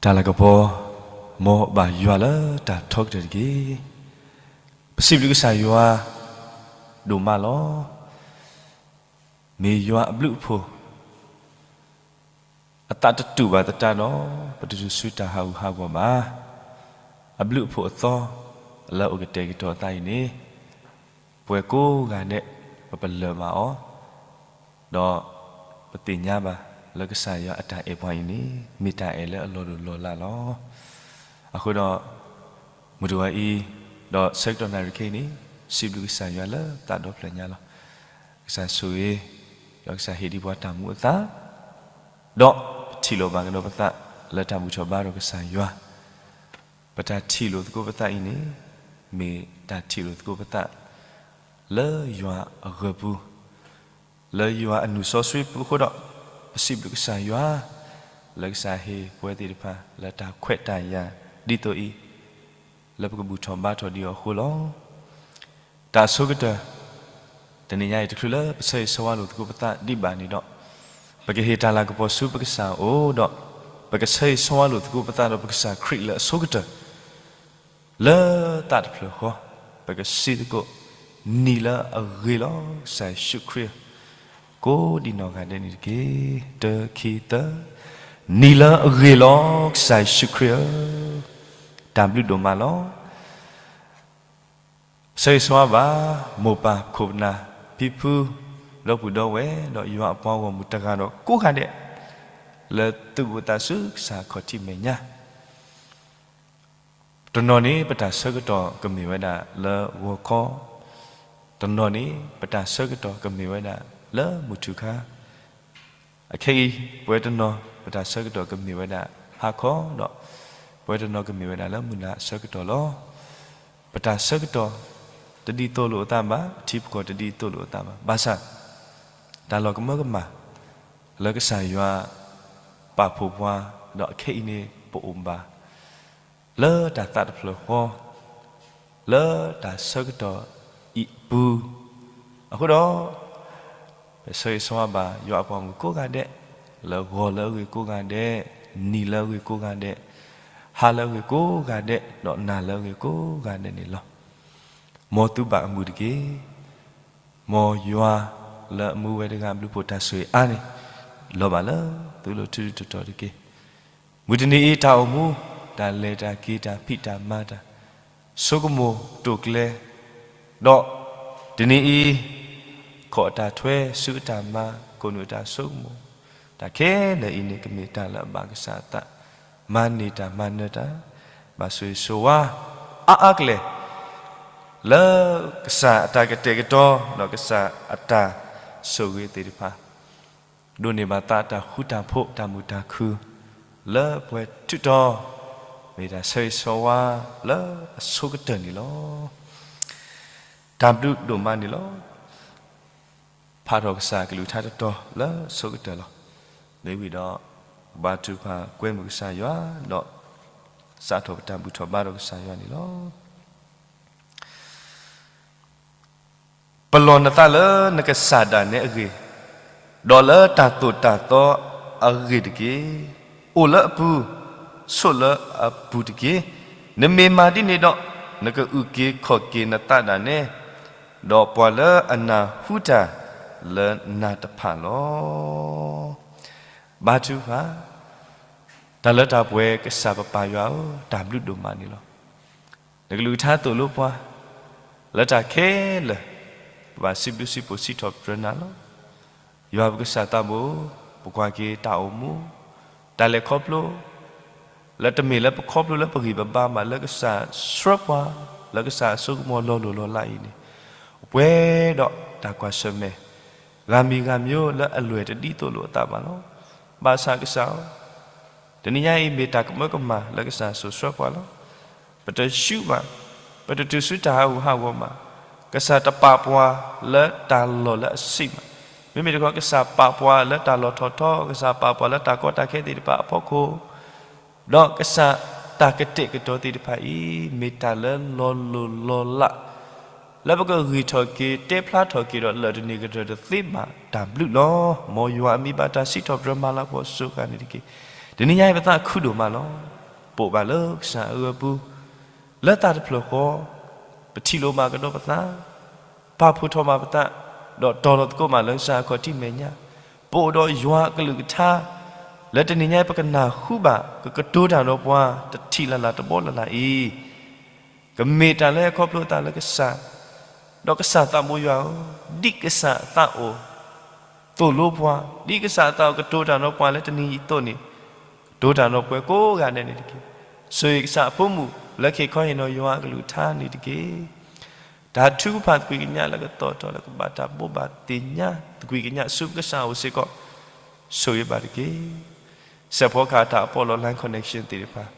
တၢ်လၤကပီၤ မ်ဘၣ်ယွၤလၢတၢ်ထီကတၢၢ်တက့ၢ်. ပစံးဘျုးကစၢ်ယွၤ ဒိၣ်မးလီၤ. မ့ၢ်ယွၤအဘျုးအဖှိၣ် အသးတတူာ်ဘၣ်သတးဒီး ပတတုၤဆူတၢ်ဟးဂူာ်ဟးဂီၤဘၣ်. အဘျုးအဖှိၣ်အသီ လၢအိၣ်ကတဲာ်ကတီၤအသးအံၤန့ၣ် ပဝဲကိးဂၤဒဲး ပပလၢၢ်ဘၣ်အီၤ, ဒီးပသ့ၣ်ညါဘၣ်လၢကစၢ်ယွၤအတၢ်အဲၣ်ပှၤအံၤန့ၣ် မ့ၢ်တၢ်အဲၣ်လၢအလီၤဒိၣ်လီၤလးလီၤ. အဃိဒီး မုၢ်တဂီၤအံၤ ဒီးဆၢကတီၢ်နၣ်ရံၣ်ခဲအံၤန့ၣ် စံးဘျုးကစၢ်ယွၤလၢသးဒီဖျၢၣ်ညါလီၤ. ကစၢ်ဆိၣ်ဂ့ၤ ဒီးကစၢ်ဟ့ၣ်ဒံးပှၤတၢ်မူအသး, ဒီးပထံၣ်လိာ်ဘၣ်ကဒီးပသးလၢတၢ်ဘူၣ်ထီၣ်ဘါထီၣ်ကစၢ်ယွၤ, ပတၢ်ထံၣ်လိာ်သကိးပသးအံၤန့ၣ် မ့ၢ်တၢ်ထံၣ်လိာ်သကိးပသး လၢယွၤအဂၢၢ်ပူၤ, လၢယွၤအနုာ်စီဆှံပူၤအဃိဒီး, ပစံးဘျုးကစၢ်ယွၤ လၢကစၢ်ဟ့ၣ်ပဝဲသ့ၣ်တဖၣ် လၢတၢ်ခွဲးတၢ်ယာ်ဒ်သိးအံၤ, လၢပကဘူၣ်ထီၣ်ဘါထီၣ်ဒံးအီၤအဃိလီၤ. တၢ်အဆိကတၢၢ် တနံၤညါအံၤ တချုးလၢပဆၢဂ့ၤဆၢဝါလိာ်သကိးပသးဒံးဘၣ်န့ၣ်ဒီး, ပကဟ့ၣ်တၢ်လၤကပီၤဆူပကစၢ်အအိၣ်ဒီး, ပကဆၢဂ့ၤဆၢဝါလိာ်သကိးပသးဒီးပကစၢ်ခရံာ်လၢအဆိကတၢၢ် လၢသးတဖျၢၣ်ဃီ, ပကစံးသကိး, နံၤလၢအဂ့ၤလီၤ ကစၢ်ယ့ၣ်ၡူးခရံာ်ဧၢ, ကိးဒံးနီၢ်ဂၤဒဲးန့ၣ်တက့ၢ်. တၢ ခံ သၢ, နံၤလၢအဂ့ၤလီၤ ကစၢ်ယ့ၣ်ၡူးခရံာ်ဧၢ, တၢ်ဘျုးဒိၣ်မးလီၤ. ဆၢဂ့ၤဆၢဝါဘၣ် မိၢ်ပၢ်ခိၣ်ပနၢ် ဖံဖု ဒီပုၢ်ဒီဝဲၢ် ဒီးယွၤအပှၤဂီၢ်မုၢ်တဂၤဒီးကိးဂၤဒဲး လၢသုးဘူးသးဆူကစၢ်ခီၣ်ထံးမဲာ်ညါ တနီၤန့ၣ် ပတၢ်ဆၢကတီၢ်ကမ့ၢ်ဝဲဒၣ်လၢဂီၤခီ, တနီၤန့ၣ် ပတၢ်ဆၢကတီၢ်ကမ့ၢ်ဝဲဒၣ်လၢမုၢ်ထူၣ်ခါ, အခဲအံၤ ပဝဲတနီၤ ပတၢ်ဆၢကတီၢ်ကမ့ၢ်ဝဲဒၣ်ဟါခီဒီး ပဝဲတနီၤကမ့ၢ်ဝဲဒၣ်လၢမုၢ်နၤအဆၢကတီၢ်လီၤ. ပတၢ်ဆၢကတီၢ် တဒ်သိးလိာ်အသးဘၣ်, ပထံပကီၢ်တဒ်သိးလိာ်အသးဘၣ်. ဘၣ်ဆၣ် တၢ်လီၤကမၢကမၣ် လၢကစၢ်ယွၤပာ်ဖှိၣ်ပှၤ, ဒီးအခဲအံၤန့ၣ် ပအိၣ်ဘၣ် လၢတၢ်သးတဖျၢၣ်ဃီ, လၢတၢ်ဆၢကတီၢ်အံၤအပူၤ, အဃိဒီး ပဆၢဂ့ၤဆၢဝါဘၣ် ယွၤအပှၤမုၣ်ကိးဂၤဒဲး, လၢဂီၤလၢအဂ့ၤကိးဂၤဒဲး, နံၤလၢအဂ့ၤကိးဂၤဒဲး, ဟါလၢအဂ့ၤကိးဂၤဒဲး, ဒီးနၤလၢအဂ့ၤကိးဂၤဒဲးန့ၣ်လီၤ. မ်သုဘၣ်အမုာ်တက့ၢ်. မ်ယွၤလၢအမူဝဲတဂၤအဘျုးဖှိၣ်တၢ်ဆိၣ်ဂ့ၤအါန့ၢ် လီၤဘၣ်လၢသုလိၤထူတတီၤတက့ၢ်. မုၢ်တနံၤအံၤတၢ်အိၣ်မူ, တၢ်လဲၤတၢ်က့ၤ, တၢ်ဖံးတၢ်မၤ, တၢ်ဆိကမိၣ်တိာ်ကျဲၤ, ဒီးတနံၤအံၤ ခိးအတၢ်ထွဲ, စုအတၢ်မၤ, ကိးနုာ်အတၢ်ဆိကမိၣ်, တၢ်ခဲလၢာ်အံၤန့ၣ် ကမ့ၢ်တၢ်လၢအဘၣ်ကစၢ်အသး, မၤန့ၢ်တၢ်မၤနၢၤတၢ်, ဘၣ်ဆိၣ်ဂ့ၤဆိၣ်ဝါ အါအါကလဲာ် လၢကစၢ်အတၢ်ကတဲာ်ကတီၤ ဒီးကစၢ်အတၢ်ဆိၣ်ဂ့ၤသ့ၣ်တဖၣ်, ဒိးန့ၢ်ဘၣ်သးတၢ်ဃူတၢ်ဖိး တၢ်မုာ်တၢ်ခုၣ် လၢပှဲၤထုးထီၣ်, မ့ၢ်တၢ်ဆၢဂ့ၤဆၢဝါလၢအဆိကတၢၢ်န့ၣ်လီၤ. တၢ်ဘျုးဒိၣ်မးန့ၣ်လီၤ. ဖးထီၣ်ကစၢ်ကလုၢ်ကထါတတီၤလၢအဆိကတၢၢ်လီၤ. မ့ၢ်ဝံၤဒီး ဘါထုကဖၣ်ကွဲမုာ်ကစၢ်ယွၤ ဒီး စးထီၣ်ပတၢ်ဘူၣ်ထီၣ်ဘါထီၣ်ကစၢ်ယွၤန့ၣ်လီၤ. ပလီၢ်နသးလၢနကစၢ်ဒၣ်နဲအဂ့ၢ်, ဒီးလၢတၢ်သိၣ်တၢ်သီအဂ့ၢ်တက့ၢ်. အိၣ်လၢအပူၤ, ဆိးလၢအပူၤတက့ၢ်. နမ့ၢ်မၤဒ်န့ၣ်ဒီး, နကအုၣ်က့ၤခီၣ်က့ၤနသးဒၣ်နဲ, ဒီးပှၤလၢအနၢ်ဟူတၢ်လၢနၤတဖၣ်လီၤ. ဘါထုကဖၣ်, တၢ်လၢတၢ်ပှဲၤကစၢ်ပပၢ်ယွၤဧၢ, တၢ်ဘျုးဒိၣ်မးန့ၣ်လီၤ. နကလုၢ်ကထါသိၣ်လိပှၤ လၢတၢ်ခဲလၢာ်, ပဘၣ်စံးဘျုးစံးဖှိၣ်စံးထီၣ်ပတြၢၤနၤလီၤ. ယွၤပကစၢ်သးဘိ, ပကွၢ်က့ၤတၢ်အိၣ်မူ, တၢ်လဲၤခီဖျိ, လၢတမ့ၢ်လၢပခီဖျိလၢပဂံၢ်ပဘါဘၣ်, လၢကစၢ်ဆှၢပှၤ, လၢကစၢ်အစိကမီၤလီၤလိၢ်လီၤလးအံၤန့ၣ်, ပှဲၤဒီးတၢ်ကွၢ်ဆၢၣ်မဲာ် ဂၤမံၤဂၤမံၤလၢအလွဲၢ်တဒ်သိးလိာ်အသးဘၣ်လီၤ. ဘၣ်ဆၣ်ကစၢ်ဧၢ, တနံၤညါအံၤမ့ၢ်တၢ်ကမၢကမၣ်လၢကစၢ်စိာ်ဆှၢပှၤလီၤ. ပတဆူၣ်ဘၣ်, ပတတုၤဆူတၢ်ဟးဂူာ်ဟးဂီၤဘၣ်. ကစၢ်တပာ်ပှၤလၢတၢ်လီၢ်လၢအဆံးဘၣ်. မ့မ့ၢ်တခီ ကစၢ်ပာ်ပှၤလၢတၢ်လီၢ်ထီၣ်ထီ, ကစၢ်ပာ်ပှၤလၢတၢ်ကီတၢ်ခဲသ့ၣ်တဖၣ်အဖီခိၣ်, ဒီးကစၢ်တၢ်ကတဲာ်ကတီၤသ့ၣ်တဖၣ်အံၤ မ့ၢ်တၢ်လၢလီၤလိၢ်လီၤလး လၢပကဂံၢ်ထီၣ်က့ၤ တဲဖျါထီၣ်က့ၤဒီး လၢာ်တန့ၢ်ကတၢၢ်တသ့ဘၣ် တၢ်ဘျုးလီၤ. မ်ယွၤအမံၤဘၣ်တၢ်စံးထီၣ်ပတြၢၤမၤလၤကပီၤစိၤဃာ်န့ၣ်တက့ၢ်. တနံၤညါအံၤပသးခုဒိၣ်မးလီၤ. ပိာ်ဘၣ်လၢကစၢ်အဂီၢ်ပူၤ, လၢတၢ်တဖျၢၣ်ဃီ, ပထံၣ်လိာ်ဘၣ်ကဒီးပသး, ပာ်ဖှိၣ်ထီၣ်ဘၣ်ပသး, ဒီးတီၤလီၤသကိးမးလၢကစၢ်အခီၣ်ထံးမဲာ်ညါ, ပအိၣ်ဒီးယွၤအကလုၢ်ကထါ, လၢတနံၤညါပကနၢ်ဟူဘၣ် ကကတိၤတၢ်ဒီးပှၤ တထံၣ်လၢ်လၢ်တဘီလၢ်လၢ်အံၤ ကမ့ၢ်တၢ်လၢအခီဖျိအသးလၢကစၢ်, ဒီးကစၢ်သးဘိယွၤဧၢ, ဒ်ကစၢ်အသးအိၣ် သိၣ်လိပှၤ, ဒ်ကစၢ်အသးအိၣ်ကတိၤတၢ်ဒီးပှၤလၢတနံၤအံၤအသိးန့ၣ်, ကတိၤတၢ်ဒီးပှၤကိးဂၤဒဲးန့ၣ်တက့ၢ်. ဆိၣ်ဂ့ၤကစၢ်အဖိမုၣ် လၢကဟ့ၣ်ခီဟ့ၣ်နီၤယွၤအကလုၢ်ကထါန့ၣ်တက့ၢ်. တၢ်ထုကဖၣ်သကွံာ်ကညးလၢကသီၣ်ထီၣ်လၢကဘၣ်တၢ်ဘိးဘၣ်သ့ၣ်ညါသကွံာ်ကညးဆူပကစၢ် အိၣ်စ့ၢ်ကီး, ဆိၣ်ဂ့ၤဘၣ်တက့ၢ်. စဲးဖီကဟၣ်တၢ်အပီးလီၤ line connection သ့ၣ်တဖၣ်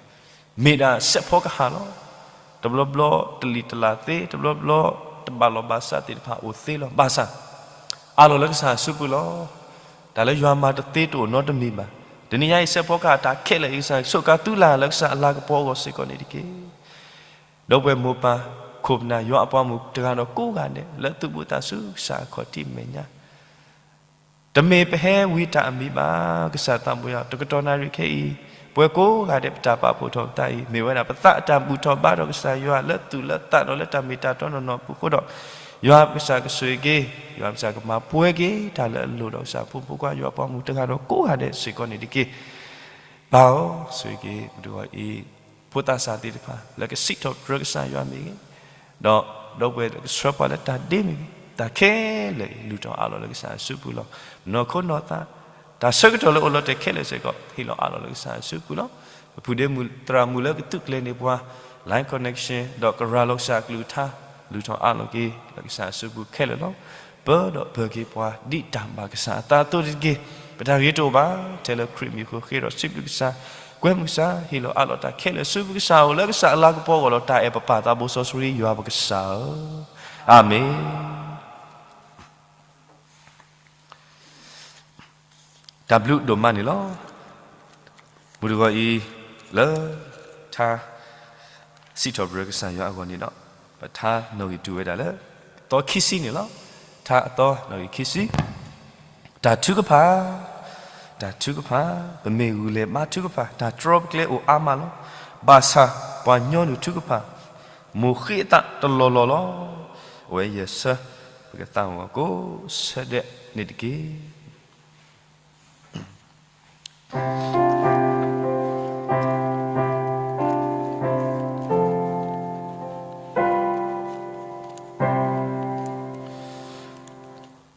မ့ၢ်ဒၣ်စဲးဖီကဟၣ်လီၤ. တဘျီဘျီတလံာ်တလးသ့, တဘျီဘျီတဘၣ်လီၢ်ဘၣ်စးသ့ၣ်တဖၣ်အိၣ်သ့လီၤ. ဘၣ်ဆၣ် အးလီၤလၢကစၢ်အစုပူၤလီၤ. တၢ်လၢယွၤမၤတသ့တအိၣ်နီတမံၤဘၣ်. တနံၤညါအံၤ စဲးဖီကဟၣ်တၢ်ခဲလၢာ်အံၤ ကစၢ်ဆိးကါသူလၢ်လၢကစၢ်အလၤကပီၤအဂီၢ်စ့ၢ်ကီးန့ၣ်တက့ၢ်. ဒီပုၢ်ဝဲၢ်မိၢ်ပၢ် ခိၣ်ပနၢ် ယွၤအပှၤမုၣ်တဂၤဒီးကိးဂၤဒဲး လၢသူၣ်ဘီၣ်သးစူၤကစၢ်အခီၣ်ထံးမဲာ်ညါ တမ့ၢ်ပဟဲဝံတၢ်အမံၤဘၣ်. ကစၢ်သးဘိယွၤ တကတီၢ်နၣ်ရံၣ်ခဲအံၤ ပဝဲကိးဂၤဒဲး ပတၢ်ပာ်ဖှိၣ်ထီၣ်ပသးအံၤ မ့ၢ်ဝဲဒၣ်ပသးအတၢ်ဘူၣ်ထီၣ်ဘါထီၣ်ကစၢ်ယွၤလၢသူၣ်လၢသးဒီးလၢတၢ်မ့ၢ်တၢ်တီနီၢ်နီၢ်အပူၤအဃိဒီး ယွၤပကစၢ်ကဆိၣ်ဂ့ၤက့ၤ, ယွၤပကစၢ်ကမၤပှဲၤက့ၤတၢ်လၢအလိၣ်ဒီးကစၢ်ဖိမုၣ်ဖိခွါ ယွၤပှၤမုၣ်တဂၤဒီးကိးဂၤဒဲးစ့ၢ်ကီးန့ၣ်တက့ၢ်. ပၢ်ဧၢ, ဆိၣ်ဂ့ၤက့ၤပဒိၣ်အံၤ ဖိသၣ်စၢ်သ့ၣ်တဖၣ် လၢကစံးထီၣ်ပတြၢၤကစၢ်ယွၤမ့ၢ်ဂ့ၤ, ဒီးဒီပုၢ်ဝဲၢ်လၢကဆှၢပှၤလၢတၢ်ဒ့မ့ၢ်ဂ့ၤ, တၢ်ခဲလၢာ်အံၤ လုၢ်ထီၣ်အးလီၤလၢကစၢ်အစုပူၤလီၤ. နီၢ်ခိနီၢ်သး တၢ်ဆၢကတီၢ်လၢအိၣ်လီၤတဲာ်ခဲလၢာ်စ့ၢ်ကီး ဟ့ၣ်လီၤအးလီၤလၢကစၢ်အစုပူၤလီၤ. ပဖုဒ့မုၣ်သရၣ်မုၣ်လၢကသုးကျဲၤန့ၢ်ပှၤ line connection ဒီးကရၤလီၤကစၢ်အကလုၢ်ကထါ လုၢ်ထီၣ်အးလီၤက့ၤလၢကစၢ်အစုပူၤခဲလၢာ်လီၤ. ပၢဒီးပၢၤက့ၤပှၤဒ်တၢ်ဘၣ်ကစၢ်အသးအသိးတက့ၢ်. ပတၢ်ဂ့ၤတအိၣ်ဘၣ် ထဲလၢခရံာ်မံၤအဃိ ဃ့ဒီးစံးဘျုးကစၢ်, ကွဲမုာ်ကစၢ်, ဟ့ၣ်လီၤအးလီၤတၢ်ခဲလၢာ်ဆူပကစၢ်အအိၣ် လၢကစၢ်အလၤကပီၤအဂီၢ်ဒီး တၢ်အဲၣ်ပပၢ်သးဘိစီဆှံယွၤပကစၢ်ဧၢ, အၤမ့ၣ်. တၢ်ဘျုးဒိၣ်မးန့ၣ်လီၤ. မုၢ်တဂီၤအံၤ လၢထါစံးထီၣ်ပတြၢၤကစၢ်ယွၤအဂီၢ်န့ၣ်ဒီး ပထါနီၣ်ဂံၢ်တူၢ်ဝဲဒၣ်လၢ သီခံဆံန့ၣ်လီၤ. ထါအသီနီၣ်ဂံၢ်ခံဆံ, တၢ်ထုကဖၣ်, တၢ်ထုကဖၣ်, ပမ့ၢ်ဂုာ်လဲၤဘါထုကဖၣ် တၢ်တြီပကျဲအိၣ်အါမးလီၤ. ဘၣ်ဆၣ်ပှၤညီနုၢ်ထုကဖၣ် မိၢ်ဃ့အသးတလီၢ်လီၢ်လီၤ. အဝဲယဆၢ ပကသးဝံၣ်ကိးဆၢဒဲးန့ၣ်တက့ၢ်.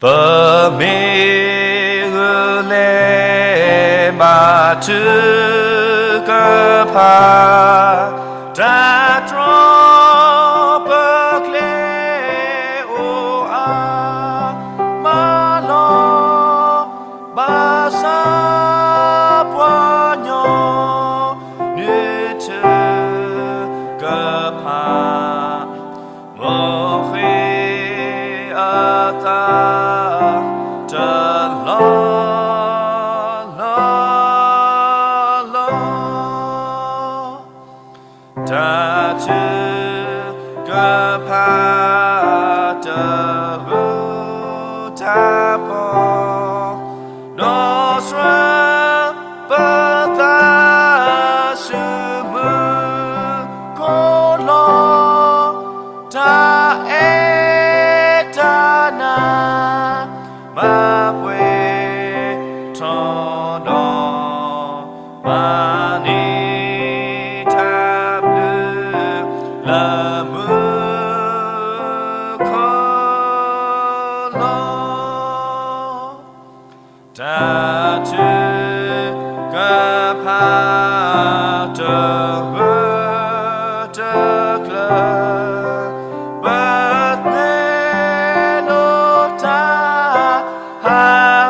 ပမ့ၢ်ဂုာ်လဲၤဘါထုကဖၣ် တၢ်တြီပကျဲအိၣ်အါမးလီၤ. ဘၣ်ဆၣ်ပှၤညီနုၢ်ထုကဖၣ် မိၢ်ဃ့အသးတလီၢ်လီၢ်လီၤ. တၢ်ထုကဖၣ်တဂုၤတၢ်ဖီၣ် ဒီးစှၢပသးဆူမူခိၣ်လီၤ. တၢ်အဲၣ်တၢ်နး မၤပှဲၤထီၣ်ဒီး မၤန့ၢ်တၢ်ဘျုးလၢမူခိၣ်လီၤ. တၢ်ထုကဖၣ်တဂၢၢ်တကျၢၤ ပသ့ၣ်နီၣ်တၢ်ဟါ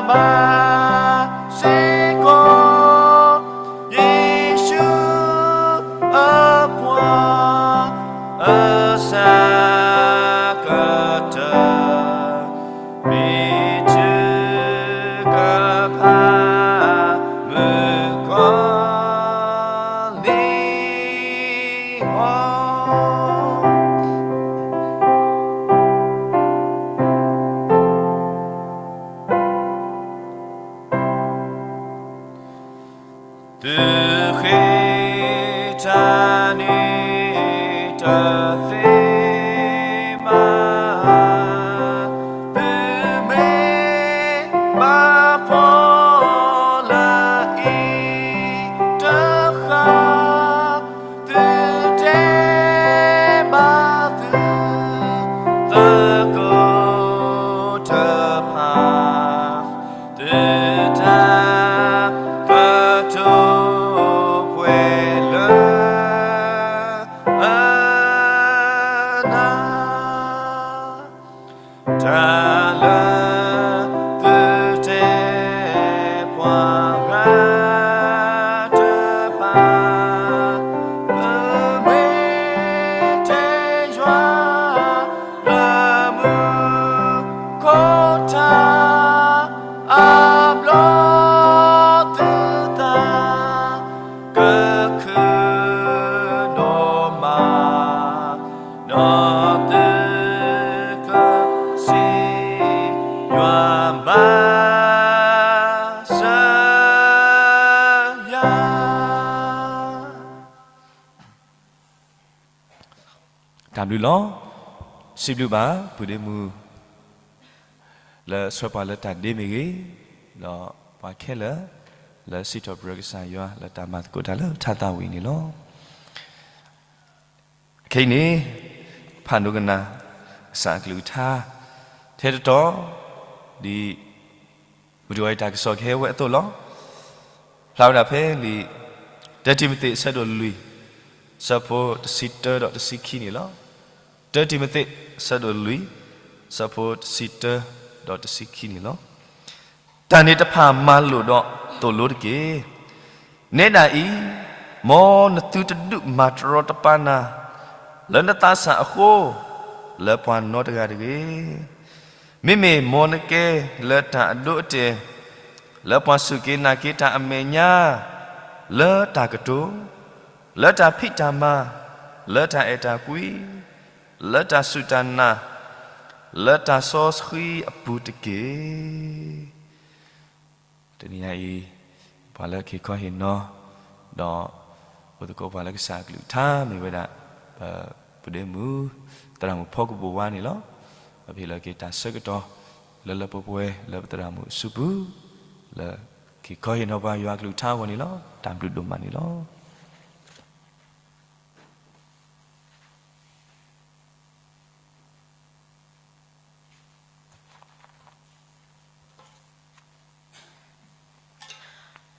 မၢ်စ့ၢ်ကီး ယ့ၣ်ၡူးအပှၤအဆၢကတၢၢ် မ့ၢ်ထုကဖၣ်မုၣ်ကီၤလံၢ်အီၤ. သုဃ့ တၢ်န့ၣ်တသ့မး, သုမ့ၢ်ဘၣ်ဖှီၣ်လၢအံၤတဃၣ်, သုတဲဘၣ်သု သကိးတဖၣ်, သုတၢ်ကတိၤပှဲၤလၢအနၢ်, တၢ်လၢသုတဲပှၤဂၤတဖၣ်, သုမ့ၢ်တဲယွၤလၢမူခိၣ်ထးအဘျီ, သုသး ကခုၣ်ဒိၣ်မး, ဒီးသုကစံး, ယွၤဘၣ်စၢၤယၤ. တၢ်ဘျုးလီၤ. စံးဘျုးဘၣ် ပုၢ်ဒ့မုၣ် လၢဆှၢပှၤလၢတၢ်ဒ့မ့ၢ်ဂ့ၤ, ဒီးပှၤခဲလၢာ် လၢစံးထီၣ်ပတြၢၤကစၢ်ယွၤလၢတၢ်မၤသကိးတၢ်လၢထါသးဝံၤန့ၣ်လီၤ. ခဲအံၤန့ၣ် ဖးဒိကနၣ် ကစၢ်အကလုၢ်ကထါ ထဲတတီၤ ဒ် ပတဝဲတၢ်ကစီၣ်ကဟဲဝဲအသိးလီၤ. ဖျါဝဲဒၣ်ဖဲလံာ် တၢတံၤမသ့း အဆၢဒိၣ်လွံၢ် ဆၢဖိတဆံတၢဒီးတဆံခံန့ၣ်လီၤ. တၢတံၤမသ့း အဆၢဒိၣ်လွံၢ် ဆၢဖိတဆံတၢဒီးတဆံခံန့ၣ်လီၤ. တၢ်န့ၣ်တဖၣ်မၤလိာ်ဒီးသိၣ်လိတက့ၢ်. နဲဒၣ်အံၤ, မ်နသုတဒုးမၤတရီတပါနၤ လၢနသးစၢ်အဃိ လၢပှၤနီတဂၤတဂ့ၤ. မ့မ့ၢ်မ်နကဲလၢတၢ်အဒိအတဲာ် လၢပှၤစူၢ်က့ၤနာ်က့ၤတၢ်အမဲာ်ညါ, လၢတၢ်ကတိၤ, လၢတၢ်ဖံးတၢ်မၤ, လၢတၢ်အဲၣ်တၢ်ကွံ, လၢတၢ်စူၢ်တၢ်နာ်, လၢတၢ်စီဆှံအပူၤတက့ၢ်. တနံၤညါအံၤ ပှၤလၢကဟ့ၣ်ခီဟ့ၣ်နီၤ ဒီးအိၣ်သကိးပှၤလၢကစၢ်အကလုၢ်ကထါမ့ၢ်ဝဲဒၣ် ပပုၢ်ဒ့မုၣ် သရၣ်မုၣ်ဖီကဘိၣ်ဝါန့ၣ်လီၤ. ပဟ့ၣ်လီၤက့ၤတၢ်ဆၢကတီၢ် လၢလၢပှဲၤပှဲၤလၢပသရၣ်မုၣ်အစုပူၤ လၢကဟ့ၣ်ခီဟ့ၣ်နီၤပှၤယွၤအကလုၢ်ကထါအဂီၢ်န့ၣ်လီၤ. တၢ်ဘျုးဒိၣ်မးန့ၣ်လီၤ.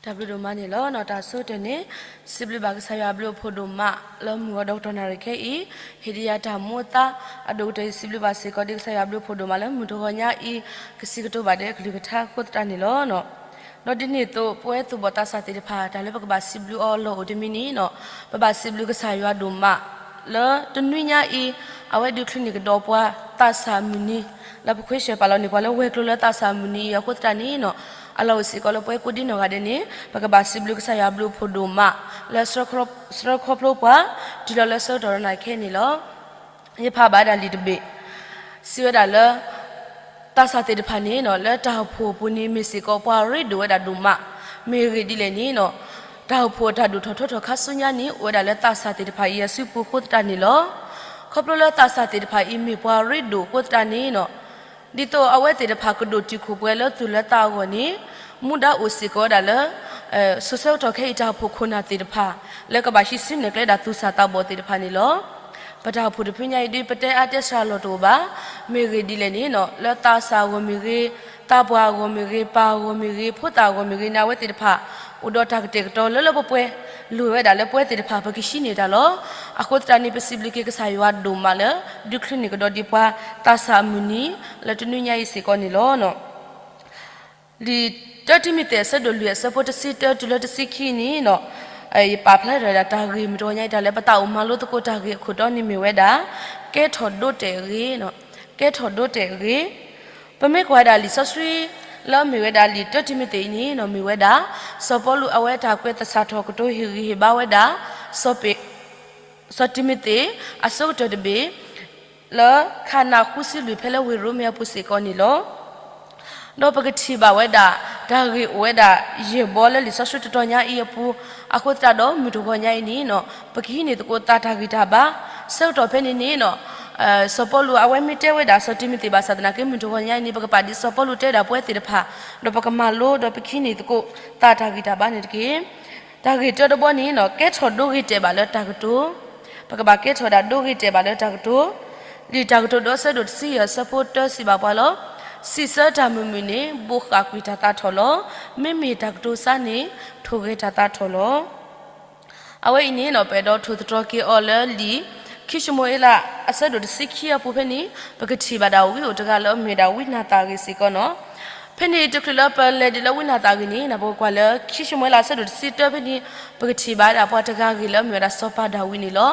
တၢ်ဘျုးဒိၣ်မးန့ၣ်လီၤ. တၢ်ဆိကတၢၢ်န့ၣ် စံးဘျုးဘၣ်ကစၢ်ယွၤအဘျုးအဖှိၣ်ဒိၣ်မး လၢမုၢ်ဂီၤဒီကတီၢ်နၣ်ရံၣ်ခဲအံၤ ဟ့ၣ်ဒံးယၤတၢ်မူအသါ အဒိၣ်ကတၢၢ်အံၤ စံးဘျုးဘၣ်စ့ၢ်ကီးဒ်ကစၢ်ယွၤအဘျုးအဖှိၣ်ဒိၣ်မးလၢမုၢ်တဂီၤညါအံၤ ကစံးကတိၤဘၣ်ဒီးကလုၢ်ကထါအဃိသတးန့ၣ်လီၤ. ဒီးဒ်န့ၣ်အသိး ပဝဲသူၣ်ဘီၣ်သးစၢ်သ့ၣ်တဖၣ် တၢ်လၢပကဘၣ်စံးဘျုးအီၤအလီၢ်အိၣ်တမံၤန့ၣ် ပဘၣ်စံးဘျုးကစၢ်ယွၤဒိၣ်မး လၢတနွံညါအံၤ အဝဲဒုးချုးန့ၢ်ကဒီးပှၤသးစၢ်အမုၢ်နံၤ လၢပခွ့ဆၢၣ်ပာ်လီၤန့ၢ်ပှၤလၢဝဲၤကျိၤလၢသးစၢ်အမုၢ်နံၤအံၤအဃိသတးန့ၣ် အလီၢ်အိၣ်စ့ၢ်ကီးလၢပဝဲကိးဒံနီၢ်ဂၤဒဲးန့ၣ် ပကဘၣ်စံးဘျုးကစၢ်ယွၤအဘျုးအဖှိၣ်ဒိၣ်မး လၢဆှၢခီဖျိပှၤ တုၤလီၤလၢဆၢကတီၢ်နၣ်ရံၣ်ခဲအံၤန့ၣ်လီၤ. ယဖးဘၣ်ဒၣ်လံာ်တဘ့ၣ် စံးဝဲဒၣ်လၢ သးစၢ်သ့ၣ်တဖၣ်န့ၣ် လၢတၢ်အိၣ်ဖှိၣ်အပူၤန့ၣ်မ့ၢ်စ့ၢ်ကီးပှၤရ့ဒိၣ်ဝဲဒၣ်ဒိၣ်မး, မ့ၢ်ဂ့ၢ်ဒ်လဲၣ်န့ၣ် တၢ်အိၣ်ဖှိၣ်အတၢ်ဒိၣ်ထီၣ်ထီထီၣ်ခါဆူညါန့ၣ် အိၣ်ဝဲဒၣ်လၢသးစၢ်သ့ၣ်တဖၣ်အံၤအစုပူၤအဃိသတးန့ၣ်လီၤ. ခီဖျိလၢသးစၢ်သ့ၣ်တဖၣ်အံၤမ့ၢ်ပှၤရ့ဒိၣ်အဃိသတးန့ၣ် ဒ်သိးအဝဲသ့ၣ်တဖၣ်ကဒိၣ်တုာ်ခိၣ်ပှဲၤလၢသူၣ်လၢသးအဂီၢ်န့ၣ် မူဒါအိၣ်စ့ၢ်ကီးဝဲဒၣ်လၢ ဆၢကတီၢ်ခဲအံၤတၢ်အိၣ်ဖှိၣ်ခိၣ်နၢ်သ့ၣ်တဖၣ် လၢကဘၣ်ဟံးစုနဲၣ်ကျဲဒၣ်သူၣ်စၢ်သးဘီၣ်သ့ၣ်တဖၣ်န့ၣ်လီၤ. ပတၢ်အိၣ်ဖှိၣ်တဖုညါအံၤဒ် ပတဲအါတဲစှၤလီၤတအိၣ်ဘၣ်. မ့ၢ်ဂ့ၢ်ဒ်လဲၣ်န့ၣ် လၢသးစၢ်အဂီၢ်မ့ၢ်ဂ့ၤ, သးပှၢ်အဂီၢ်မ့ၢ်ဂ့ၤ, ပၢ်အဂီၢ်မ့ၢ်ဂ့ၤ, ဖိသၣ်အဂီၢ်မ့ၢ်ဂ့ၤန့ၣ် အဝဲသ့ၣ်တဖၣ် အိၣ်ဒီးတၢ်ကတဲာ်ကတီၤလၢလၢပှဲၤပှဲၤ လိၣ်ဝဲဒၣ်လၢပဝဲသ့ၣ်တဖၣ် ပကဟံးန့ၢ်တၢ်လီၤ. အဃိသတးန့ၣ် ပစံးဘျုးက့ၤကစၢ်ယွၤဒိၣ်မးလၢ ဒုးချုးန့ၢ်ကဒီးဒံးပှၤသးစၢ်အမုၢ်နံၤ လၢတနွံညါအံၤစ့ၢ်ကီးန့ၣ်လီၤ. လံာ်တၢတံၤမသ့း အဆၢဒိၣ်လွံၢ် အဆၢဖိတဆံတၢတုၤလၢတဆံခံန့ၣ် ယပာ်ဖျါထီၣ်ဝဲဒၣ်တၢ်ဂ့ၢ်မုၢ်တဂီၤညါအံၤ တၢ်လၢပသးအိၣ်မၤလိသကိးတၢ်ဂ့ၢ်အခိၣ်တီန့ၣ်မ့ၢ်ဝဲဒၣ် ကဲထီၣ်ဒိတဲာ်အဂ့ၢ်, ကဲထီၣ်ဒိတဲာ်အဂ့ၢ်. ပမ့ၢ်ကွၢ်ဝဲဒၣ်လံာ်စီဆှံ လၢအမ့ၢ်ဝဲဒၣ်လံာ်တၢတံၤမသ့းအံၤန့ၣ် မ့ၢ်ဝဲဒၣ် စီၤပီလူးအဝဲတၢ်ကွဲးသဆၣ်ထီၣ်ကတိၤဟ့ၣ်ဂံၢ်ဟ့ၣ်ဘါဝဲဒၣ် စီၤတံၤမသ့း အဆိကတၢၢ်တဘ့ၣ် လၢခါနၤဃုဆံလွံၢ်ဖဲလၢဝ့ၢ်ရိမ့ၤအပူၤစ့ၢ်ကီးန့ၣ်လီၤ. ဒီးပကထံၣ်ဘၣ်ဝဲဒၣ် တၢ်ဂ့ၢ်အိၣ်ဝဲဒၣ်ယဲၢ်ဘီလၢလံာ်စီဆှံတတီၤညါအံၤအပူၤ, အဃိသတးဒီးမုၢ်တဂီၤညါအံၤန့ၣ်နီၤ ပကဟံးန့ၢ်သကိးသးတၢ်ဂံၢ်တၢ်ဘါ, ဆၢကတီၢ်ဖဲန့ၣ်န့ၣ်နီၤ စီၤပီလူးအဝဲမ့ၢ်တဲဝဲဒၣ်စီၤတံၤမသ့းဘၣ်ဆၣ်သနာ်က့ မုၢ်တဂီၤညါအံၤန့ၣ် ပကပာ်ဒ်စီၤပီလူးတဲဝဲဒၣ်ပဝဲသ့ၣ်တဖၣ်, ဒီးပကမၤလိဒီးပကဟံးန့ၢ်သကိးသးတၢ်ဂံၢ်တၢ်ဘါန့ၣ်တက့ၢ်. တၢ်ဂ့ၢ်တၢတဘီန့ၣ်နီၤ ကဲထီၣ်ဒိဂ့ၤတဲာ်ဘၣ်လၢတၢ်ကတိၤ, ပကဘၣ်ကဲထီၣ်ဝဲဒၣ်ဒိဂ့ၤတဲာ်ဘၣ်လၢတၢ်ကတိၤ, လံာ်တၢ်ကတိၤဒိအဆၢဒိၣ်တဆံယဲၢ်အဆၢဖိတၢစံးဘၣ်ပှၤလီၤ. စံးဆၢတၢ်မုာ်မုာ်န့ၣ် ဘိးဃၣ်ကွံာ်တၢ်သးထီၣ်လီၤ. မ့မ့ၢ်တၢ်ကတိၤစါန့ၣ် ထိၣ်ဂဲၤတၢ်သးထီၣ်လီၤ. အဝဲအံၤန့ၣ်နီၤ ပအဲၣ်ဒိးထိၣ်သတြီၤက့ၤအီၤလၢလံာ် ခံၡမူၤအ့လး အဆၢဒိၣ်တဆံခံအပူၤဖဲန့ၣ် ပကထံၣ်ဘၣ်ဒၣ်ဝံအိၣ်တဂၤလၢအမ့ၢ်ဒၣ်ဝံနၤသၣ်အဂ့ၢ်စ့ၢ်ကီးနီၤ. ဖဲန့ၣ်တချုးလၢပလဲၤဒံးလၢဝံနၤသၣ်အဂ့ၢ်န့ၣ် ပကွၢ်လၢ ခံၡမူၤအ့လးအဆၢဒိၣ်တဆံတၢဖဲန့ၣ် ပကထံၣ်ဘၣ်ဒၣ်ပှၤတဂၤအဂ့ၢ်လၢအမ့ၢ်ဝဲဒၣ်စီၤပၤဒၤဝံးန့ၣ်လီၤ.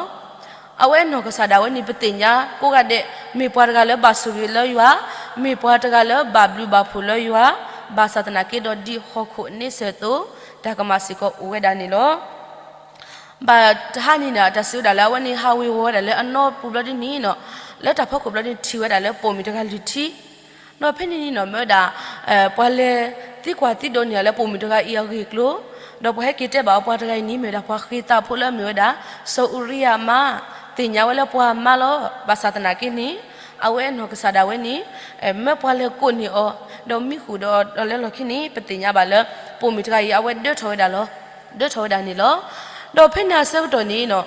အဝဲနီၢ်ကစၢ်ဒၣ်ဝဲန့ၣ် ပသ့ၣ်ညါကိးဂၤဒဲး မ့ၢ်ပှၤတဂၤလၢဘၣ်ဆိၣ်ဂ့ၤလၢယွၤ, မ့ၢ်ပှၤတဂၤလၢဘၣ်ဘျုးဘၣ်ဖှိၣ်လၢယွၤ, ဘၣ်ဆၣ်သနာ်က့ဒီးဒ်ဟီၣ်ခိၣ်အန့ဆၢၣ်အသိး တၢ်ကမၣ်စ့ၢ်ကီးအိၣ်ဝဲဒၣ်န့ၣ်လီၤ. ဘၣ်တဟါန့ၣ်န့ၣ် တၢ်စံးဝဲဒၣ်လၢအဝဲန့ၣ် ဟးဝ့ၤဝီၤဝဲဒၣ်လၢအနီၢ်ပူၤဘျီဒ်န့ၣ်နီၤ, လၢတၢ်ဖီခိၣ်ဘျီန့ၣ် ထံၣ်ဝဲဒၣ်လၢပိာ်မုၣ်တဂၤလုၢ်ထံ, ဒီးဖဲန့ၣ်န့ၣ်နီၤ မ့ၢ်ဝဲဒၣ် ပှၤလဲၤသံကွၢ်သံဒိးန့ၢ်အီၤလၢပိာ်မုၣ်တဂၤအံၤအဂ့ၢ်အကျိၤ, ဒီးပှၤဟဲက့ၤတဲဘၣ်အီၤပှၤတဂၤအံၤန့ၣ် မ့ၢ်ဝဲဒၣ်ပှၤဃ့ၤသးဖိလၢအမ့ၢ်ဝဲဒၣ် စီၤအူရံယၤအမါ, သ့ၣ်ညါဝဲလၢပှၤမါလီၤ. ဘၣ်ဆၣ်သနာ်က့န့ၣ် အဝဲနီၢ်ကစၢ်ဒၣ်ဝဲန့ၣ် မၢပှၤလဲၤကိးန့ၢ်အီၤ, ဒီးမံဃုာ်ဒီးအီၤလၢလီၢ်ခံန့ၣ် ပသ့ၣ်ညါဘၣ်လၢ ပိာ်မုၣ်တဂၤအံၤ အဝဲဒၢထီၣ်ဝဲဒၣ်လီၤ, ဒၢထီၣ်ဝဲဒၣ်န့ၣ်လီၤ. ဒီးဖဲန့ၣ်အဆၢကတီၢ်န့ၣ်နီၤ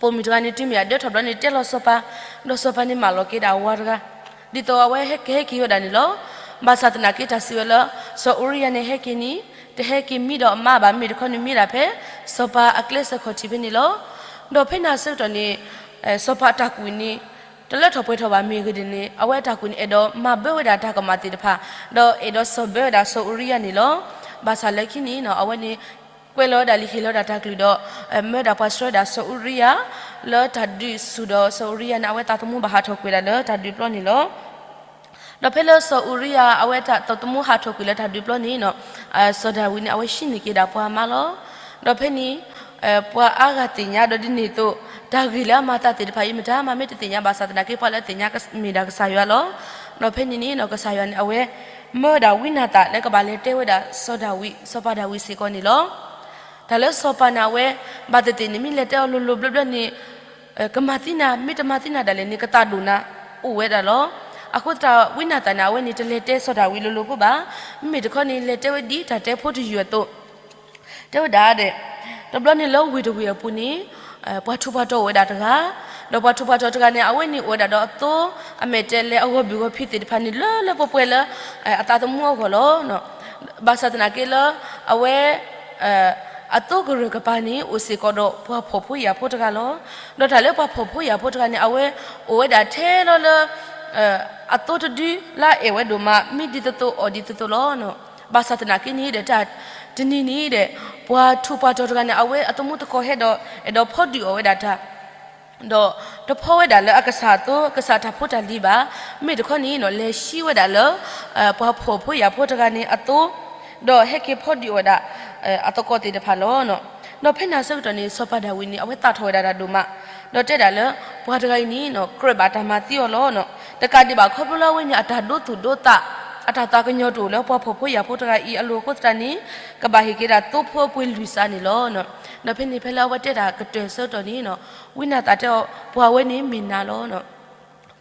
ပိာ်မုၣ်တဂၤန့ၣ် တုၤမ့ၢ်အဒၢထီၣ်ဘျီန့ၣ် တဲလီၤစီၤပၤ, ဒီးစီၤပၤန့ၣ်မၢလီၤက့ၤဒၣ်အဝၤတဂၤ, ဒ်သိးအဝဲဟဲက့ၤဟဲက့ၤဝဲဒၣ်န့ၣ်လီၤ. ဘၣ်ဆၣ်သနာ်က့တၢ်စံးဝဲလၢ စီၤအူရံယၤန့ၣ်ဟဲက့ၤန့ၣ် တဟဲက့ၤမံဒီးအမါဘၣ်, မ့ၢ်တခီန့ၣ်မံဒၣ်ဖဲ စီၤပၤအကျဲစၢၤခီၣ်ထံးဖဲန့ၣ်လီၤ. ဒီးဖဲန့ၣ်အဆၢကတီၢ်န့ၣ် စီၤပၤအတၢ်ကူၣ်န့ၣ် တလၢထီၣ်ပှဲၤထီၣ်ဘၣ်မ့ၢ်ဂ့ၤန့ၣ် အဝဲအတၢ်ကူၣ်န့ၣ် အဲၣ်ဒိးမၤဘၢဝဲဒၣ်တၢ်ကမၣ်သ့ၣ်တဖၣ်, ဒီးအဲၣ်ဒိးစီၤဘၢဝဲဒၣ်စီၤအူရံယၤန့ၣ်လီၤ. ဘၣ်ဆၣ်လၢခံန့ၣ်နီၤ အဝဲန့ၣ် ကွဲးလီၤဝဲဒၣ်လံာ်ဟ့ၣ်လီၤဝဲဒၣ်တၢ်ကလုၢ်ဒီး မၢဒၣ်ပှၤဆှၢဝဲဒၣ်စီၤအူရံယၤ လၢတၢ်ဒုးဆူၣ်ဒီးစီၤအူရံယၤန့ၣ် အဝဲသးသမူဘၣ်ဟးထီၣ်ကွံာ်ဒၣ်လၢတၢ်ဒုးပျီန့ၣ်လီၤ. ဒီးဖဲလၢစီၤအူရံယၤ အဝဲသးသမူဟးထီၣ်ကွံာ်လၢတၢ်ဒုးပျီန့ၣ်နီၤ စီၤဒၤဝံးန့ၣ် အဝဲဟံးန့ၢ်က့ၤဒၣ်ပှၤမါလီၤ. ဒီးဖဲန့ၣ် ပှၤအါဂၤသ့ၣ်ညါဒီးဒ်န့ၣ်အသိး တၢ်ဂ့ၢ်လၢအမၤသးသ့ၣ်တဖၣ်အံၤ မတၤမးမ့ၢ်တသ့ၣ်ညါဘၣ်ဆၣ်သနာ်က့ ပှၤလၢအသ့ၣ်ညါမ့ၢ်ဒၣ်ကစၢ်ယွၤလီၤ. ဒီးဖဲန့ၣ်န့ၣ်နီၤ ကစၢ်ယွၤန့ၣ် အဝဲ မၢဝဲဒၣ်ဝံနၤသၣ်လၢကဘၣ်လဲၤတဲဝဲဒၣ်စီၤဒၤဝံး စီၤပၤဒၤဝံးစ့ၢ်ကီးန့ၣ်လီၤ. တၢ်လၢစီၤပၤန့ၣ် အဝဲ ဘၣ်သ့ၣ်သ့ၣ်န့ၣ် မ့ၢ်လဲၤတဲအီၤလိၤလိၤဘျၢဘျၢန့ၣ် ကမၤသံနၤ မ့ၢ်တမၤသံနၤဒၣ်လဲာ်န့ၣ် ကသးဒိၣ်နၤ အိၣ်ဝဲဒၣ်လီၤ. အဃိသတးဝံနၤသၣ်န့ၣ် အဝဲန့ၣ် တလဲၤတဲစီၤဒၤဝံးလိၤလိၤဖိဘၣ်. မ့မ့ၢ်တခီန့ၣ် လဲၤတဲဝဲဒ်တၢ်တဲဖိတယုၢ်အသိး တဲဝဲဒၣ်ဒီး တဘျီန့ၣ်လၢဝ့ၢ်တဝ့ၢ်အပူၤန့ၣ် ပှၤထူးပှၤတီၤအိၣ်ဝဲဒၣ်တဂၤ, ဒီးပှၤထူးပှၤတီၤတဂၤန့ၣ် အဝဲန့ၣ်အိၣ်ဝဲဒၣ်ဒီးအသိ အမဲာ်တဲးလဲးအဂီၢ်ဘုၣ်ဂီၢ်ဖံးသ့ၣ်တဖၣ်န့ၣ် လၢလၢပှဲၤပှဲၤလၢ အသးသမူအဂီၢ်လီၤ. ဘၣ်ဆၣ်သနာ်က့လၢ အဝဲ အသိကရၢၢ်ကပၤန့ၣ် အိၣ်စ့ၢ်ကီးဒီးပှၤဖှီၣ်ဖိယာ်ဖိတဂၤလီၤ. ဒီးတၢ်လၢပှၤဖှီၣ်ဖိယာ်ဖိတဂၤန့ၣ် အဝဲအိၣ်ဝဲဒၣ်ထဲလီၤလၢ အသိတဒုလၢအအဲၣ်ဝဲဒိၣ်မး မံဒ်သိးသိးအီၣ်ဒ်သိးသိးလီၤ. ဘၣ်ဆၣ်သနာ်က့န့ၣ်ဒီး တၢ်တနံၤန့ၣ်ဒီး ပှၤထူးပှၤတီၤတဂၤန့ၣ် အဝဲအသမူသကိးဟဲဒီး အဲၣ်ဒိးဖီဒုးအီၣ်ဝဲဒၣ်တၢ် ဒီးတဖီဝဲဒၣ်လၢအကစၢ်အသိ ကစၢ်တၢ်ဖိတၢ်လံၤဘၣ်. မ့မ့ၢ်တခီန့ၣ်နီၤ လဲၤဟံးဝဲဒၣ်လၢ ပှၤဖှီၣ်ဖိယာ်ဖိတဂၤန့ၣ်အသိ ဒီးဟဲက့ၤဖီဒုးအီၣ်ဝဲဒၣ် အသကိးသ့ၣ်တဖၣ်လီၤ. ဒီးဖဲန့ၣ်အဆၢကတီၢ်န့ၣ် စီၤပၤဒၤဝံးန့ၣ် အဝဲသးထီၣ်ဝဲဒၣ်တၢ်ဒိၣ်မး ဒီးတဲဒၣ်လၢ ပှၤတဂၤအံၤန့ၣ်နီၤ ကြၢးဘၣ်တၢ်မၤသံအီၤလီၤ. တကးဒံးဘၣ်ခီဖျိလၢအဝဲန့ၣ် အတၢ်ဒိသူၣ်ဒိသး အတၢ်သးကညီၤတအိၣ်လၢပှၤဖှီၣ်ဖိယာ်ဖိတဂၤအံၤအလိၤအဃိသတးန့ၣ် ကဘၣ်ဟ့ၣ်က့ၤဒၣ်သိဖိအပှ့ၤလွံၢ်စးန့ၣ်လီၤ. ဒီးဖဲန့ၣ်ဖဲလၢအဝဲတဲတၢ်ကတၢၢ်အဆၢကတီၢ်န့ၣ်နီၤ ဝံနၤသၣ်တဲအီၤ ပှၤဝဲန့ၣ်မ့ၢ်နၤလီၤ.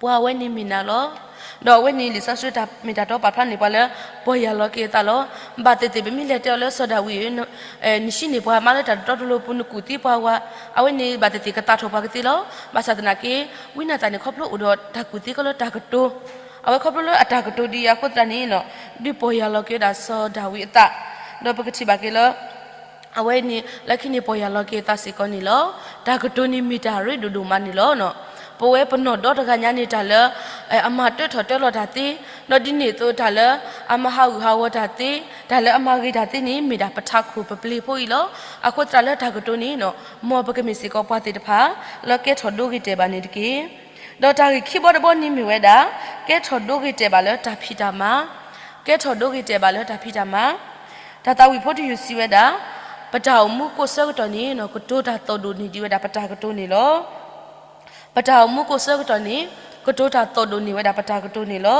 ပှၤဝဲန့ၣ်မ့ၢ်နၤလီၤ. ဒီးအဝဲန့ၣ်လံာ်စီဆှံတၢ်မ့ၢ်တၢ်တီပာ်ဖျါန့ၢ်ပှၤလၢ ပီၢ်ယၢ်လီၤက့ၤအသးလီၤ. ဘၣ်သ့ၣ်သ့ၣ်ပမ့ၢ်လဲၤတဲအီၤလၢစီၤဒၤဝံး နဟံးန့ၢ်ပှၤမါလၢတၢ်တတီတလိၤပူၤ နကူၣ်သံပှၤဝဲ အဝဲန့ၣ်ဘၣ်သ့ၣ်သ့ၣ်ကသးထီၣ်ပှၤကသ့လီၤ. ဘၣ်ဆၣ်သနာ်က့ ဝံနၤသၣ်န့ၣ် ခီဖျိအိၣ်ဒီးတၢ်ကူၣ်သံကီးလၢတၢ်ကတိၤ, အဝဲခီဖျိလၢအတၢ်ကတိၤဒ်အံၤအဃိသတးန့ၣ်နီၤ ဒုးပီၢ်ယၢ်လီၤက့ၤဝဲဒၣ်စီၤဒၤဝံးအသး, ဒီးပကထံၣ်ဘၣ်က့ၤလၢ အဝဲန့ၣ် လၢခံန့ၣ်ပီၢ်ယၢ်လီၤက့ၤအသးစ့ၢ်ကီးန့ၣ်လီၤ. တၢ်ကတိၤန့ၣ်မ့ၢ်တၢ်ရ့ဒိၣ်ဒိၣ်မးန့ၣ်လီၤ. ပဝဲပနီၢ်ဒီတဂၤညါန့ၣ် တၢ်လၢ အမၤတၢထီၣ်တၢလီၤတၢ်သ့, ဒီးဒ်န့ၣ်အသိးတၢ်လၢအမၤဟးဂူာ်ဟးဂီၤတၢ်သ့, တၢ်လၢအမၤဂ့ၤတၢ်သ့န့ၣ် မ့ၢ်ဒၣ်ပထးခိၣ်ပပျ့ၤဖိအံၤလီၤ. အဃိသတးလၢတၢ်ကတိၤန့ၣ်နီၤ မ်ပကမ့ၢ်စ့ၢ်ကီးပှၤသ့ၣ်တဖၣ် လၢကဲထီၣ်ဒိဂ့ၤတဲာ်ဘၣ်န့ၣ်တက့ၢ်. ဒီးတၢ်ဂ့ၢ်ခံဘီတဘီန့ၣ်မ့ၢ်ဝဲဒၣ် ကဲထီၣ်ဒိဂ့ၤတဲာ်ဘၣ်လၢတၢ်ဖံးတၢ်မၤ, ကဲထီၣ်ဒိဂ့ၤတဲာ်ဘၣ်လၢတၢ်ဖံးတၢ်မၤ. တၢ်သးဝံၣ်ဖိတယုၢ်စံးဝဲဒၣ် ပတၢ်အိၣ်မူကိးဆၢကတီၢ်န့ၣ်နီၤ ကတိၤတၢ်သိၣ်ဒိၣ်န့ၢ်ဒံးဝဲဒၣ်ပတၢ်ကတိၤန့ၣ်လီၤ. ပတၢ်အိၣ်မူကိးဆၢကတီၢ်န့ၣ် ကတိၤတၢ်သိၣ်ဒိၣ်န့ၢ်ဝဲဒၣ်ပတၢ်ကတိၤန့ၣ်လီၤ.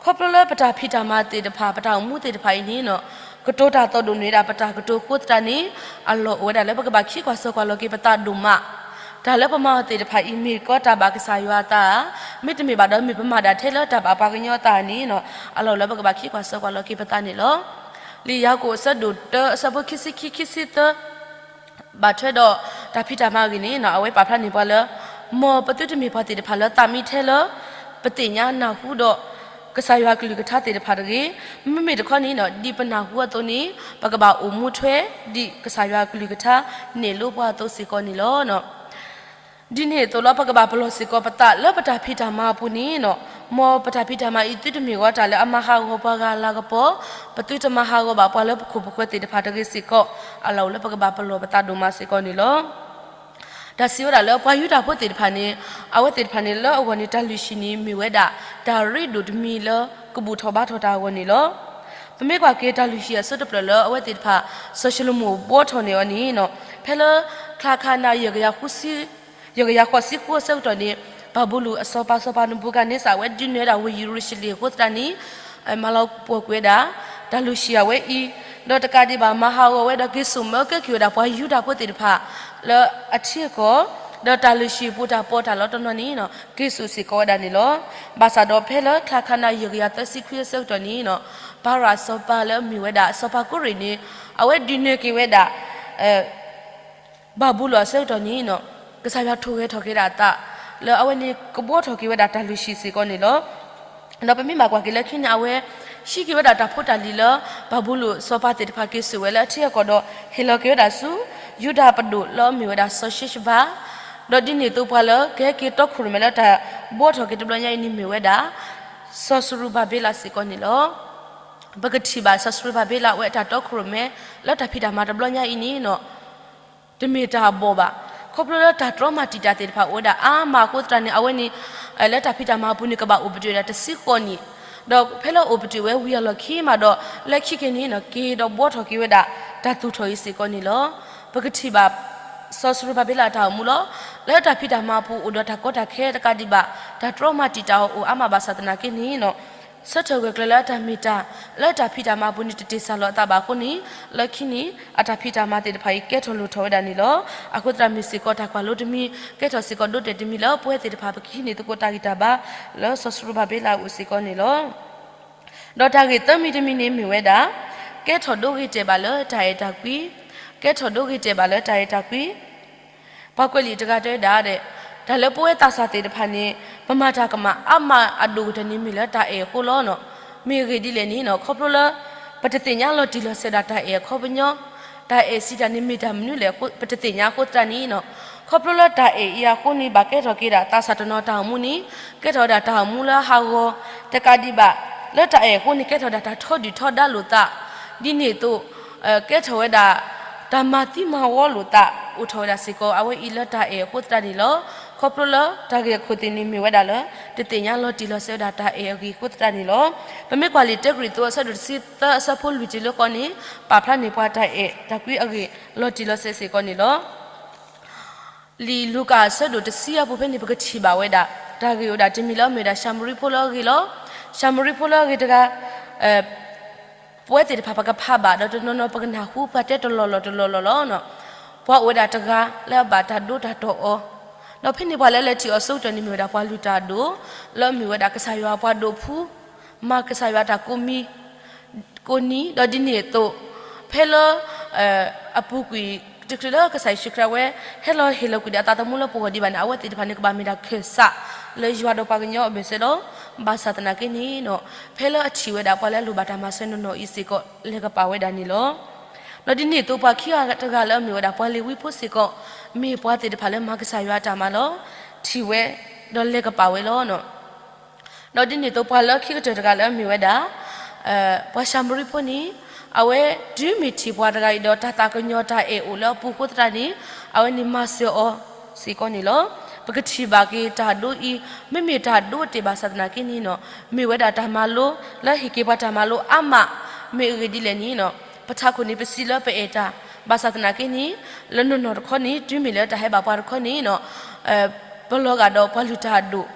ခီဖျိလၢပတၢ်ဖံးတၢ်မၤသ့ၣ်တဖၣ် ပတၢ်အိၣ်မူသ့ၣ်တဖၣ်အံၤန့ၣ် ကတိၤတၢ်သီၣ်ဒိၣ်န့ၢ်ဒၣ်ပတၢ်ကတိၤအဃိသတးန့ၣ် အလီၢ်အိၣ်ဝဲဒၣ်လၢပကဘၣ်ခံကွၢ်စိကွၢ်လီၤက့ၤပသးဒိၣ်မး, တၢ်လၢပမၤအီၤသ့ၣ်တဖၣ်အံၤ မ့ၢ်ကီတၢ်ဘၣ်ကစၢ်ယွၤအသးဧါ, မ့တမ့ၢ်ဘၣ်ဒီး မ့ၢ်ပမၤဒၣ်ထဲလၢတၢ်ဘၣ်ပှၤကညီအသးဧါန့ၣ် အလီၢ်အိၣ်လၢပကဘၣ်ခံကွၢ်စိကွၢ်လီၤက့ၤပသးန့ၣ်လီၤ. လံာ်ယၤကိာ်အဆၢဒိၣ်တၢ အဆၢဖိခံဆံခံ ခံဆံသၢ ဘၣ်ထွဲဒီးတၢ်ဖံးတၢ်မၤအဂ့ၢ်န့ၣ် အဝဲပာ်ဖျါန့ၢ်ပှၤလၢ မ်ပသုတမ့ၢ်ပှၤသ့ၣ်တဖၣ်လၢသးမံထဲလၢ ပသ့ၣ်ညါနၢ်ဟူဒီး ကစၢ်ယွၤကလုၢ်ကထါသ့ၣ်တဖၣ်တဂ့ၤ, မ့မ့ၢ်တခီန့ၣ် ဒ်ပနၢ်ဟူအသိးန့ၣ် ပကဘၣ်အိၣ်မူထွဲ ဒ်ကစၢ်ယွၤကလုၢ်ကထါန့ၣ်လိပှၤအသိးစ့ၢ်ကီးန့ၣ်လီၤ. ဒ်န့ၣ်အသိးလီၤ ပကဘၣ်ပလီၢ်စ့ၢ်ကီးပသးလၢပတၢ်ဖံးတၢ်မၤအပူၤန့ၣ် မ်ပတၢ်ဖံးတၢ်မၤအံၤသုတမ့ၢ်ဂီၤတၢ်လၢအမၤဟးဂီၤပှၤဂၤအလၤကပီၤ, ပသုတမၤဟးဂီၤဘၣ်ပှၤလၢပခိၣ်ပဃၢၤသ့ၣ်တဖၣ်တဂ့ၤစ့ၢ်ကီး, အလီၢ်အိၣ်လၢပကဘၣ်ပလီၢ်ပသးဒိၣ်မးစ့ၢ်ကီးန့ၣ်လီၤ. တၢ်စံးဝဲဒၣ်လၢပှၤယူဒၤဖိသ့ၣ်တဖၣ်န့ၣ် အဝဲသ့ၣ်တဖၣ်န့ၣ်လၢအဂီၢ်န့ၣ် တၢ်လုၢ်ဟံၣ်န့ၣ် မ့ၢ်ဝဲဒၣ်တၢ်ရ့ဒိၣ်တမံၤလၢကဘူၣ်ထီၣ်ဘါထီၣ်တၢ်အဂီၢ်န့ၣ်လီၤ. ပမ့ၢ်ကွၢ်က့ၤတၢ်လုၢ်ဟံၣ်အဆိတဖျၢၣ်လၢအဝဲသ့ၣ်တဖၣ် စီၤၡလိၤမိၣ်ဘှီထီၣ်န့ၢ်အီၤန့ၣ် ဖဲလၢ ချါခါနါ ယဲၢ်ကယၤဃိးဆံဃုအဆၢကတီၢ်န့ၣ် ဘၤဘူလိၣ်အစီၤပၤ စီၤပၤနဘူၤခၣ်န့စၢ် အဝဲဒုးနၢၤဝဲဒၣ်ဝ့ၢ်ယရူၤၡလ့ၣ်အဃိသတးန့ၣ် မၤလီၤပှီၢ်ကွံာ်ဝဲဒၣ် တၢ်လုၢ်ဟံၣ်အဝဲအံၤ, ဒီးတကးဒံးဘၣ်မၤဟးဂီၤဝဲဒီးက့ၤစိာ်မၢကဲက့ၤဝဲဒၣ်ပှၤယူဒၤဖိသ့ၣ်တဖၣ် လၢအထံအကီၢ်, ဒီးတၢ်လုၢ်ဟံၣ်အပူၤတၢ်ပီးတၢ်လီတနီၤန့ၣ် က့ၤစိာ်စ့ၢ်ကီးဝဲဒၣ်န့ၣ်လီၤ. ဘၣ်ဆၣ်ဒီးဖဲလၢ ချါခါနါ ယဲၢ်ကယၤသၢဆံခွံအဆၢကတီၢ်န့ၣ် ပၤရၣ်အစီၤပၤလၢအမ့ၢ်ဝဲဒၣ် စီၤပၤကိရ့ၣ်န့ၣ် အဝဲဒုးနၢၤက့ၤဝဲဒၣ် ဘၤဘူလိၣ်အဆၢကတီၢ်န့ၣ် ကစၢ်ယွၤထိၣ်ဂဲၤထီၣ်က့ၤဒၣ်အသး လၢအဝဲန့ၣ်ကဘှီထီၣ်က့ၤဝဲဒၣ်တၢ်လုၢ်ဟံၣ်စ့ၢ်ကီးန့ၣ်လီၤ. ဒီးပမ့ၢ်ဘၣ်ကွၢ်က့ၤလၢခံန့ၣ် အဝဲဟံးက့ၤဝဲဒၣ်တၢ်ဖိတၢ်လံၤလၢ ဘၤဘူလိၣ်စီၤပၤသ့ၣ်တဖၣ်က့ၤစိာ်ဝဲလၢအထံအကီၢ်ဒီး ဟ့ၣ်လီၤက့ၤဝဲဒၣ်ဆူ ယူဒၤပဒိၣ်လၢအမ့ၢ်ဝဲဒၣ်စီၤၡ့ၡဘၤ, ဒီးဒ်န့ၣ်အသိးပှၤလၢကဟဲက့ၤတီခိၣ်ရိၣ်မဲလၢတၢ်ဘှီထီၣ်က့ၤတဘျီညါအံၤန့ၣ်မ့ၢ်ဝဲဒၣ် စီၤစရူၤဘၤဘ့လးစ့ၢ်ကီးန့ၣ်လီၤ. ပကထံၣ်ဘၣ်စီၤစရူၤဘၤဘ့လးအဝဲအတၢ်တီခိၣ်ရိၣ်မဲ လၢတၢ်ဖံးတၢ်မၤတဘျီညါအံၤန့ၣ် တမ့ၢ်တၢ်အဘီၣ်ဘၣ်. ခီဖျိလၢတၢ်တြီမၤတံာ်တာ်သ့ၣ်တဖၣ်အိၣ်ဝဲဒၣ်အါမးအဃိသတးန့ၣ် အဝဲန့ၣ် လၢတၢ်ဖံးတၢ်မၤအပူၤန့ၣ် ကဘၣ်အိၣ်ပတုာ်ဝဲဒၣ်တဆံဃိးနံၣ်, ဒီးဖဲလၢအိၣ်ပတုာ်ဝဲဝံၤအလီၢ်ခံမးဒီး လၢခံက့ၤန့ၣ် က့ၤဒီးဘှီထီၣ်က့ၤဝဲဒၣ် တၢ်သူၣ်ထီၣ်အံၤစ့ၢ်ကီးန့ၣ်လီၤ. ပကထံၣ်ဘၣ် စီၤစရူၤဘၤဘ့လးအတၢ်အိၣ်မူလီၤ. လၢတၢ်ဖံးတၢ်မၤအပူၤအိၣ်ဒီးတၢ်ကီတၢ်ခဲတကးဒံးဘၣ် တၢ်တြီမၤတံာ်တာ်အီၤအိၣ်အါမးဘၣ်ဆၣ်သနာ်က့န့ၣ် ဆၢထၢၣ်ဂၢၢ်ကျၢၤလၢအတၢ်မ့ၢ်တၢ် လၢတၢ်ဖံးတၢ်မၤအပူၤန့ၣ် တတ့ၢ်စၢ်လီၤအသးဘၣ်အဃိန့ၣ် လၢခံန့ၣ် အတၢ်ဖံးတၢ်မၤသ့ၣ်တဖၣ်အံၤ ကဲထီၣ်လိၣ်ထီၣ်ဝဲဒၣ်န့ၣ်လီၤ. အဃိသတးမ့ၢ်စ့ၢ်ကီးတၢ်ကွၢ်လိတမံၤ ကဲထီၣ်စ့ၢ်ကီးဒိတဲာ်တမံၤလၢပဝဲသ့ၣ်တဖၣ်ပကဟံးန့ၢ်သကိးတၢ်ဂံၢ်တၢ်ဘါ လၢစီၤစရူၤဘၤဘ့လးအအိၣ်စ့ၢ်ကီးန့ၣ်လီၤ. ဒီးတၢ်ဂ့ၢ်သၢမံၤတမံၤန့ၣ်မ့ၢ်ဝဲဒၣ် ကဲထီၣ်ဒိဂ့ၤတဲာ်ဘၣ်လၢတၢ်အဲၣ်တၢ်ကွံ, ကဲထီၣ်ဒိဂ့ၤတဲာ်ဘၣ်လၢတၢ်အဲၣ်တၢ်ကွံ ပှၤကွဲးလံာ်တဂၤတဲဝဲဒၣ်ဒီး တၢ်လၢပဝဲသးစၢ်သ့ၣ်တဖၣ်န့ၣ် ပမၤတၢ်ကမၣ်အါမးအဒိၣ်ကတၢၢ်န့ၣ် မ့ၢ်လၢတၢ်အဲၣ်အဃိလီၤ. မ့ၢ်အဂ့ၢ်ဒ်လဲၣ်န့ၣ် ခီဖျိလၢ ပတသ့ၣ်ညါလီၤတံၢ်လီၤဆဲးဒၣ်တၢ်အဲၣ်အခီပညီ, တၢ်အဲၣ်စံးတၢ်န့ၣ်မ့ၢ်တၢ်မနုၤလဲၣ် ပတသ့ၣ်ညါအဃိသတးန့ၣ် ခီဖျိလၢတၢ်အဲၣ်အံၤအဃိန့ၣ် ဘၣ်ကဲထီၣ်က့ၤဒၣ်သးစၢ်တနီၤတၢ်အိၣ်မူန့ၣ် ကဲထီၣ်ဝဲဒၣ်တၢ်အိၣ်မူလၢဟးဂီၤ တကးဒံးဘၣ် လၢတၢ်အဲၣ်အဃိန့ၣ် ကဲထီၣ်ဝဲဒၣ်တၢ်ထီဒုၣ်ထီဒါလိာ်သး ဒ်န့ၣ်အသိး ကဲထီၣ်ဝဲဒၣ် တၢ်မၤသံမၤဝီလိာ်သး အိၣ်ထီၣ်ဝဲဒၣ်စ့ၢ်ကီး အဝဲအံၤလၢတၢ်အဲၣ်အဃိသတးန့ၣ်လီၤ. ခီဖျိလၢတၢ်ဂ့ၢ်အခိၣ်သ့ၣ်န့ၣ်မ့ၢ်ဝဲဒၣ်လၢ တသ့ၣ်ညါလီၤတံၢ်လီၤဆဲးဝဲဒၣ်တၢ်အဲၣ်အဂ့ၢ်အဃိသတးန့ၣ်လီၤ. ပမ့ၢ်ကွၢ်လံာ်တၢကရံၣ်သူးအဆၢဒိၣ်တဆံသၢအဆၢဖိလွံၢ်တုၤလၢဃိးန့ၣ် ပာ်ဖျါန့ၢ်ပှၤတၢ်အဲၣ်တၢ်ကွံအဂ့ၢ်လီၤတံၢ်လီၤဆဲးစ့ၢ်ကီးန့ၣ်လီၤ. လံာ်လူၤကၣ်အဆၢဒိၣ်တဆံအပူၤဖဲန့ၣ် ပကထံၣ်ဘၣ်ဝဲဒၣ် တၢ်ဂ့ၢ်အိၣ်ဒၣ်တမံၤလၢအမ့ၢ်ဝဲဒၣ်ၡၤမရံဖိလၢအဂ့ၢ်လီၤ. ၡၤမရံဖိလၢအဂ့ၢ်တဂၤ ပဝဲသ့ၣ်တဖၣ်ပကဖးဘၣ် ဒီးတနီၤနီၤပကနၢ်ဟူပှၤတဲတလီၢ်လီၢ်တလီၢ်လီၢ်လီၤ. ပှၤအိၣ်ဝဲဒၣ်တဂၤလၢအဘၣ်တၢ်ဒိတၢ်တီၢ်အီၤ, ဒီးဖဲန့ၣ်ပှၤလၢအလဲၤထံၣ်အီၤအဆိကတၢၢ်န့ၣ်မ့ၢ်ဝဲဒၣ်ပှၤလုၢ်တၢ်အဒိၣ် လၢအမ့ၢ်ဝဲဒၣ်ကစၢ်ယွၤအပှၤဒိးဖှူ မၤကစၢ်ယွၤတၢ်ကိးမံၤ ကိးနံၤ ဒီးဒ်န့ၣ်အသိး ဖဲလၢ အပူၤကွံာ် တချုးလၢကစၢ်ယ့ၣ်ၡူးခရံာ်ဝဲ ဟဲလီၤဟ့ၣ်လီၤကွံာ်ဒံးအသးသမူလၢပဂီၢ်ဒံးဘၣ်န့ၣ် အဝဲသ့ၣ်တဖၣ်န့ၣ် ကဘၣ်မ့ၢ်ဒၣ်ခၢၣ်စးလၢယွၤဒီးပှၤကညီအဘၢၣ်စၢၤလီၤ. ဘၣ်ဆၣ်သနာ်က့န့ၣ် ဖဲလၢအထံၣ်ဝဲဒၣ်ပှၤလၢအလိၣ်ဘၣ်တၢ်မၤစၢၤနီၢ်နီၢ်အံၤစ့ၢ်ကီး လဲၤကပာ်ဝဲဒၣ်န့ၣ်လီၤ. ဒီးဒ်န့ၣ်အသိးပှၤခံဂၤတဂၤလၢအမ့ၢ်ဝဲဒၣ်ပှၤလ့ၤဝံဖိစ့ၢ်ကီး မ့ၢ်ပှၤသ့ၣ်တဖၣ်လၢမၤကစၢ်ယွၤအတၢ်မၤလီၤ. ထံၣ်ဝဲ ဒီးလဲၤကပာ်ဝဲလီၤ. ဒီးဒ်န့ၣ်အသိးပှၤလၢခံကတၢၢ်တဂၤလၢအမ့ၢ်ဝဲဒၣ် ပှၤၡၤမရံဖိန့ၣ် အဝဲတုၤမ့ၢ်ထံၣ်ပှၤတဂၤအံၤဒီးတၢ်သးကညီၤတၢ်အဲၣ်အိၣ်လၢအပူၤအဃိသတးန့ၣ် အဝဲန့ၣ်မၤစၢၤအီၤစ့ၢ်ကီးန့ၣ်လီၤ. ပကထံၣ်ဘၣ်က့ၤတၢ်ဒိအံၤ မ့မ့ၢ်တၢ်ဒိတ့ၢ်ဘၣ်ဆၣ်သနာ်က့န့ၣ် မ့ၢ်ဝဲဒၣ်တၢ်မၤလိလၢဟ့ၣ်က့ၤပှၤတၢ်မၤလိအါမး မ့ၢ်အဂ့ၢ်ဒ်လဲၣ်န့ၣ် ပထးခိၣ်န့ၣ်ပစံးလၢပအဲၣ်တၢ် ဘၣ်ဆၣ်သနာ်က့န့ၣ် လၢနီၢ်နီၢ်တခီန့ၣ် တုၤမ့ၢ်လၢတၢ်ဟဲဘၣ်ပှၤတခီန့ၣ် ပလီၤဂာ်ဒီးပှၤလုၢ်တၢ်အဒိၣ်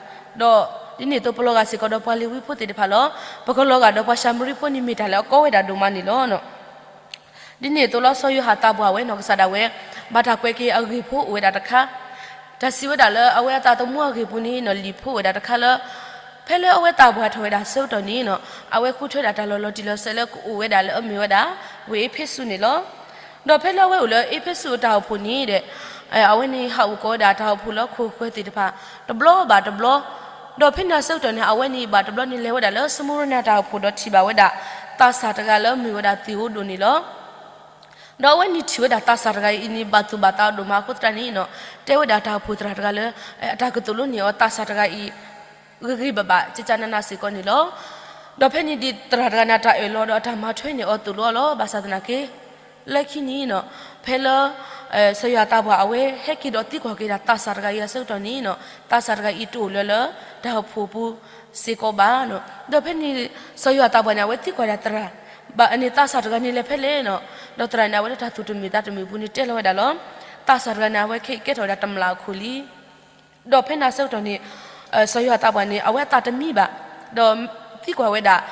ဒီး ဒ်န့ၣ်အသိး ပလီၤဂာ်စ့ၢ်ကီးဒီးပှၤလ့ၤဝံဖိသ့ၣ်တဖၣ်လီၤ. ပကလီၤဂာ်ဒီးပှၤၡၤမရံဖိန့ၣ်မ့ၢ်တၢ်လၢအကီဝဲဒၣ်ဒိၣ်မးန့ၣ်လီၤ. ဒ်န့ၣ်အသိးလီၤ စီၤယိၤဟၣ်သးပှၢ်ဝဲနီၢ်ကစၢ်ဒၣ်ဝဲ ဘၣ်တၢ်ကွဲးက့ၤအဂ့ၢ်ဖိအိၣ်ဝဲဒၣ်တခါ, တၢ်စံးဝဲဒၣ်လၢအဝဲအသးသမူအဂ့ၢ်ပူၤန့ၣ်နီၢ် လံာ်ဖိအိၣ်ဝဲဒၣ်တခါလၢ ဖဲလၢအဝဲသးပှၢ်ထီၣ်ဝဲဒၣ်ဆၢကတီၢ်န့ၣ်နီၢ် အဝဲဃုထၢဒၣ်တၢ်လီၢ်လီၤတံၢ်လီၤဆဲးလၢကအိၣ်ဝဲဒၣ်လၢအမ့ၢ်ဝဲဒၣ် ဝ့ၢ်အ့းဖ့းစူးန့ၣ်လီၤ. ဒီးဖဲလၢအဝဲအိၣ်လၢအ့းဖ့းစူးအတၢ်အိၣ်ဖှိၣ်န့ၣ်ဒီး အဝဲန့ၣ်ဟးအိၣ်ကီးဝဲဒၣ်တၢ်အိၣ်ဖှိၣ်လၢခိၣ်ဃၢၤသ့ၣ်တဖၣ် တဘျီဘၣ်တဘျီ, ဒီးဖဲန့ၣ်အဆၢကတီၢ်န့ၣ် အဝဲန့ၣ်ဘၣ်တဘျီန့ၣ်လဲၤဝဲဒၣ်လၢစမူရနၤတၢ်အိၣ်ဖှိၣ်ဒီးထံၣ်ဘၣ်ဝဲဒၣ် သးစၢ်တဂၤလၢအမ့ၢ်ဝဲဒၣ်သုးအိၣ်ဒိၣ်န့ၣ်လီၤ. ဒီးအဝဲန့ၣ်ထံၣ်ဝဲဒၣ်သးစၢ်တဂၤအံၤန့ၣ် ဘၣ်သူၣ်ဘၣ်သးအဒိၣ်မးအဃိသတးန့ၣ်နီၢ် တဲဝဲဒၣ်တၢ်အိၣ်ဖှိၣ်သရၣ်တဂၤလၢ အတၢ်ကသိၣ်လိန့ၢ်အီၤသးစၢ်တဂၤအံၤ ဂ့ၤဂ့ၤဘၣ်ဘၣ် ကကနးနးစ့ၢ်ကီးန့ၣ်လီၤ. ဒီးဖဲန့ၣ်ဒ်သရၣ်တဂၤန့ၣ် အတၢ်အၢၣ်လီၤဒီးအတၢ်မၤထွဲန့ၢ်အီၤသိၣ်လိအီၤလီၤ. ဘၣ်ဆၣ်သနာ်က့ လၢခံန့ၣ်နီၢ် ဖဲလၢ စီၤယိၤဟၣ်သးပှၢ်အဝဲဟဲက့ၤဒီးသံကွၢ်က့ၤဒၣ်သးစၢ်တဂၤအံၤအဆၢကတီၢ်န့ၣ်နီၢ် သးစၢ်တဂၤအံၤတအိၣ်လၢၤလၢတၢ်အိၣ်ဖှိၣ်ပူၤစ့ၢ်ကီးဘၣ်နီၢ်. ဒီးဖဲန့ၣ် စီၤယိၤဟၣ်သးပှၢ်န့ၣ် အဝဲသံကွၢ်ဒၣ်သရၣ် ဘၣ်န့ၣ်သးစၢ်တဂၤန့ၣ်လဲၤဖဲလဲၣ်နီၢ်. ဒီးသရၣ်န့ၣ် အဝဲလၢတၢ်သူၣ်တမုာ်သးတမုာ်ပူၤန့ၣ်တဲလီၤဝဲဒၣ်လီၤ. သးစၢ်တဂၤန့ၣ် အဝဲခဲအံၤကဲထီၣ်ဝဲဒၣ်တမျာ်အခိၣ်လံ ဒီးဖဲန့ၣ်အဆၢကတီၢ်န့ၣ် စီၤယိၤဟၣ်သးပှၢ်န့ၣ် အဝဲအသးတမံဘၣ်, ဒီးသံကွၢ်ဝဲဒၣ်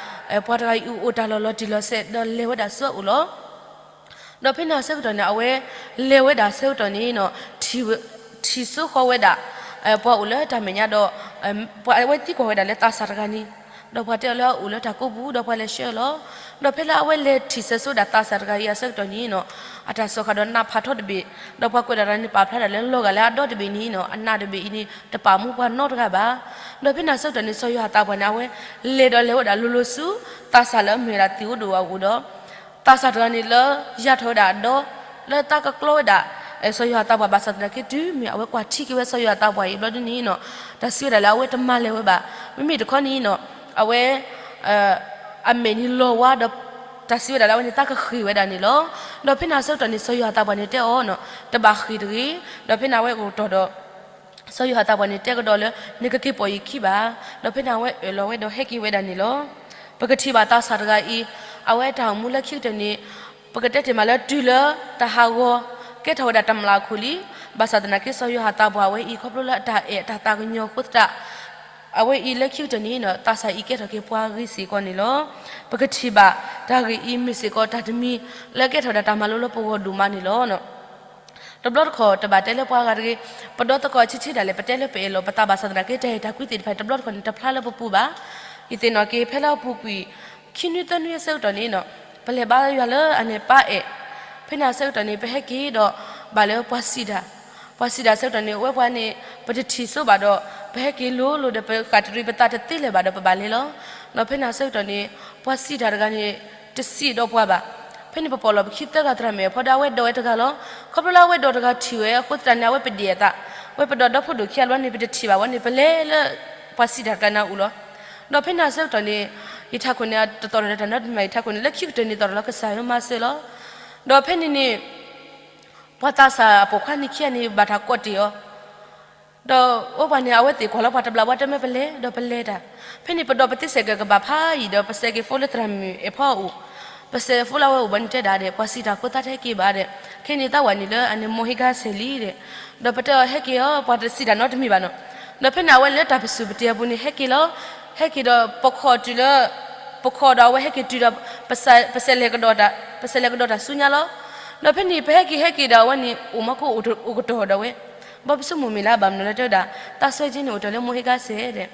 ပှၤတဂၤအံၤအိၣ်တၢ်လီၢ်လီၤတံၢ်လီၤဆဲး ဒီးလဲၤဝဲဒၣ်ဆူအအိၣ်လီၤ. ဒီးဖဲန့ၣ်အဆၢကတီၢ်န့ၣ် အဝဲလဲၤဝဲဒၣ်ဆၢကတီၢ်န့ၣ်နီၤ ထံၣ်ဆိဃီၤဝဲဒၣ် ပှၤအိၣ်လၢတၢ်မဲာ်ညါဒီး ပှၤအဝဲသံကွၢ်ဝဲဒၣ်လၢသးစၢ်တဂၤန့ၣ်, ဒီးပှၤတဲအီၤလၢအအိၣ်လၢတၢ်ကိးပူၤ ဒီးပှၤလဲၤဆှၢအီၤလီၤ. ဒီးဖဲလၢအဝဲလဲၤထံၣ်ဆၢဆိဒၣ်သးစၢ်တဂၤအံၤအဆၢကတီၢ်န့ၣ်နီၤ အတၢ်စၢဃာ်ဒီးနးဖးထီတဘ့ၣ်, ဒီးပှၤကွဲးဒၣ်တၢ်န့ၣ် ပာ်ဖျါဒၣ်လၢလီၤဂာ်လၢအဒီတဘ့ၣ်န့ၣ်နီၤ အနးတဘ့ၣ်အံၤန့ၣ် တပာ်မူပှၤနီတဂၤဘၣ်. ဒီးဖဲန့ၣ်အဆၢကတီၢ်န့ၣ် စီၤယိၤဟၣ်သးပှၢ်န့ၣ် အဝဲလဲၤဒီးလဲၤဝဲဒၣ်လိၤလိၤဆူ သးစၢ်လၢအမ့ၢ်ဝဲဒၣ်သုးအိၣ်ဒိၣ်အအိၣ်ဒီး သးစၢ်တဂၤန့ၣ်လၢယၤထီၣ်ဝဲဒၣ်အဒီ လၢသးကကျီဝဲဒၣ် စီၤယိၤဟၣ်သးပှၢ်ဘၣ်ဆၣ်သနာ်က့ တုၤမ့ၢ်အဝဲကွၢ်ထံက့ၤဝဲစီၤယိၤဟၣ်သးပှၢ်အံၤဘျီဒ်န့ၣ်နီၤ တၢ်စံးဝဲဒၣ်လၢအဝဲတမၤလဲၢ်ဝဲဘၣ်. မ့မ့ၢ်တခီန့ၣ်နီၤ အဝဲ အမဲာ်န့ၣ်လီၤဝါဒီး တၢ်စံးဝဲဒၣ်လၢအဝဲန့ၣ်သးကဃ့ၢ်ဝဲဒၣ်န့ၣ်လီၤ. ဒီးဖဲန့ၣ်အဆၢကတီၢ်န့ၣ် စီၤယိၤဟၣ်သးပှၢ်န့ၣ်တဲအီၤနီၤ တဘၣ်ဃ့ၢ်တဂ့ၤ. ဒီးဖဲန့ၣ်အဝဲအိၣ်တီၢ်ဒီး စီၤယိၤဟၣ်သးပှၢ်န့ၣ်တဲကဒီးလၢ နကက့ၤပိာ်ယခံဘၣ်. ဒီးဖဲန့ၣ်အဝဲအၢၣ်လီၤဝဲဒီးဟဲက့ၤဝဲဒၣ်န့ၣ်လီၤ. ပကထံၣ်ဘၣ်သးစၢ်တဂၤအံၤ အဝဲတၢ်အိၣ်မူလၢခံကတၢၢ်န့ၣ် ပကတဲတ့ၢ်မးလၢတုၤလၢတၢ်ဟးဂီၤ ကဲထီၣ်ဝဲဒၣ်တမျးအခိၣ်လံ. ဘၣ်ဆၣ်သနာ်က့ စီၤယိၤဟၣ်သးပှၢ်အဝဲအံၤ ခီဖျိလၢအတၢ်အဲၣ်အတၢ်သးကညီၤအဃိသတး အဝဲအံၤလၢခံကတၢၢ်န့ၣ် သးစၢ်အံၤကဲထီၣ်က့ၤပှၤဂ့ၤစ့ၢ်ကီးန့ၣ်လီၤ. ပကထံၣ်ဘၣ်တၢ်ဂ့ၢ်အံၤမ့ၢ်စ့ၢ်ကီးတၢ်တမံၤလၢကဲထီၣ်ဝဲဒၣ်တၢ်မၤလိလၢပဂီၢ်ဒိၣ်မးန့ၣ်လီၤ. တဘျီတခီၣ် တဘၣ်တဲလၢပှၤဂၤတဂ့ၤ, ပဒီသကိးဆံးဆံးဒၣ်လဲာ် ပတဲလၢပအဲၣ်လီၤပသးဘၣ်ဆၣ်သနာ်က့ တၢ်အဲၣ်တၢ်ကွံသ့ၣ်တဖၣ် တဘျီတခီၣ်န့ၣ် တဖျါလၢပပူၤဘၣ်. ယသ့ၣ်နီၣ်က့ၤ ဖဲလၢအပူၤကွံာ် ခံနွံသၢနွံအဆၢကတီၢ်န့ၣ်နီၤ ပလဲၤဘါယွၤလၢအန့ၣ်ပၢ်အဲၣ်, ဖဲန့ၣ်အဆၢကတီၢ်န့ၣ် ပဟဲက့ၤဒီးဘၣ်လၢပှၤစံးတၢ်, ပှၤစံးတၢ်အဆၢကတီၢ်န့ၣ် အဝဲပှၤန့ၣ် ပတထံၣ်ဆိဘၣ်ဒီး ပဟဲက့ၤလိၤလိၤဒီး ပဃၣ်တရံးပသးတသ့လၢၤဘၣ်ဒီး ပဘၣ်လဲၤလီၤ. ဒီးဖဲန့ၣ်အဆၢကတီၢ်န့ၣ် ပှၤစံးတၢ်တဂၤန့ၣ် တစံးဒီးပှၤဘၣ်. ဖဲန့ၣ်ပပိာ်လီၤပခံသၢဂၤသရၣ်မုၣ်အဖီဒီး အဝဲဒိးဝဲတဂၤလီၤ. ခီဖျိလၢအဝဲဒိးတဂၤထံၣ်ဝဲအဃိသတးန့ၣ် အဝဲပဒံၣ်အသး, အဝဲပဒီးဒီဖိဒိၣ်ခံဂၤဘျီန့ၣ် ပတထံၣ်ဘၣ်ဝဲန့ၣ် ပလဲၤလၢပှၤစံးတၢ်တဂၤန့ၣ်အအိၣ်လီၤ. ဒီးဖဲန့ၣ်အဆၢကတီၢ်န့ၣ် ယထးခိၣ်န့ၣ် တသီၣ်ထီၣ်လၢတၢ်နီတမံၤဘၣ်, ယထးခိၣ်န့ၣ် လၢခံကတၢၢ်န့ၣ်သီၣ်ထီၣ်လၢကစၢ်ယွၤမၤစၢၤလီၤ. ဒီးဖဲန့ၣ်န့ၣ် ပှၤသးစၢ်အပိာ်ခွါန့ၣ်ခံဂၤန့ၣ် ဘၣ်တၢ်ကိးတ့ၢ်အီၤ ဒီးအဝဲပှၤန့ၣ် အဝဲသ့ၣ်ကွၢ်လီၤပှၤတဘျီဘၣ် တမ့ၢ်ပလဲၤဒီးပလဲၤတၢ်. ဖဲန့ၣ်ပဒီးပသ့စဲးကဲးကဘၣ်ဖးယံာ်ဒီး ပစဲးက့ၤ phone လၢသရၣ်မုၣ်အဲၣ်ဖီအအိၣ်, ပစဲး phone လၢအဝဲအိၣ်ဘၣ်န့ၣ်တဲဒၣ်ဒီး ပှၤစံးတၢ်အဃိသတးဟဲက့ၤဘၣ်ဒီး ခဲအံၤန့ၣ်သးဝဲန့ၣ်လၢအန့ၣ် မိၢ်ဟ့ကါဆဲးလံဒီး, ဒီးပတဲအီၤဟဲက့ၤအီၤ ပှၤတစံးတၢ်နီတမံၤဘၣ်နီၤ. ဒီးဖဲန့ၣ်အဝဲလၢတၢ်ပစူၢ်ပတ့ၢ်အပူၤန့ၣ် ဟဲက့ၤလီၤ. ဟဲက့ၤဒီးပခီၣ်တုၤလၢ ပခီၣ်ဒီးအဝဲဟဲက့ၤတုၤဒီး ပစဲးလဲၤကဒီးတၢ် ပစဲးလဲၤကဒီးတၢ်ဆူညါလီၤ. ဒီးဖဲန့ၣ် ပဟဲက့ၤဟဲက့ၤဒီးအဝဲန့ၣ် အိၣ်မီၢ်ကအိၣ်ကတီၢ်ဒီးဝဲ, ဘၣ်ပဆိကမိၣ်မ့ၢ်လၢအဘၣ်မနုၤလၢတဲဝဲဒၣ် သးစွဲက့န့ၣ်အိၣ်တ့ၢ်လၢမိၢ်ဟ့ကါဆဲးဒီး,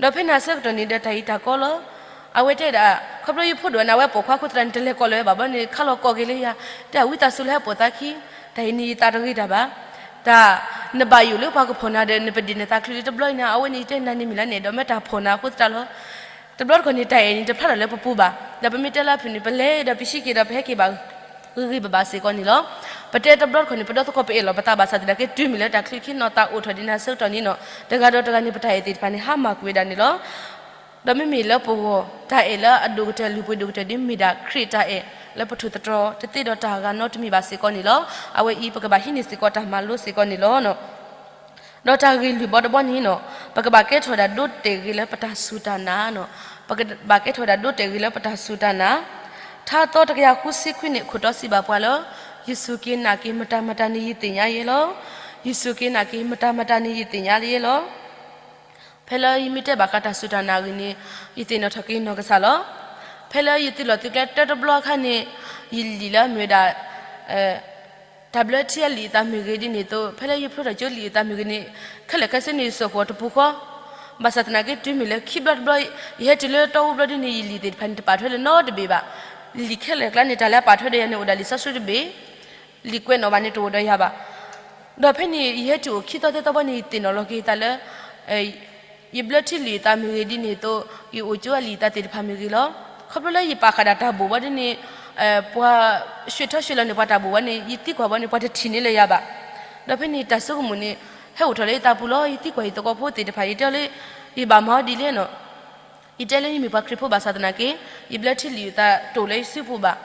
ဒီးဖဲန့ၣ်အဆၢကတီၢ်န့ၣ်ဒီးတၢ်အံၤတၢ်ကီလီၤ. အဝဲတဲဒၣ် ခီဖျိယဖိဒိၣ်န့ၣ် အဝဲပိာ်ခွါအဃိသတးန့ၣ် တလဲၤကိးလၢၤဘၣ်ဘျီန့ၣ် ခါလီၤကိးက့ၤလၢယၤ, တဲအဝံသးစူၤလၢဟဲပိာ်သးခံ, တၢ်အံၤန့ၣ်ယသးတဂ့ၤတၢ်ဘၣ်. တၢ် နဘၣ်ယိၣ်လၢပှၤကဖီၣ်နၤဒီး နပဒ့ၣ်နသးချုးလၢတဘျီအံၤန့ၣ် အဝဲန့ၣ်ယတဲနၤန့ၣ်မ့ၢ်လၢန့ၣ် ဒီးမ့ၢ်တၢ်ဖီၣ်နၤအဃိသတးလီၤ. တဘျီတခီၣ်န့ၣ် တၢ်အဲၣ်န့ၣ် တဖျါထီၣ်လၢပပူၤဘၣ်. ဒီးပမ့ၢ်တဲလၢအဖုၣ်န့ၣ် ပလဲၤဒီးပဟံးက့ၤဒီးပဟဲက့ၤဘၣ် ဂ့ၤဂ့ၤဘၣ်ဘၣ်စ့ၢ်ကီးန့ၣ်လီၤ. ပတဲတဘျီတခီၣ်န့ၣ် ပဒီသကိးပအဲၣ်လီၤပသးဘၣ်ဆၣ်သနာ်က့ တုၤမ့ၢ်လၢတၢ်ချုးခံနီၤသးအိၣ်ထီၣ်ဒ်န့ၣ်အဆၢကတီၢ်န့ၣ်နီၤ တဂၤဒီးတဂၤန့ၣ် ပတၢ်အဲၣ်သ့ၣ်တဖၣ်န့ၣ် ဟါမၢ်ကွံာ်ဝဲဒၣ်န့ၣ်လီၤ. ဒီးမ့မ့ၢ်လၢပဂီၢ် တၢ်အဲၣ်လၢအဒိၣ်ကတၢၢ်လုၢ်ပှ့ၤဒိၣ်ကတၢၢ်ဒ်မ့ၢ်ဒၣ်ခရံာ်တၢ်အဲၣ်လၢပထိၣ်သတြီၤတသ့ဒီးတၢ်ဂၤနီတမံၤဘၣ်စ့ၢ်ကီးန့ၣ်လီၤ. အဝဲအံၤပကဘၣ်ဟံးန့ၢ်စ့ၢ်ကီးတၢ်မၤလိစ့ၢ်ကီးန့ၣ်လီၤ. ဒီးတၢ်ဂ့ၢ်လုၢ်ဘီတဘီန့ၣ်နီၤ ပကဘၣ်ကဲထီၣ်ဝဲဒၣ်ဒိတဲာ်ဂ့ၤလၢပတၢ်စူၢ်တၢ်နာ်နီၤ, ပကဘၣ်ကဲထီၣ်ဝဲဒၣ်ဒိတဲာ်ဂ့ၤလၢပတၢ်စူၢ်တၢ်နာ်. ထါသီတကယၤဃုဆံခွံန့ၣ် ခိၣ်တီစံးဘၣ်ပှၤလၢ ယစူၢ်က့ၤနာ်က့ၤမတၤမတၤန့ၣ် ယသ့ၣ်ညါယဲလီၤ. ယစူၢ်က့ၤနာ်က့ၤမတၤမတၤန့ၣ် ယသ့ၣ်ညါယဲလီၤ. ဖဲလၢယမ့ၢ်တဲဘၣ်ဃးတၢ်စူၢ်တၢ်နာ်အဂ့ၢ်န့ၣ် ယသ့ၣ်နီၣ်ထီၣ်က့ၤနီၢ်ကစၢ်လီၤ. ဖဲလၢယသုးလီၢ်သုးကျဲတၢတဘျီအခါန့ၣ် ယလံာ်လၢအမ့ၢ်ဝဲဒၣ် တၢ်ဘျၢထံအလံာ်အသးမ့ၢ်ဂ့ၤဒ်န့ၣ်အသိး ဖဲလၢယဖျိထီၣ်ကၠိလံာ်အသးမ့ၢ်ဂ့ၤန့ၣ် ခဲလၢာ်ခဲဆ့န့ၣ် ယစိာ်ဃီၤတပူၤဃီ, ဘၣ်ဆၣ်သနာ်က့တုၤမ့ၢ်လၢခံဘျီတဘျီ ယဟဲတုၤလၢတီအူဘျီဒ်န့ၣ် ယလံာ်သ့ၣ်တဖၣ်န့ၣ်တပာ်ထွဲလၢနီတဘ့ၣ်ဘၣ်. လံာ်ခဲလၢာ်အကျါန့ၣ် တၢ်လၢအပာ်ထွဲဒီးယၤန့ၣ် အိၣ်ဒၣ်လံာ်စီဆှံတဘ့ၣ်, လံာ်ကွဲးနီၣ်ဘၣ်န့ၣ်တအိၣ်ဒီးယၤဘၣ်. ဒီးဖဲန့ၣ် ယဟဲတုၤအိၣ်ခံသီသၢသီဘျီန့ၣ် ယသ့ၣ်နီၣ်လီၤက့ၤသးလၢ ယဘျၢထံလံာ်အသးမ့ၢ်ဂ့ၤဒ်န့ၣ်အသိး ယအိၣ်ကၠိအလံာ်အသးသ့ၣ်တဖၣ်မ့ၢ်ဂ့ၤလီၤ. ခီဖျိလၢယပာ်ဃာ်ဒၣ်တၢ်ဘိၣ်ဘျီဒ်န့ၣ် ပှၤ ရွှေထီရွှေလီၤန့ၣ် ပှၤတၢ်ဘိၣ်ဘျီန့ၣ် ယသံကွၢ်ဘျီန့ၣ် ပှၤတထံၣ်န့ၢ်လၢၤယၤဘၣ်. ဒီးဖဲန့ၣ်တၢ်ဆိကမိၣ်န့ၣ် ဟဲအိၣ်ထီၣ်လၢယသးပူၤလီၤ. ယသံကွၢ်ယသကိးဖိသ့ၣ်တဖၣ် ယတဲအီၤလၢ ယဘၣ်မၤအီၤဒ်လဲၣ်နီၤ. ယတဲလၢယမ့ၢ်ပှၤခရံာ်ဖိဘၣ်ဆၣ်သနာ်က့ ယဘျၢထံလံာ်အသးတအိၣ်လၢယစုပူၤဘၣ်.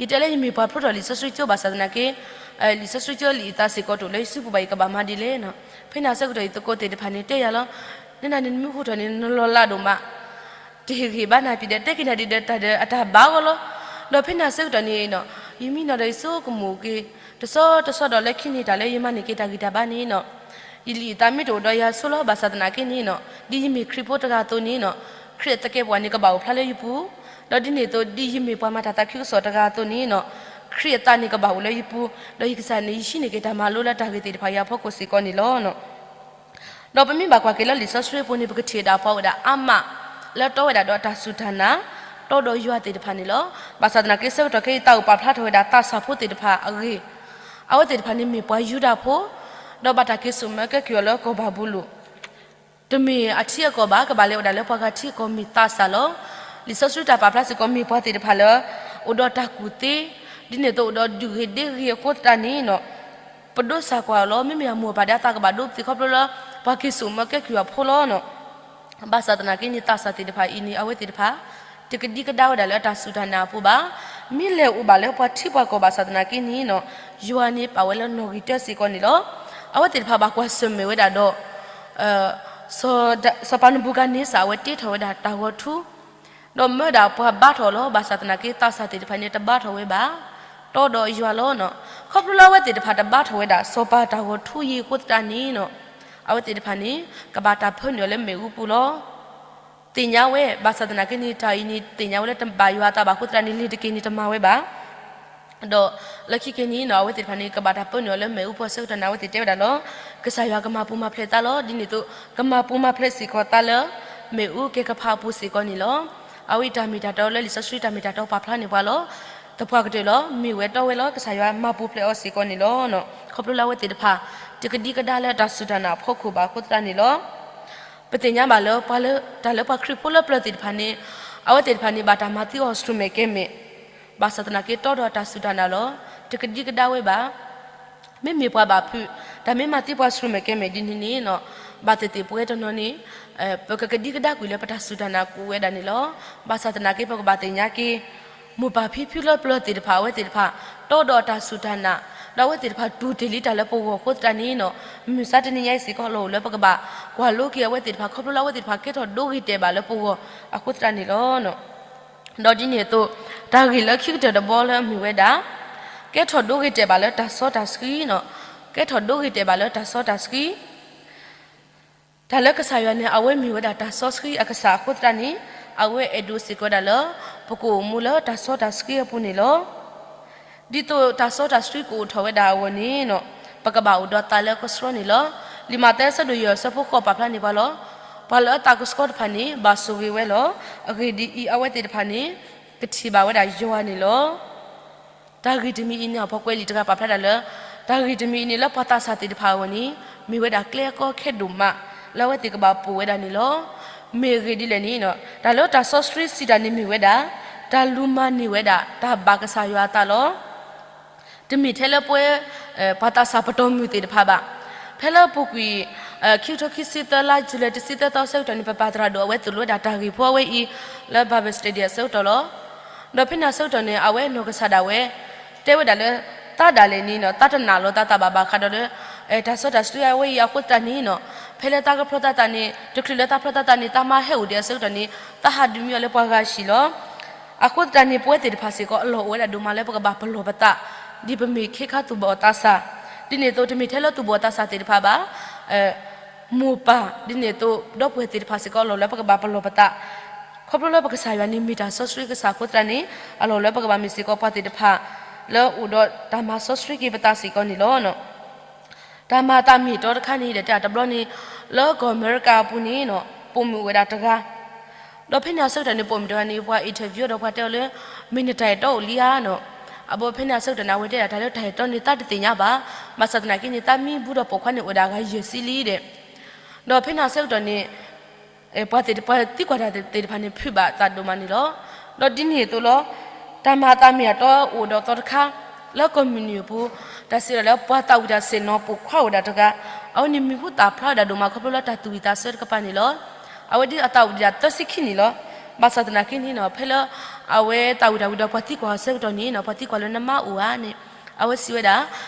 ယတဲလၢယမ့ၢ်ပှၤဖျိထီၣ်လံာ်စီဆှံကၠိဘၣ်ဆၣ်သနာ်က့ လံာ်စီဆှံကၠိလံာ်အသးစ့ၢ်ကီးတအိၣ်လၢယစုပူၤဘၣ် ယကဘၣ်မၤဒ်လဲၣ်နီၤ. ဖဲန့ၣ်အဆၢကတီၢ်ယသကိးသ့ၣ်တဖၣ်န့ၣ်တဲယၤလီၤ, နနၤန့ၣ်နမ့ၢ်ဟူထီၣ်န့ၣ် နလီၤလးဒိၣ်မး တဟ့ၣ်ဂံၢ်ဘါနၤပံၤဒီး တဲက့ၤနၤဒ်ဒီးတၢ်ဒီးအတၢ်ဘၣ်အဂီၢ်လီၤ. ဒီးဖဲန့ၣ်အဆၢကတီၢ်န့ၣ်နီၤ ယမံနီၤဒီးယဆိကမိၣ်က့ၤ တဆီတဆီဒီးလၢခံန့ၣ် တၢ်လၢယမၤန့ၢ်က့ၤတၢ်ဂံၢ်တၢ်ဘါန့ၣ်နီၤ ယလံာ်အသးမ့ၢ်တအိၣ်ဒီးယၤဆိလီၤ. ဘၣ်ဆၣ်သနာ်က့န့ၣ်နီၤ ဒ်ယမ့ၢ်ခရံာ်ဖိတဂၤအသိးန့ၣ်နီၤ ခရံာ်အသကဲာ်ပဝးန့ၣ် ကဘၣ်အိၣ်ဖျါလၢယပူၤ, ဒီးဒ်န့ၣ်အသိး ဒ်ယမ့ၢ်ပှၤမၤတၢ်သးခုကစီၣ်တဂၤအသိးန့ၣ်နီၤ ခရံာ်အသးန့ၣ်ကဘၣ်အိၣ်လၢယပူၤ, ဒီးယကစၢ်န့ၣ် ယဟံးန့ၢ်က့ၤတၢ်မၤလိလၢတၢ်ဂ့ၢ်သ့ၣ်တဖၣ်အံၤအဖီခိၣ်စ့ၢ်ကီးန့ၣ်လီၤ. ဒီးပမ့ၢ်ဘၣ်ကွၢ်က့ၤလၢလံာ်စီဆှံအပူၤန့ၣ် ပကထံၣ်ဒၣ်ပှၤအိၣ်ဒၣ်အါမး လၢတီဝဲဒၣ်ဒီးတၢ်စူၢ်တၢ်နာ် တီဒီးယွၤသ့ၣ်တဖၣ်န့ၣ်လီၤ. ဘၣ်ဆၣ်သနာ်က့ဆၢကတီၢ်ခဲအံၤ သးအိၣ်ပာ်ဖျါထီၣ်ဝဲဒၣ်သးစၢ်ဖိသ့ၣ်တဖၣ်အဂ့ၢ်, အဝဲသ့ၣ်တဖၣ်န့ၣ်မ့ၢ်ပှၤယူဒၤဖိ, ဒီးဘၣ်တၢ်က့ၤစိာ်မၢကဲကုၢ်အီၤလၢကီၢ်ဘၤဘူလိၣ် တမ့ၢ်အထံအကီၢ်ဘၣ်, ကဘၣ်လဲၤအိၣ်ဒၣ်လၢပှၤဂၤထံအကီၢ်မ့ၢ်သးစၢ်လီၤ. လံာ်စီဆှံတၢ်ပာ်ဖျါစ့ၢ်ကီးမ့ၢ်ပှၤသ့ၣ်တဖၣ်လၢ အိၣ်ဒီးတၢ်ကူၣ်သ့, ဒ်န့ၣ်အသိးအိၣ်ဒီးဒုၣ်ဂ့ၤဒ့ဂ့ၤအဃိသတးန့ၣ်နီၤ ပဒိးစၢ်ကွၢ်အီၤလီၤ. မ့မ့ၢ်အမိၢ်အပၢ်ဒီးအသးကဘၣ်ဒိပသ့ၣ်ခီဖျိလၢ ပှၤက့ၤစိာ်မၢကဲကုၢ်အီၤဖိလီၤနီၤ. ဘၣ်ဆၣ်သနာ်က့န့ၣ် သးစၢ်သ့ၣ်တဖၣ်အံၤန့ၣ် အဝဲသ့ၣ်တဖၣ် တကဒံကဒါဝဲဒၣ်လၢတၢ်စူၢ်တၢ်နာ်အပူၤဘၣ်. မ့ၢ်လဲၤအိၣ်ဘၣ်လၢပှၤထံပှၤကီၢ်ဘၣ်ဆၣ်သနာ်က့န့ၣ်နီၤ ယွၤန့ၣ်ပာ်ဝဲလၢနီၣ်ဂံၢ်တၢစ့ၢ်ကီးန့ၣ်လီၤ. အဝဲသ့ၣ်တဖၣ်ဘၣ်ကွၢ်ဆၢၣ်မဲာ်ဝဲဒၣ်ဒီး စီၤပၤနဘူၤခၣ်န့စၢ် အဝဲတ့ထီၣ်ဝဲဒၣ်တၢ်ဂီၤထူ ဒီးမၢဒၣ်ပှၤဘါထီၣ်လီၤ. ဘၣ်ဆၣ်သနာ်က့ သးစၢ်သ့ၣ်တဖၣ်န့ၣ် တဘါထီၣ်ဝဲဘၣ်, တီဒီးယွၤလီၤနီၤ. ခီဖျိလၢအဝဲသ့ၣ်တဖၣ်တဘါထီၣ်ဝဲဒၣ် စီၤပၤတၢ်ဂီၤထူအံၤအဃိသတးန့ၣ်နီၤ အဝဲသ့ၣ်တဖၣ်န့ၣ် ကဘၣ်တၢ်ပၢနုာ်အီၤလၢမ့ၣ်အူပူၤလီၤ. သ့ၣ်ညါဝဲ ဘၣ်ဆၣ်သနာ်က့န့ၣ် တၢ်အံၤန့ၣ် သ့ၣ်ညါဝဲလၢတဘၣ်ယွၤအသးဘၣ်အဃိသတးန့ၣ် လ့ၤတက့ၤန့ၣ်တမၤဝဲဘၣ် ဒီးလၢခံက့ၤန့ၣ်နီၤ အဝဲသ့ၣ်တဖၣ်န့ၣ် ကဘၣ်တၢ်ပၢနုာ်အီၤလၢမ့ၣ်အူပူၤအဆၢကတီၢ်န့ၣ် အဝဲသ့ၣ်တဲဝဲဒၣ်လီၤ. ကစၢ်ယွၤကမၤပူၤမၤဖျဲးသးလီၤ. ဒ်န့ၣ်အသိး ကမၤပူၤမၤဖျဲးစ့ၢ်ကီးသးလၢ မ့ၣ်အူကဲကဖးအပူၤစ့ၢ်ကီးန့ၣ်လီၤ. အဝဲအံၤတၢ်မ့ၢ်တၢ်တီလၢလံာ်စီဆှံတၢ်မ့ၢ်တၢ်တီပာ်ဖျါန့ၢ်ပှၤလီၤ. သပှၢ်ကတၢၢ်လီၤ. မ့ၢ်ဝဲတီဝဲလီၤ. ကစၢ်ယွၤမၤပူၤဖျဲးအီၤစ့ၢ်ကီးန့ၣ်လီၤ. ခီဖျိလၢအဝဲသ့ၣ်တဖၣ် တကဒံကဒါလၢတၢ်စူၢ်တၢ်နာ်အဖီခိၣ်ဘၣ်အဃိသတးန့ၣ်လီၤ. ပသ့ၣ်ညါဘၣ်လၢ ပှၤလၢ တၢ်လၢပှၤခရံာ်ဖိလၢပျၢၤသ့ၣ်တဖၣ်န့ၣ် အဝဲသ့ၣ်တဖၣ်န့ၣ် ဘၣ်တၢ်မၤသံအီၤဆူၣ်မဲာ်ကဲမဲာ်, ဘၣ်ဆၣ်သနာ်က့တီဒီးတၢ်စူၢ်တၢ်နာ်လီၤ. တကဒံကဒါဝဲဘၣ်. မ့မ့ၢ်ပှၤဘၣ်ဖုး တၢ်မ့ၢ်မၤသံပှၤဆူၣ်မဲာ်ကဲမဲာ်ဒ်န့ၣ်န့ၣ်နီၤ ဘၣ်သ့ၣ်သ့ၣ်ပဝဲတနီၤန့ၣ် ပကကဒံကဒါကွံာ်လၢပတၢ်စူၢ်တၢ်နာ်ကအိၣ်ဝဲဒၣ်န့ၣ်လီၤ. ဘၣ်ဆၣ်သနာ်က့ ပကဘၣ်သ့ၣ်ညါက့ၤ မိၢ်ပၢ်ဖံဖုလၢပျၢၤသ့ၣ်တဖၣ် အဝဲသ့ၣ်တဖၣ် တီဒီးတၢ်စူၢ်တၢ်နာ်, ဒီးအဝဲသ့ၣ်တဖၣ်တူၢ်တ့ၢ်လံတၢ်လၢပဂီၢ်အဃိသတးန့ၣ်နီၤ မုၢ်မဆါတနံၤညါအံၤစ့ၢ်ကီး လီၤအိၣ်လၢပကဘၣ်ကွၢ်လိက့ၤအဝဲသ့ၣ်တဖၣ် ခီဖျိလၢအဝဲသ့ၣ်တဖၣ်ကဲထီၣ်ဒိဂ့ၤတဲာ်ဘၣ်လၢပဂီၢ်အဃိသတးန့ၣ်လီၤ. ဒီးဒ်န့ၣ်အသိး တၢ်ဂ့ၢ်လၢခံကတၢၢ်တဘီလၢအမ့ၢ်ဝဲဒၣ် ကဲထီၣ်ဒိဂ့ၤတဲာ်ဘၣ်လၢတၢ်စီတၢ်ဆှံနီၤ, ကဲထီၣ်ဒိဂ့ၤတဲာ်ဘၣ်လၢတၢ်စီတၢ်ဆှံ တၢ်လၢကစၢ်ယွၤန့ၣ် အဝဲမ့ၢ်ဝဲဒၣ်တၢ်စီဆှံအကစၢ်အဃိသတးန့ၣ် အဝဲအဲၣ်ဒိးစ့ၢ်ကီးဝဲဒၣ်လၢ ပကအိၣ်မူလၢတၢ်စီတၢ်ဆှံအပူၤန့ၣ်လီၤ. ဒ်သိးတၢ်စီတၢ်ဆှံကအိၣ်ထီၣ်ဝဲဒၣ်အဂီၢ်န့ၣ်နီၤ ပကဘၣ်အိၣ်ဒီးသးလၢကဆှီန့ၣ်လီၤ. လံာ်မးသဲအဆၢဒိၣ်ယဲၢ်အဆၢဖိဃိးပာ်ဖျါန့ၢ်ပှၤလီၤ. ပှၤလၢအသးကဆှီတဖၣ်န့ၣ် ဘၣ်ဆိၣ်ဂ့ၤဝဲလီၤ. အဂ့ၢ်ဒ်အံၤ, အဝဲသ့ၣ်တဖၣ်န့ၣ် ကထံၣ်ဘၣ်ဝဲဒၣ်ယွၤန့ၣ်လီၤ. တၢ်ဂ့ၢ်တမံၤအံၤန့ၣ် အဖီကွဲလံာ်တဂၤပာ်ဖျါဒၣ်လၢ တၢ်ဂ့ၢ်တမံၤအံၤန့ၣ် လၢပှၤသးစၢ်သ့ၣ်တဖၣ်အဂီၢ်န့ၣ် မ့ၢ်ဝဲဒၣ်ကျဲအကီခဲဒိၣ်မး လၢအဝဲသ့ၣ်ကဘၣ်ပိာ်ဝဲဒၣ်န့ၣ်လီၤ. မ့ၢ်အဂ့ၢ်ဒ်လဲၣ်န့ၣ် တၢ်လၢတၢ်စီဆှံစံးတၢ်န့ၣ်မ့ၢ်ဝဲဒၣ် တၢ်လူၤမၤန့ၢ်ဝဲဒၣ် တၢ်ဘၣ်ကစၢ်ယွၤအသးလီၤ. တမ့ၢ်ထဲလၢပဝဲ ပှၤသးစၢ်ပတီၢ်မုၢ်သ့ၣ်တဖၣ်ဘၣ်. ဖဲလၢအပူၤကွံာ် ခံကထိခံဆံသၢ လါယူၤလံ တဆံသၢသီအဆၢကတီၢ်န့ၣ် ပပၢ်သရၣ်ဒိၣ်အဝဲသိၣ်လိဝဲဒၣ်တၢ်ဂ့ၢ်ဖိအဝဲအံၤ လၢ Bible Study အဆၢကတီၢ်လီၤ. ဒီးဖဲန့ၣ်အဆၢကတီၢ်န့ၣ် အဝဲနီၢ်ကစၢ်ဒၣ်ဝဲ တဲဝဲဒၣ်လၢ သးဒၣ်လဲာ်န့ၣ်နီၤ သးတနာ်လီၤသးသးဘၣ်ဘၣ်ဃးဒီးလၢ တၢ်စီတၢ်ဆှံအဝဲအံၤအဃိသတးန့ၣ်နီၤ ဖဲလၢသးကဖျီသးသးန့ၣ် တချုးလၢသးဖျီသးသးန့ၣ် သးမါဟဲအိၣ်ဒံးအဆၢကတီၢ်န့ၣ် သးဟးဒုးမံအီၤလၢပှၤဂၤဟံၣ်လီၤ. အဃိသတးန့ၣ် ပဝဲသ့ၣ်တဖၣ်စ့ၢ်ကီး အလီၢ်အိၣ်ဝဲဒၣ်ဒိၣ်မးလၢပကဘၣ်ပလီၢ်ပသး ဒ်ပမ့ၢ်ခ့ခါသူၣ်ဘီၣ်သးစၢ်, ဒ်န့ၣ်အသိး တမ့ၢ်ထဲလၢသူၣ်ဘီၣ်သးစၢ်သ့ၣ်တဖၣ်ဘၣ်. မိၢ်ပၢ်ဒ်န့ၣ်အသိး ဒီပုၢ်ဝဲၢ်သ့ၣ်တဖၣ်စ့ၢ်ကီး အလီၢ်လၢပကဘၣ်ပလီၢ်ပသး, ခီဖျိလၢပကစၢ်ယွၤန့ၣ်မ့ၢ်တၢ်စီဆှံကစၢ်အဃိသတးန့ၣ် အလီၢ်လၢပကဘၣ်မ့ၢ်စ့ၢ်ကီးပှၤသ့ၣ်တဖၣ် လၢအိၣ်ဒီးတၢ်မၤစီဆှံက့ၤပသးစ့ၢ်ကီးန့ၣ်လီၤ. တၢ်မၤအသးမ့ၢ်အတီတခါန့ၣ်ဒီး တဲတဘျီန့ၣ် လၢကီၢ်အမဲရကၤအပူၤန့ၣ် ပိာ်မုၣ်အိၣ်ဝဲဒၣ်တဂၤ ဒီးဖဲန့ၣ်အဆၢကတီၢ်န့ၣ် ပိာ်မုၣ်တဂၤန့ၣ် ပှၤ interview ဒီးပှၤတဲအီၤလၢ မ့ၢ်နတၢ်အဲၣ်တီအိၣ်လံဧါနီၤ. အဘီဖဲန့ၣ်အဆၢကတီၢ်န့ၣ် အဝဲတဲဒၣ်တၢ်လၢတၢ်အဲၣ်တီန့ၣ် သးတသ့ၣ်ညါဘၣ်. ဘၣ်ဆၣ်သနာ်က့န့ၣ် သးမံဘူဒီးပိာ်ခွါန့ၣ်အိၣ်ဝဲဒၣ်အဂၤယဲၢ်ဆံလံဒီး ဒီးဖဲန့ၣ်အဆၢကတီၢ်န့ၣ် ပှၤသ့ၣ်တဖၣ်သံကွၢ်တၢ်သ့ၣ်တဖၣ်န့ၣ် ဖုးဘၣ်သးဒိၣ်မးန့ၣ်လီၤ. ဒီးဒ်န့ၣ်အသိးလီၤ တၢ်မၤအသးမ့ၢ်အတီအိၣ်ဒီးသီတခါ လၢကီၢ်မုၢ်နုာ်အပူၤ တၢ်စံးဝဲဒၣ်လၢပှၤသးဝံၣ်တၢ်ဆ့ၣ်နီၤပိာ်ခွါအိၣ်ဝဲဒၣ်တဂၤ အဝဲန့ၣ်မံၤဟူသၣ်ဖျါဝဲဒၣ်ဒိၣ်မးခီဖျိလၢတၢ်သူၣ်ဝံၣ်သးဆၢတကပၤန့ၣ်လီၤ. အဝဲဒ်အသးဝံၣ်ဒၣ်သၢဆံခံနံၣ်လီၤ. ဘၣ်ဆၣ်သနာ်က့န့ၣ်နီၤ ဖဲလၢ အဝဲသးဝံၣ်တၢ်ဝံၤဒီးပှၤသံကွၢ်အီၤဆၢကတီၢ်န့ၣ်နီၤ ပှၤသံကွၢ်လၢနမါအိၣ်ဧါန့ၣ် အဝဲစံးဝဲဒၣ်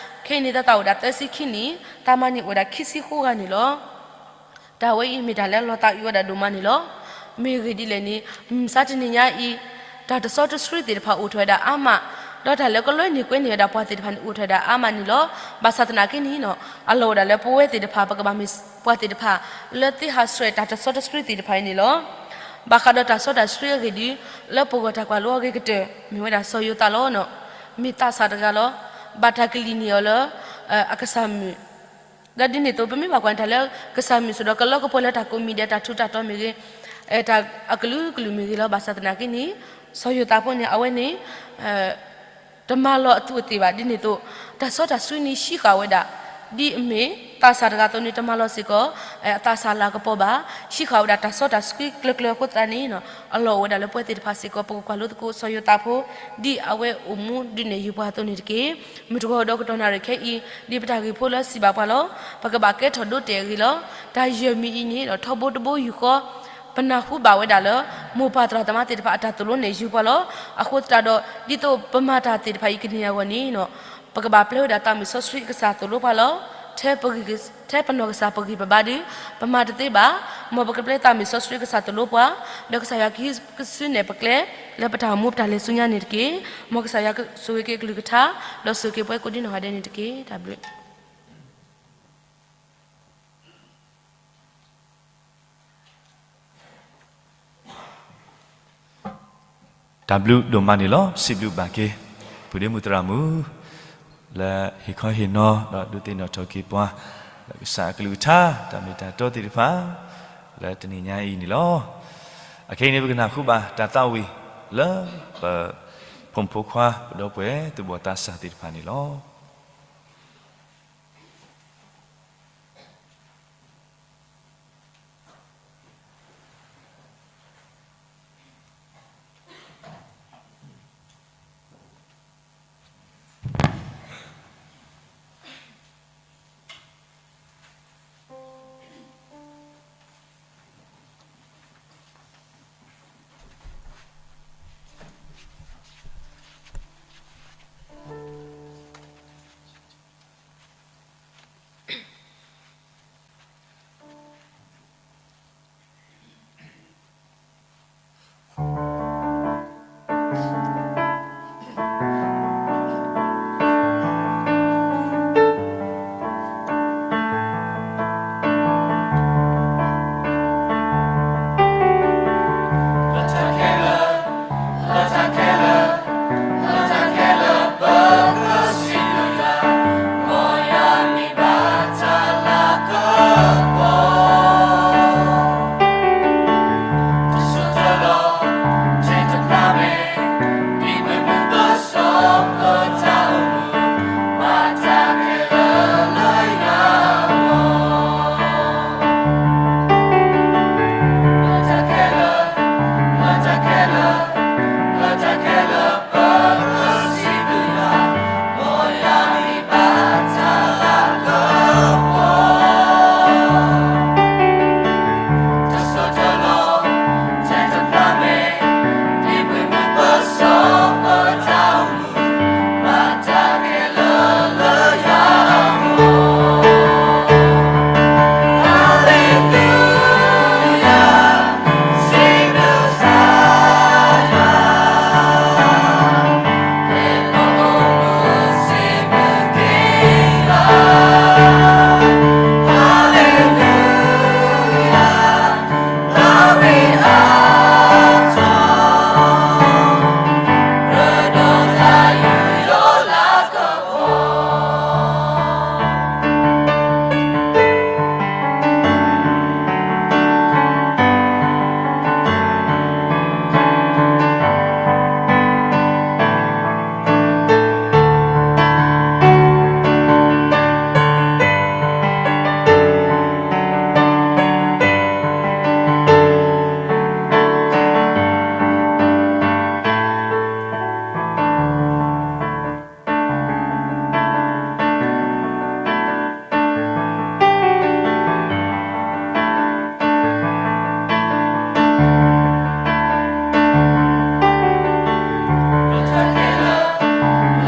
ခဲအံၤန့ၣ် တၢ်သးအိၣ်ဒၣ်သၢဆံခံနံၣ် တၢ်မါန့ၣ်အိၣ်ဝဲဒၣ်ခံဆံဃိးဂၤန့ၣ်လီၤ. တၢ်ဝဲအံၤမ့ၢ်တၢ်လၢအလီၤသးအုးဝဲဒၣ်ဒိၣ်မးန့ၣ်လီၤ. မ့ၢ်ဂ့ၢ်ဒ်လဲၣ်န့ၣ် မုၢ်မဆါတနံၤညါအံၤ တၢ်တစီတဆှံသ့ၣ်တဖၣ်အိၣ်ထီၣ်ဝဲဒၣ်အါမး, ဒီးတၢ်လၢကလၢန့ၢ်ကွဲန့ၢ်ဝဲဒၣ်ပှၤသ့ၣ်တဖၣ်န့ၣ် အိၣ်ထီၣ်ဝဲဒၣ်အါမးန့ၣ်လီၤ. ဘၣ်ဆၣ်သနာ်က့န့ၣ်နီၤ အလီၢ်အိၣ်ဒၣ်လၢပဝဲသ့ၣ်တဖၣ် ပကဘၣ်မ့ၢ်ပှၤသ့ၣ်တဖၣ် လၢသ့ဟးဆှဲးတၢ်တစီတဆှံသ့ၣ်တဖၣ်အံၤန့ၣ်လီၤ. ဘၣ်ဃးဒီးတၢ်စီတၢ်ဆှံအဂ့ၢ်ဒီး လၢပဂီၢ်တၢ်ကွၢ်လိအဂ့ၤကတၢၢ် မ့ၢ်ဝဲဒၣ်စီၤယိၤသးလီၤ. မ့ၢ်သးစၢ်တဂၤလီၤ. ဘၣ်တၢ်ကလံၣ်န့ၢ်အီၤလၢ အကစၢ်မုၣ် ဒီးဒ်န့ၣ်အသိး ပမ့ၢ်ဘၣ်ကွၢ်န့ၣ် တၢ်လၢကစၢ်မုၣ်စိၤဒီးကလီကပှီၤလၢတၢ်ကိးမံၤဒဲး တၢ်ထူးတၢ်တီၤမ့ၢ်ဂ့ၤ, တၢ်အကလုာ်ကလုာ်မ့ၢ်ဂ့ၤလီၤ. ဘၣ်ဆၣ်သနာ်က့န့ၣ် စီၤယိၤသးဖိန့ၣ် အဝဲန့ၣ် တမၤလီၤအသူးအသ့ၣ်ဘၣ်. ဒ်န့ၣ်အသိး တၢ်စီတၢ်ဆှံန့ၣ် ဟံးဃာ်ဝဲဒၣ် ဒ်အမ့ၢ်သးစၢ်တဂၤအသိးန့ၣ် တမၤလီၤစ့ၢ်ကီး အသးစၢ်လၤကပီၤဘၣ်. ဟံးဃာ်ဝဲဒၣ်တၢ်စီတၢ်ဆှံကျၢၤကျၢၤအဃိသတးန့ၣ် အလီၢ်အိၣ်ဝဲဒၣ်လၢပဝဲသ့ၣ်တဖၣ်စ့ၢ်ကီး ပကကွၢ်လိသကိးစီၤယိၤသးဖိ ဒ်အဝဲအိၣ်မူဒုးနဲၣ်ယုာ်ပှၤအသိးန့ၣ်တက့ၢ်. မုၢ်တဂီၤဒီးကတီၢ်နၣ်ရံၣ်ခဲအံၤ ဒ်ပတၢ်ဂ့ၢ်ဖိလၢစံးဘၣ်ပှၤလီၤ. ပကဘၣ်ကဲထီၣ်ဒိတဲာ်အဂ့ၢ်လီၤ. တၢ်ယဲၢ်မံၤအံၤန့ၣ်ဒီး ထီဘိတဘိယူၢ်ဃီ ပနၢ်ဟူဘၣ်ဝဲဒၣ်လၢ မိၢ်ပၢ်သရၣ်သမါသ့ၣ်တဖၣ်အတၢ်သိၣ်လိနဲၣ်ယုာ်ပှၤလီၤ. အဃိသတးဒီး ဒ်သိးပမၤတၢ်သ့ၣ်တဖၣ်အံၤကန့ၢ်အဂီၢ်န့ၣ် ပကဘၣ်ပျဲဝဲဒၣ်သးမုၢ်စီဆှံကစၢ်သိၣ်လိပှၤလီၤ. ထဲပဂံၢ် ထဲပနီၢ်ကစၢ်ပဂံၢ်ပဘါဒီး ပမၤတသ့ဘၣ်. မ်ပကပျဲသးမုၢ်စီဆှံကစၢ်သိၣ်လိပှၤ, ဒီးကစၢ်ယွၤကဟံးကစုနဲၣ်ပကျဲ လၢပတၢ်အိၣ်မူပတၢ်လဲၤဆူညါန့ၣ်တက့ၢ်. မ်ကစၢ်ယွၤဆိၣ်ဂ့ၤက့ၤအကလုၢ်ကထါ, ဒီးဆိၣ်ဂ့ၤက့ၤပဝဲကိးဒံနီၢ်ဂၤဒဲးန့ၣ်တက့ၢ်. တၢ်ဘျုး တၢ်ဘျုးဒိၣ်မးန့ၣ်လီၤ. စံးဘျုးဘၣ်က့ၤ ပုၢ်ဒ့မုၣ်သရၣ်မုၣ် လၢဟ့ၣ်ခီဟ့ၣ်နီၤ ဒီးဒုးသ့ၣ်နီၣ်ထီၣ်က့ၤပှၤ လၢကစၢ်အကလုၢ်ကထါ တၢ်မ့ၢ်တၢ်တီသ့ၣ်တဖၣ် လၢတနံၤညါအံၤန့ၣ်လီၤ. အခဲအံၤန့ၣ် ပကနၢ်ဟူဘၣ်တၢ်သးဝံၣ်လၢပ ဖိမုၣ်ဖိခွါ ပဒီပုၢ်ဝဲၢ်သူၣ်ဘီၣ်သးစၢ်သ့ၣ်တဖၣ်န့ၣ်လီၤ.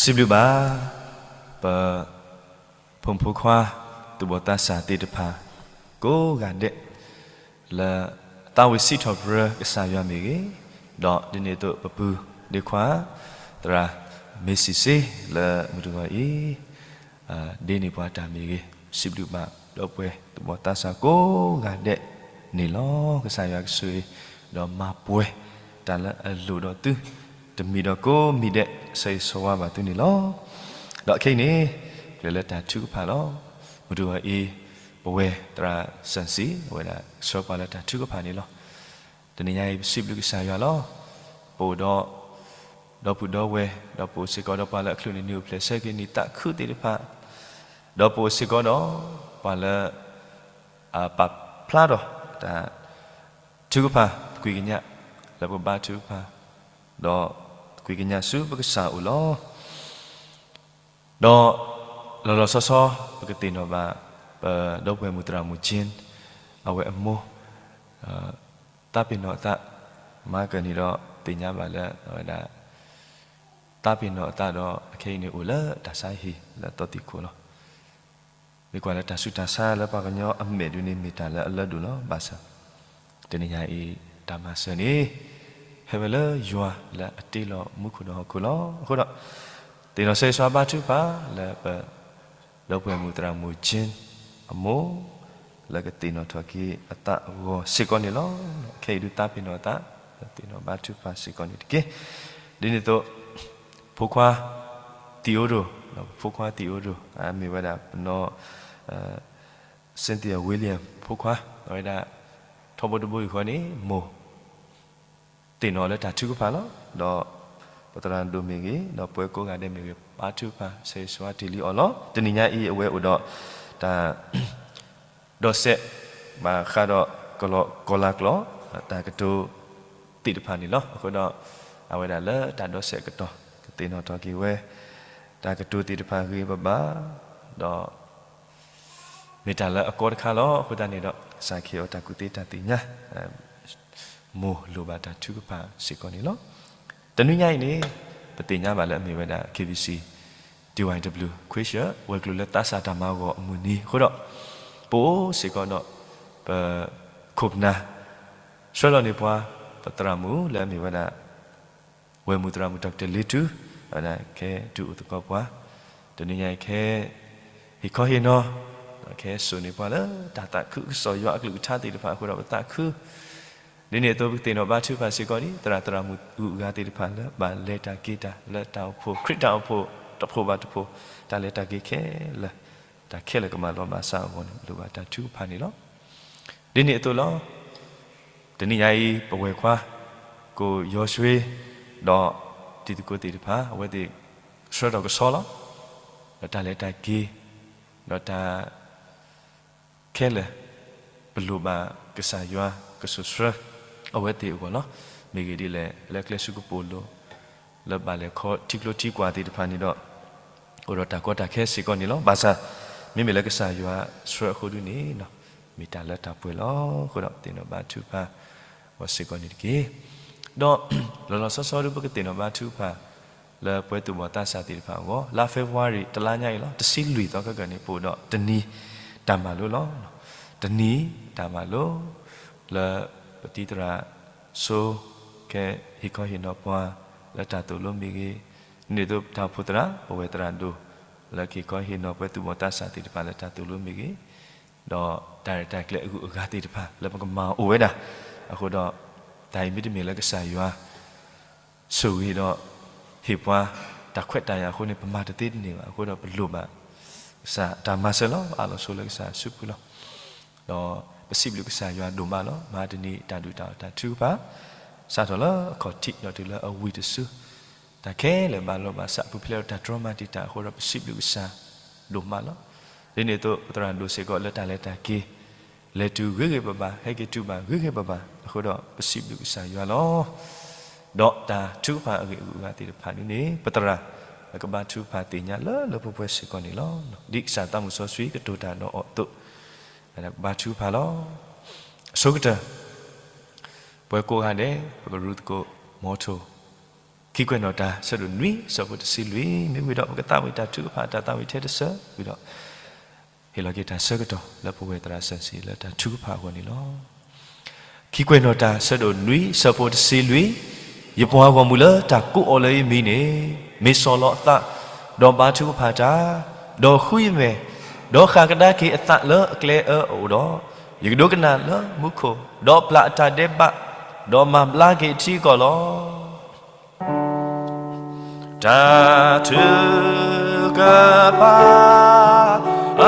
စံးဘျုးဘၣ် ပ ဖိမုၣ်ဖိခွါ သူၣ်ဘီၣ်သးစၢ်သ့ၣ်တဖၣ် ကိးဂၤဒဲး လၢအသးဝံၣ်စံးထီၣ်ပတြၢၤကစၢ်ယွၤမ့ၢ်ဂ့ၤ, ဒီးဒ်န့ၣ်အသိးပပုၢ်ဒ့ခွါ သရၣ်မ့ၢ်စံးစ့ လၢမုၢ်တဂီၤအံၤ ဒ်န့ၣ်ပှၤတၢ်မ့ၢ်ဂ့ၤ, စံးဘျုးဘၣ်ဒီပုၢ်ဝဲၢ်သူၣ်ဘီၣ်သးစၢ်ကိးဂၤဒဲးန့ၣ်လီၤ. ကစၢ်ယွၤကဆိၣ်ဂ့ၤ ဒီးမၤပှဲၤတၢ်လၢအလိၣ်ဒီးသု တမံၤဒီးကိးမံၤဒဲး ဆၢဂ့ၤဆၢဝါဘၣ်သုန့ၣ်လီၤ. ဒီးခဲအံၤန့ၣ် ပျဲလၢတၢ်ထုကဖၣ်လီၤ. မုၢ်တဂီၤအံၤ ပဝဲသရၣ်စၢၣ်စံၣ် အဝဲဒၣ်ဆှၢပှၤလၢတၢ်ထုကဖၣ်န့ၣ်လီၤ. တနံၤညါအံၤ ပစံးဘျုးကစၢ်ယွၤလီၤ. ပအိၣ်ဒီး ဒီပုၢ်ဒီဝဲၢ် ဒီးပအိၣ်စ့ၢ်ကီးဒီးပှၤလၢအချုးန့ၣ် နံၣ်အိၣ်ဖျဲၣ်ဆၢက့ၤနံၣ်သးခုသ့ၣ်တဖၣ်, ဒီးပအိၣ်စ့ၢ်ကီးဒီး ပှၤလၢ အပာ်ဖျါထီၣ်တၢ်ထုကဖၣ် သကွံာ်ကညး လၢပကဘါထုကဖၣ်, ဒီးသကွံာ်ကညးဆူပကစၢ်အအိၣ်လီၤ. ဒီးလီၤလီၤဆီဆီ ပကသ့ၣ်နီၣ်ဘၣ် ပဒီပုၢ်ဝဲၢ်မုၣ်သရၣ်မုၣ်ကၠ့ အဝဲအမိၢ် သးပ့ၤနီၣ်အသး မၤကၢၢ်န့ၣ်ဒီး သ့ၣ်ညါဘၣ်လၢအဝဲဒၣ် သးပ့ၤနီၣ်အသးဒီး အခဲအံၤန့ၣ် အိၣ်လၢတၢ်ဆါဟံၣ်လၢအသီသံၣ်ခိၣ်လီၤ. မ့ၢ်ကွၢ်လၢတၢ်ဆူးတၢ်ဆါလၢပှၤကညီအမဲာ်ဒုန့ၣ် မ့ၢ်တၢ်လၢအလၢဒိၣ်လီၤ. ဘၣ်ဆၣ် တနံၤညါအံၤ တၢ်မၤစၢၤန့ၣ် ဟဲဝဲလၢယွၤလၢအတ့လီၤမူခိၣ်ဒီးဟီၣ်ခိၣ်လီၤ. အဃိဒီး သ့ၣ်နီၣ်ဆၢဂ့ၤဆၢဝါဘါထုကဖၣ်လၢပ ဒီပုၢ်ဝဲၢ်မုၣ်သရၣ်မုၣ်ကၠ့ အမိၢ် လၢကသ့ၣ်နီၣ်ထီၣ်က့ၤအသးအဂီၢ်စ့ၢ်ကီးန့ၣ်လီၤ. ခဲအံၤဒုးသးပ့ၤနီၣ်အသး သ့ၣ်နီၣ်ဘါထုကဖၣ်စ့ၢ်ကီးန့ၣ်တက့ၢ်. ဒ်န့ၣ်အသိး ဖိခွါ သံၣ်အိၣ်ဒိၣ် ဖိခွါသံၣ်အိၣ်ဒိၣ် မ့ၢ်ဝဲဒၣ်ပနီၢ် Cynthia William ဖိခွါ အဝဲဒၣ် ထီဘိတဘိယူၢ်ဃီန့ၣ် မိၢ် သ့ၣ်နီၣ်လၢတၢ်ထုကဖၣ်လီၤ. ဒီးပသရၣ်ဒိၣ်မ့ၢ်ဂ့ၤ ဒီးပဝဲကိးဂၤဒဲးမ့ၢ်ဂ့ၤ ဘါထုကဖၣ် ဆၢဂ့ၤဆၢဝါတ့ၢ်လံအီၤလီၤ. တနံၤညါအံၤ အဝဲအိၣ်ဒီးတၢ် ဒီးစဲး ဘၣ်ဃးဒီးကလီကလါကျိာ် တၢ်ကတိၤသ့ၣ်တဖၣ်န့ၣ်လီၤ. အဃိဒီး အဝဲဒၣ်လၢတၢ်ဒီးစဲးအကတီၢ် ကသ့ၣ်နီၣ်ထီၣ်က့ၤဝဲ တၢ်ကတိၤသ့ၣ်တဖၣ်ဂ့ၤဂ့ၤဘၣ်ဘၣ် ဒီး မ့ၢ်တၢ်လၢအကီတခါလီၤ. အဃိသတးန့ၣ်ဒီး ကစၢ်ခ့အီၤတၢ်ကူၣ်သ့တၢ်သ့ၣ်ညါ မိၢ်လိၣ်ဘၣ်တၢ်ထုကဖၣ်စ့ၢ်ကီးန့ၣ်လီၤ. တနွံညါအံၤန့ၣ် ပသ့ၣ်ညါဘၣ်လၢအမ့ၢ်ဝဲဒၣ် KBC DY တဘျုးခွ့ဆၢၣ် ဝဲၤကျိၤလၢသးစၢ်တၢ်မၤဂီၤအမုၢ်နံၤအဃိဒီး ပအိၣ်စ့ၢ်ကီးဒီး ပခိၣ်ပနၢ် ဆှၢလီၤန့ၢ်ပှၤ ပသရၣ်မုၣ်လၢအမ့ၢ်ဝဲဒၣ် ဝဲၤမုၣ်သရၣ်မုၣ် ဒီကတၢၢ်လ့ထူ အဝဲဒၣ်ကဲဒုးအိၣ်သကိးပှၤ တနံၤညါအံၤခဲ ဟ့ၣ်ခီဟ့ၣ်နီၤ ခဲစိာ်န့ၢ်ပှၤလၢတၢ်သးခုကစီၣ်ယွၤအကလုၢ်ကထါသ့ၣ်တဖၣ်အဃိဒီးပသးခု ဒ်န့ၣ်အသိးပကသ့ၣ်နီၣ်ဘါထုကဖၣ်စ့ၢ်ကီးန့ၣ် သရၣ်သရၣ်မုၣ်အဂုၤအဂၤသ့ၣ်တဖၣ်လၢဘၣ်လဲၤတၢ်က့ၤတၢ်လၢတၢ်အိၣ်ဖှိၣ် ခရံာ်တၢ်အိၣ်ဖှိၣ် တဖှိၣ်ဘၣ်တဖှိၣ် တၢ်လဲၤတၢ်က့ၤခဲလၢာ် တၢ်ခဲလၢာ်ကမၤလီၤဘၣ်ဆၣ်အဂီၢ်န့ၣ် လိၣ်ဘၣ်တၢ်ထုကဖၣ်န့ၣ်လီၤ. ဒ်န့ၣ်အသိးလီၤ. တနံၤညါအံၤ ပဝဲၢ်ခွါ ကိၣ်ယီၤဆှ့ ဒီးတံၤသကိးသ့ၣ်တဖၣ် အဝဲသ့ၣ်ဆှၢထီၣ်ကဆီလီၤ. ဒီးတၢ်လဲၤတၢ်က့ၤ ဒီးတၢ်ခဲလၢာ် ပလိၣ်ဘၣ်ကစၢ်ယွၤကစိာ်ဆှၢ အဝဲသ့ၣ်အဂီၢ်လီၤ. မ့ၢ်ဂ့ၢ်ဒ်လဲၣ် လၢကျဲဆူကပိာ်လိၤ လၢဘၣ်လဲၤခီထံကျိထံကွာ်သ့ၣ်တဖၣ်န့ၣ်ဒီး အိၣ်ဒီးတၢ်ကီတၢ်ခဲစ့ၢ်ကီးန့ၣ်လီၤ. ဘၣ်ဆၣ် မ့မ့ၢ်လၢကစၢ်ယွၤဆှၢအဃိဒုန့ၣ် မ့ၢ်တၢ်လၢတၢ်ပှဲၤလီၤ. အဃိဒီးသ့ၣ်နီၣ်ဘါထုကဖၣ် အီၤစ့ၢ်ကီးန့ၣ်တက့ၢ်. ဒီးလီၤလီၤဆီဆီဒုပကသ့ၣ်နီၣ်ဘါထုကဖၣ် လၢပဝဲသူၣ်ဘီၣ်သးစၢ်သ့ၣ်တဖၣ်အဂီၢ် လါ February တလါညါအံၤလီၤ. တဆံလွံၢ်သီခဲကနံၣ် ပအိၣ်ဒီးတနံၤတၢ်မၤလိလီၤ. တနံၤတၢ်မၤလိ လၢပတံၤသရၣ်ဆိ ကဟ့ၣ်ခီဟ့ၣ်နီၤပှၤ လၢတၢ်သိၣ်လိမ့ၢ်ဂ့ၤ, ဒ်န့ၣ်အသိးတၢ်အိၣ်ဖှိၣ်သရၣ် ပဝဲၢ်သရၣ်ဒိၣ် လၢကဟ့ၣ်ခီဟ့ၣ်နီၤပဝဲသူၣ်ဘီၣ်သးစၢ်သ့ၣ်တဖၣ်လၢတၢ်သိၣ်လိမ့ၢ်ဂ့ၤ, ဒီးတၢ်ရဲၣ်တၢ်ကျဲၤအဂုၤအဂၤသ့ၣ်တဖၣ် လၢပကမၤအိၣ်ဝဲဒၣ်, အဃိဒီး တၢ်အံၤမ့တမ့ၢ်လၢကစၢ်ယွၤ ဆိၣ်ဂ့ၤဒီး ဟ့ၣ်ပှၤ တၢ်ခွဲးတၢ်ယာ်အဃိန့ၣ် ပမၤတသ့တန့ၢ်ဘၣ်. အဃိဒီးပလိၣ်ဘၣ် ကစၢ်တၢ်မၤစၢၤလီၤ. အးလီၤဆိလၢကစၢ်အစုပူၤလီၤ. ဒီးပစံးဘျုးကစၢ်ယွၤဒိၣ်မးလီၤ. မဟါတနံၤတၢ်ဒုးတၢ်အီၣ်တၢ်ထုကဖၣ် စးထီၣ်လၢအခီၣ်ထံးဒီးတုၤလၢအဝံၤတစု, တၢ်ခဲလၢာ်ဘၣ်လီၤဘၣ်စး ပူၤဖျဲးဒီးတၢ်တြီမၤတံာ်တာ်အဃိဒီး ပစံးဘျုးကစၢ်ဒိၣ်မးလီၤ. ဒ်န့ၣ်အသိး ပသရၣ်ဒိၣ်စ့ၢ်ကီးလၢတၢ်လဲၤတၢ်က့ၤ လဲၤတုၤဂ့ၤဂ့ၤဘၣ်ဘၣ် ဟဲက့ၤတုၤဘၣ်ဂ့ၤဂ့ၤဘၣ်ဘၣ်အဃိဒီး ပစံးဘျုးကစၢ်ယွၤလီၤ. ဒီးတၢ်ထုကဖၣ်အဂ့ၢ်အဂုၤအဂၤသ့ၣ်တဖၣ်န့ၣ်န့ၣ် ပသရၣ် ကဘါထုကဖၣ်သ့ၣ်ညါလၢလၢပှဲၤပှဲၤစ့ၢ်ကီးန့ၣ်လီၤ. ဒ်ကစၢ်သးမုၢ်စီဆှံကတိၤတၢ်ဒီးအီၤအသိး ကဘါထုကဖၣ်လီၤ. အဆိကတၢၢ် ပှဲၤကိးဂၤဒဲး ပကရူသကိး မီထိၣ် ခံကွဲးနီၣ်တၢ် ဆၢဒိၣ်နွံ ဆၢဖိတဆံလွံၢ် မ့ၢ်ဝံၤဒီး ပကသးဝံၣ်တၢ်ထုကဖၣ် တၢ်သးဝံၣ်ထဲတဆၢဝံၤဒီး ဟ့ၣ်လီၤက့ၤတၢ်ဆၢကတီၢ်လၢပဝဲသရၣ်စီဆှံလၢတၢ်ထုကဖၣ်အဂီၢ်န့ၣ်လီၤ. ခံကွဲးနီၣ်တၢ် ဆၢဒိၣ်နွံ ဆၢဖိတဆံလွံၢ်, ယပှၤဂီၢ်မုၢ်လၢတၢ်ကိးအီၤလၢယမံၤန့ၣ် မ့ၢ်ဆီၣ်လီၤအသး, ဒီးဘါထုကဖၣ်တၢ်, ဒီးဃုယမဲာ်, ဒီးဃၣ်ကဒါက့ၤအသးလၢအကျဲအၢအအိၣ်ဒီး, ယကဒိကနၣ်လၢမူခိၣ်, ဒီးပျၢ်အတၢ်ဒဲးဘး, ဒီးမၤဘျါက့ၤအထံအကီၢ်လီၤ. တၢ်ထုကဖၣ် အ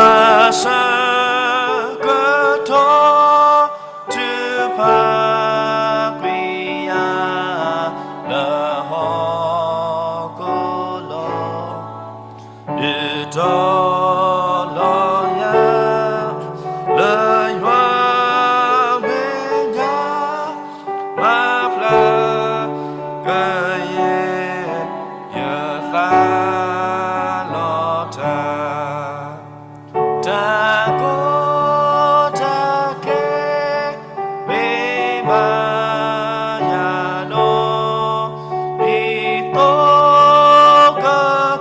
ဆၢကတီၢ် ထုကဖၣ်ကွံာ်ယၤ လၢဟီၣ်ခိၣ်လီၤ. ဒုးတီၤလီၤယၤ လၢယွၤမဲာ်ညါ မၤဖျါကယဲၢ်ယသးလီၤတၢ်, တၢ်ကီတၢ်ခဲ မ့ၢ်မၤယၤနီၢ်, ဒ်သိးက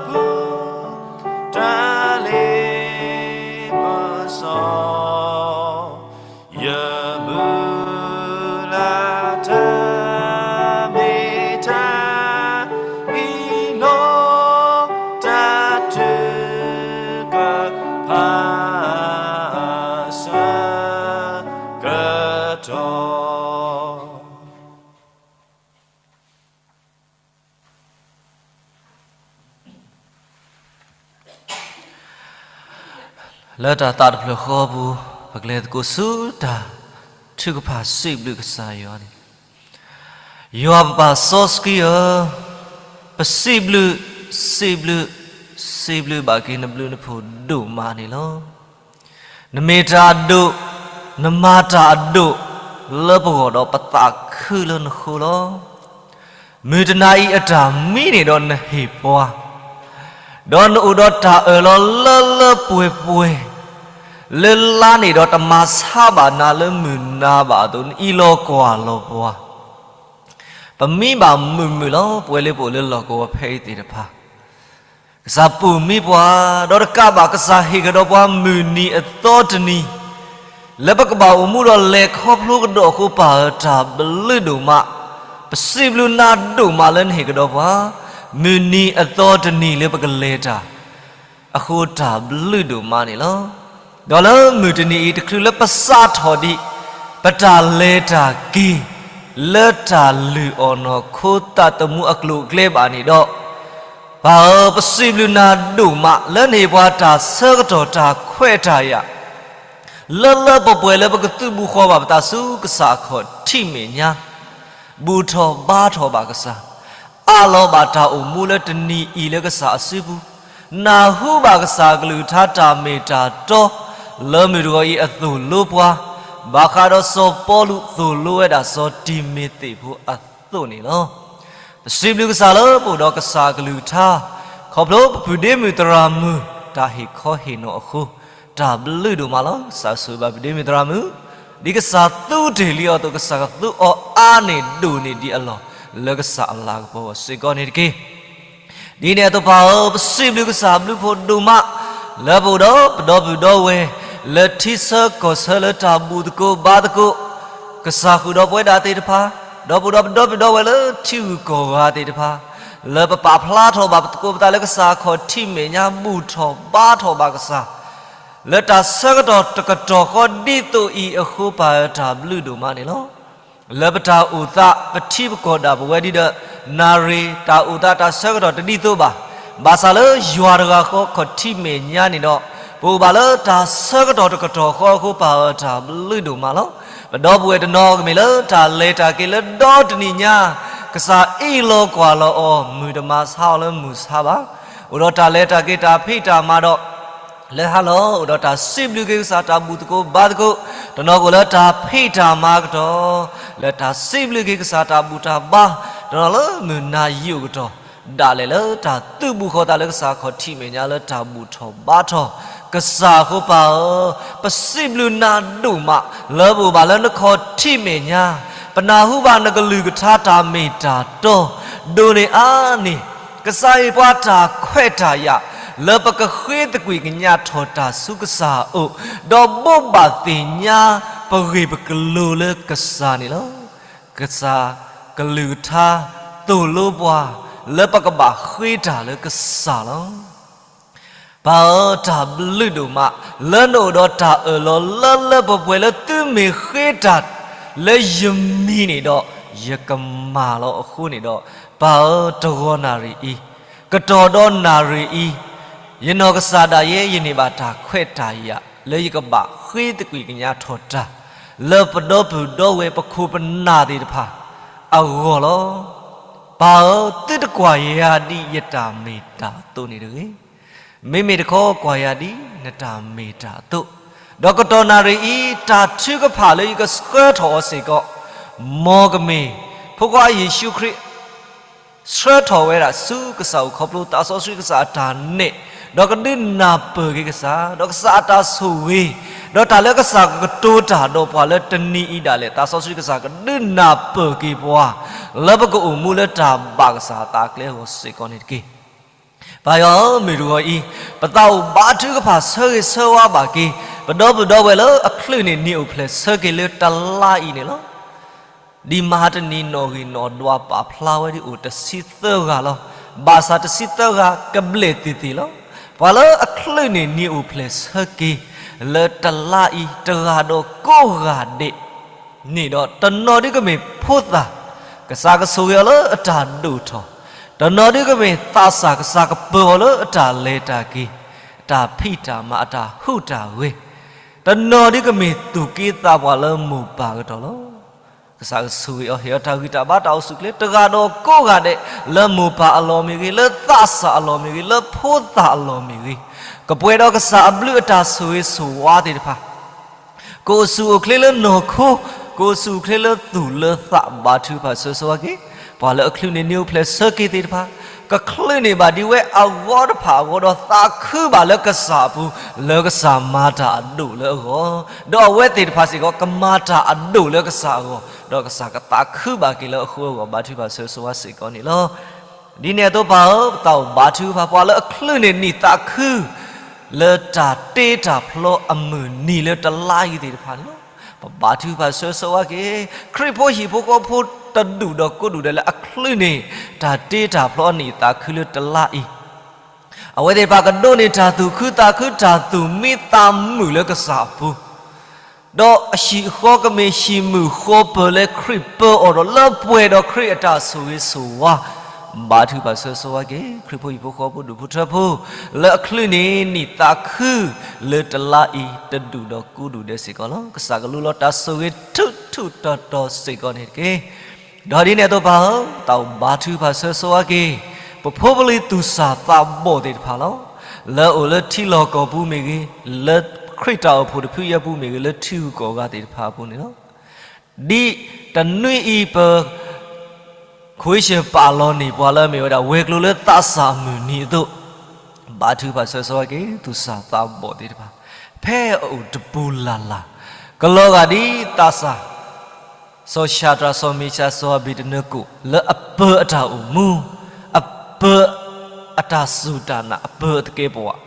ပူၤ တၢ်လ့ပစီ ယမုၢ်လၢ်တၢ် မ့ၢ်တၢ်အံၤလီၤ, တၢ်ထုကဖၣ် အဆၢကတီၢ် လၢတၢ်သးတဖျၢၣ်ဃီအပူၤ, ပကလဲၤသကိးဆူတၢ်ထုကဖၣ်စံးဘျုးကစၢ်ယွၤန့ၣ်, ယွၤပပၢ်စီဆှံဧၢ, ပစံးဘျုး, စံးဘျုး, စံးဘျုးဘၣ်က့ၤနဘျုးနဖှိၣ်ဒိၣ်မးန့ၣ်လီၤ. နမ့ၢ်တၢ်အဒိၣ်, နမၤတၢ်အဒိၣ်လၢပဂီၢ်ဒီး ပသးခုလၢနဃိလီၤ. မုၢ်တနၤအံၤအတၢ်မံန့ၣ်ဒီးနဟ့ၣ်ပှၤ, ဒီးနအိၣ်ဒီးတၢ်အၢၣ်လီၤလၢလၢပှဲၤပှဲၤ, လၢလါန့ၣ်ဒီးတမၤဆါဘၣ်နၤလၢမုၢ်နၤဘၣ်အသိး နအံးလီၤကွၢ်လီၤပှၤ, ပမံဘၣ်မုာ်မုာ်လီၤ. ပဝဲလၢပအိၣ်လၢလီၢ်ကဝီၤဖဲအံၤသ့ၣ်တဖၣ် ကစၢ်ပိာ်မံပှၤ, ဒီးတကးဘၣ် ကစၢ်ဟ့ၣ်ကဒီးပှၤမုၢ်နံၤအသီတနံၤ, လၢပကဘၣ်အိၣ်မူဒီးလဲၤခီဖျိကဒီးအဃိ ပၢ်ဧၢ တၢ်ဘျုးဒိၣ်မး, ပစံးဘျုးနၤဒိၣ်မးလၢနဟ့ၣ်ကဒီးပှၤ မုၢ်နံၤအသီတနံၤလၢပကလဲၤတၢ်အဃိ တၢ်ဘျုးဒိၣ်မးန့ၣ်လီၤ. ဒီးလၢမုၢ်တနံၤအံၤ တချုးလၢပစးထီၣ်ဒံး ပတၢ်လဲၤတၢ်က့ၤ လၢတၢ်လုၢ်အီၣ်နီၢ်ခိသးသမူအကျိၤအကျဲဘၣ်န့ၣ်ဒီး, ပၢ်ဧၢ ပစံးဘျုးနၤဒိၣ်မး လၢနဟ့ၣ်ပှၤတၢ်ဆၢကတီၢ်တၢ်ခွဲးတၢ်ယာ် လၢလၢပှဲၤပှဲၤလၢပကသုးဘူးဃီၤဘၣ်ပသးဆူကစၢ်အခီၣ်ထံးမဲာ်ညါ, ဘူၣ်ထီၣ်ဘါထီၣ်ဘၣ်ကစၢ်, အးလီၤဘၣ်တၢ်အိၣ်မူလၢတနံၤအံၤလၢကစၢ်အစုပူၤ, နၢ်ဟူဘၣ်ကစၢ်အကလုၢ်ကထါတၢ်မ့ၢ်တၢ်တီ လၢမုၢ်တဂီၤအံၤအသိၣ်လိပှၤ, ဘၣ်ဃးဒီးစီၤပီလူးသိၣ်လိဝဲဒၣ်စီၤတံၤမသ့းဖိအသိးန့ၣ်လီၤ. ပစံးဘျုးကစၢ်လၢပအိၣ်ဒီးကစၢ်အကလုၢ်ကထါ, ခီဖျိပပုၢ်ဒ့မုၣ်သရၣ်မုၣ် တၢ်ဟ့ၣ်ခီဟ့ၣ်နီၤအဃိ, တၢ်ဘျုးဒိၣ်မးလီၤ. ကစၢ်ဆိၣ်ဂ့ၤဘၣ်ပုၢ်ဒ့မုၣ်သရၣ်မုၣ်, ဒ်ကစၢ်သူတ့ၢ်လံအီၤအသိး ကစၢ်ကသူအီၤအါန့ၢ်ဒိၣ်န့ၢ်ဒံးအလီၢ် လၢကစၢ်အလၤကပီၤအဂီၢ်စ့ၢ်ကီးန့ၣ်တက့ၢ်. ဒ်န့ၣ်အသိးပၢ်ဧၢ, ပစံးဘျုးကစၢ်ဘျုးဖှိၣ်ဒိၣ်မး, လၢပအိၣ်ဒီးပဒီပုၢ်ဒီဝဲၢ် လၢထံဆၢကီၢ်ဆၢလၢတၢ်ဘူၣ်သကိးဘါသကိး, ကစၢ်ဃုာ်ဒီးပဝဲဒၣ်သ့ၣ်တဖၣ်, ဒီးပအိၣ်ဒီးပဒီပုၢ်ဒီဝဲၢ်လၢထံဂုၤကီၢ်ဂၤသ့ၣ်တဖၣ်, လၢပပာ်ဖျါထီၣ်ဘၣ်ပသကိးပသးလၢကစၢ်အခီၣ်ထံးမဲာ်ညါ ဘူၣ်ထီၣ်ဘါထီၣ်ဘၣ်ကစၢ် လၢတၢ်ဆၢကတီၢ်တကတီၢ်ဃီဒ်သိးအံၤအဃိ ပၢ်ဧၢ တၢ်ဘျုးဒိၣ်မးန့ၣ်လီၤ. လၢပတၢ်အိၣ်သး ပထံပကီၢ်ဒၣ်ပဝဲဒ်ဒီး နၣ်ရံၣ်တၢ်အိၣ်သးတၢ်ဆၢကတီၢ်တဒ်သိးဘၣ်. ဘၣ်ဆၣ်လၢယွၤတဂၤဃီခီၣ်ထံးမဲာ်ညါန့ၣ်ဒီး ပအိၣ်ဘၣ်လၢတၢ်ဆၢကတီၢ်တကတီၢ်ဃီအဃိ ပၢ်ဧၢ တၢ်ဘျုးဒိၣ်မးလီၤ. ပဒီပုၢ်ဝဲၢ်တနီၤကမ့ၢ်လၢတၢ်လဲၤတၢ်က့ၤလၢဒီတနံၤညါ, ကစၢ်အ့ၣ်လိာ်ကွၢ်လီၤအီၤ, မုၢ်တမၤဆါအီၤလၢမုၢ်ဆါဘၣ်. အိၣ်ဒီးတၢ်လဲၤတၢ်က့ၤတၢ်ဖံးတၢ်မၤဒီး လဲၤဟးလီၤ, အိၣ်ဒီးတၢ်စံးဘျုးက့ၤကစၢ်တၢ်ဘူၣ်သကိးဘါသကိး, တနီၤကအိၣ်လၢတၢ်ဖံးတၢ်မၤကတီၢ်, လၢတၢ်စံးဘျုးက့ၤကစၢ်တၢ်ဘူၣ်တၢ်ဘါ, တနီၤလၢမုၢ်နၤယံာ်အိၣ်ကတီၢ်, ဒၣ်လဲာ်လၢတၢ်သုးဘူးဃီၤသးလၢကစၢ်ခီၣ်ထံးမဲာ်ညါလၢတၢ်ဘူၣ်ထီၣ်ဘါထီၣ်, ကစၢ်အဃိပၢ်ဧၢ, ပစံးဘျုးနၤဒိၣ်မး လၢပအိၣ်ဘၣ်လၢနခီၣ်ထံးမဲာ်ညါ, ပနၢ်ဟူဘၣ်နကလုၢ်ကထါတၢ်မ့ၢ်တၢ်တီ, ဒိၣ်န့ၢ်အါန့ၢ် ကစၢ်အံၤပှၤတၢ်ခွဲးတၢ်ယာ်, လၢပကဃ့သကွံၢ်ကညးထီၣ်တၢ်ဆူကစၢ်အအိၣ်, ဒီးဘိးဘၣ်သ့ၣ်ညါပဂ့ၢ်ပကလိလၢကစၢ်န့ၣ်လီၤ. ကစၢ်ကလုၢ်ကထါသိၣ်လိပှၤ လၢပကဘၣ်ဃ့တၢ်လၢကစၢ်လီၤ. ပၢ်ဧၢ, တၢ်ဘျုးဒိၣ်မး လၢနအိၣ်ဒီးတၢ်အၢၣ်လီၤလၢလၢပှဲၤပှဲၤလၢသုမ့ၢ်ဃ့တၢ်လၢယမံၤန့ၣ်ဒီး ယကမၤလီၤအဃိန့ၣ်ဒီး, ပၢ်ဧၢ, တဂီၤနၣ်ရံၣ်အံၤ, ကတီၢ်ဒီးနၣ်ရံၣ်အံၤ, ယနီၢ်ကစၢ်ဒၣ်ယဲ ယန့ၢ်ဘၣ်တၢ်ခွဲးတၢ်ယာ် လၢယကဘၣ်ဃ့သကွံၢ်ကညးထီၣ်တၢ် လၢပဒီပုၢ်ဒီဝဲၢ်ပခိၣ်ပနၢ်သ့ၣ်တဖၣ်အဂီၢ်လီၤ. ပၢ်ဧၢ, သုတကွၢ်ယၤဒ်ယတၢ်မ့ၢ်တၢ်အသိးန့ၣ်တဂ့ၤ. မ့မ့ၢ်တခီကွၢ်ယၤဒ်နတၢ်မ့ၢ်တၢ်အသိး, ဒီးကတီၢ်နၣ်ရံၣ်အံၤ တၢ်ထုကဖၣ်လၢယကဆှၢထီၣ်အီၤစ့ၢ်ကီး, မ်ကမ့ၢ်ဖိခွါယ့ၣ်ၡူးခရံာ် ဆှၢထီၣ်ဝဲဒၣ်ဆူကစၢ်အိၣ်ခီဖျိသးစီဆှံကစၢ်အတၢ်နဲၣ်, ဒီးကဒုးနၢ်ပၢၢ်က့ၤကစၢ်, ဒီးကစၢ်အတၢ်ဆိၣ်ဂ့ၤ, ဒီးတၢ်လၢကစၢ်ကကတိၤတၢ်ဒီးပှၤလၢတနံၤအံၤဒၣ်လဲာ် သးစီဆှံကစၢ်ကဒုးနၢ်ပၢၢ်က့ၤပှၤ, လၢပကအိၣ်မူလၢတၢ်ဘၣ်ကစၢ်အသးအကျဲအဂီၢ်စ့ၢ်ကီးန့ၣ်တက့ၢ်. ပၢ်ယွၤဧၢ, မုၢ်တဂီၤအံၤ, ပသးအိၣ်ဘါထုကဖၣ်ဆၢဂ့ၤဆၢဝါဘၣ်က့ၤ ပဒီပုၢ်ဒီဝဲၢ်လၢအချုးန့ၢ်နံၤအိၣ်ဖျဲၣ် ဆၢက့ၤလၢတလါအံၤန့ၣ်လီၤ. ဒ်မဟါတနံၤ နီၣ်ဂံၢ်နီၣ်ဒွးပာ်ဖျါဝဲဒ်အိၣ်တဆံသၢဂၤလီၤ. ဘၣ်ဆၣ်တဆံသၢဂၤကဘျဲၣ်သ့ၣ်သ့ၣ်လီၤ. ပှၤလၢအချုးန့ၢ်နံၤအိၣ်ဖျဲၣ်ဆၢက့ၤ လၢတလါအံၤ တဂၤဒီးကိးဂၤဒဲး န့ၣ်ဒီး တနီၤဒုကမ့ၢ်ဖိသၣ်, ကစၢ်ကဆိၣ်ဂ့ၤအီၤလၢအတၢ်ဒိၣ်ထီၣ်, တနီၤဒုကမ့ၢ်သးစၢ်, ကစၢ်ကပၢၤအီၤလၢအတၢ်လဲၤတၢ်က့ၤ, အတၢ်ဖံးတၢ်မၤ, အတၢ်ဟူးတၢ်ဂဲၤ, တနီၤဒုကမ့ၢ်သူၣ်က့သးပှၢ်လၢမိၢ်ပၢ်ကတီၢ်လီၤ. ကစၢ်ကဆိၣ်ဂ့ၤအီၤ, ဟ့ၣ်အီၤတၢ်ဂံၢ်တၢ်ဘါတၢ်အိၣ်ဆူၣ်အိၣ်ချ့ တဂၤဒီးကိးဂၤဒဲး, လၢမိၢ်ပၢ်အလီၢ်မ့ၢ်ဂ့ၤ, လၢသးစၢ်အလီၢ်မ့ၢ်ဂ့ၤ, လၢဖိသၣ်အလီၢ်မ့ၢ်ဂ့ၤ, ကပှဲၤဒီးကစၢ်အဘျုးအတၢ်ဆိၣ်ဂ့ၤဆိၣ်ဝါသ့ၣ်တဖၣ် ကအိၣ်ဆူၣ်အိၣ်ချ့လၢနီၢ်ခိ, ကအိၣ်ဆူၣ်အိၣ်ချ့လၢသူၣ်လၢသး, ဘါထုကဖၣ်ဆၢဂ့ၤဆၢဝါက့ၤ, ပှၤလၢအချုးန့ၢ်နံၤအိၣ်ဖျဲၣ်ဆၢက့ၤသ့ၣ်တဖၣ်, ကချုးန့ၢ်ဘၣ်ဒ်ဝဲအဂီၢ်တဖၣ်အဂီၢ်ဒီး သးခုဘၣ်လၢကစၢ်အပူၤ, လၢကစၢ်မၤတၢ်အဒိၣ်လၢအဂီၢ်, ဒီးအဝဲသ့ၣ်တဖၣ်စ့ၢ်ကီး ကမၤတၢ်အဒိၣ်လၢကစၢ်အဂီၢ်, ဒီးကစၢ်ကသးခုဘၣ်က့ၤလၢအဃိအဂီၢ်, ဘါထုကဖၣ်ဆၢဂ့ၤဆၢဝါစ့ၢ်ကီးန့ၣ်လီၤ. ဒ်န့ၣ်အသိးပၢ်ဧၢ, ပသးအိၣ်ဘါထုကဖၣ် ပှၤလၢအချုးန့ၢ်နံၤသးခု လၢတၢ်တ့တၢ်ဖျီအမုၢ်နံၤလၢတလါအံၤသ့ၣ်တဖၣ်န့ၣ်လီၤ. ပဘါထုကဖၣ်ဆၢဂ့ၤဆၢဝါက့ၤ ခရံာ်ဖိဟံၣ်ဖိဃီဖိတဒူၣ်ဒီးကိးဒူၣ်ဒဲးလၢအချုးန့ၢ် တၢ်တ့တၢ်ဖျီအနံၤသးခုလၢတလါအံၤ, အဝဲသ့ၣ်တဖၣ်ကဒိးန့ၢ်တၢ်သူၣ်ခုသးခု တၢ်သူၣ်မံသးမုာ်လၢကစၢ်အပူၤ ဒီးအဟံၣ်အဃီကမ့ၢ်ဟံၣ်မုာ်ဃီပၢၤလၢခရံာ်ပၢအီၤဒီး လၢပှဲၤဒီးခရံာ်အတၢ်ဆိၣ်ဂ့ၤဆိၣ်ဝါ, ဘါထုကဖၣ်ဆၢဂ့ၤဆၢဝါက့ၤ ခရံာ်ဖိဟံၣ်ဖိဃီဖိဒူၣ်ဖိထၢဖိ လၢအချုးန့ၢ်နံၤသးခု လၢတလါအံၤ တဒူၣ်ဒီးကိးဒူၣ်ဒဲးစ့ၢ်ကီးလီၤ. ကစၢ်ကလူလီၤတၢ်ဆိၣ်ဂ့ၤထူးထူးတီၤတီၤစ့ၢ်ကီးန့ၣ်တက့ၢ်. ဒီးဒ်န့ၣ်အသိးပၢ်ဧၢ, ပသးအိၣ်ဘါထုကဖၣ်ဆၢဂ့ၤဆၢဝါက့ၤ ပဖိပလံၤသူၣ်စၢ်သးဘီၣ်သ့ၣ်တဖၣ်လီၤ. လၢအအိၣ်လၢထံလီၢ်ကီၢ်ပူၤမ့ၢ်ဂ့ၤ, လၢခရံာ်တၢ်အိၣ်ဖှိၣ်တဖုအံၤအပူၤမ့ၢ်ဂ့ၤ, လၢထံဂုၤကီၢ်ဂၤသ့ၣ်တဖၣ်အပူၤန့ၣ်လီၤ. ဒ်တနွံအံၤပ ခိၣ်အ့ၡၢၣ်ပာ်လီၤန့ၢ်ပှၤလၢအမ့ၢ်ဝဲဒၣ် ဝဲၤကျိၤလၢသးစၢ်အမုၢ်နံၤအသိး, ဘါထုကဖၣ်ဆၢဂ့ၤဆၢဝါက့ၤ သူၣ်စၢ်သးဘီၣ်သ့ၣ်တဖၣ် ဖဲအအိၣ်တပူၤလၢ်လၢ်, ကလီၤဂာ်ဒ်သးစၢ် စီၤၡၤဒြး စီၤမ့ၡး စီၤအဘ့းနကိၣ် လၢအပၢၤအတၢ်အိၣ်မူ, အပၢၤအတၢ်စူၢ်တၢ်နာ်, အပၢၤအသကဲးပဝး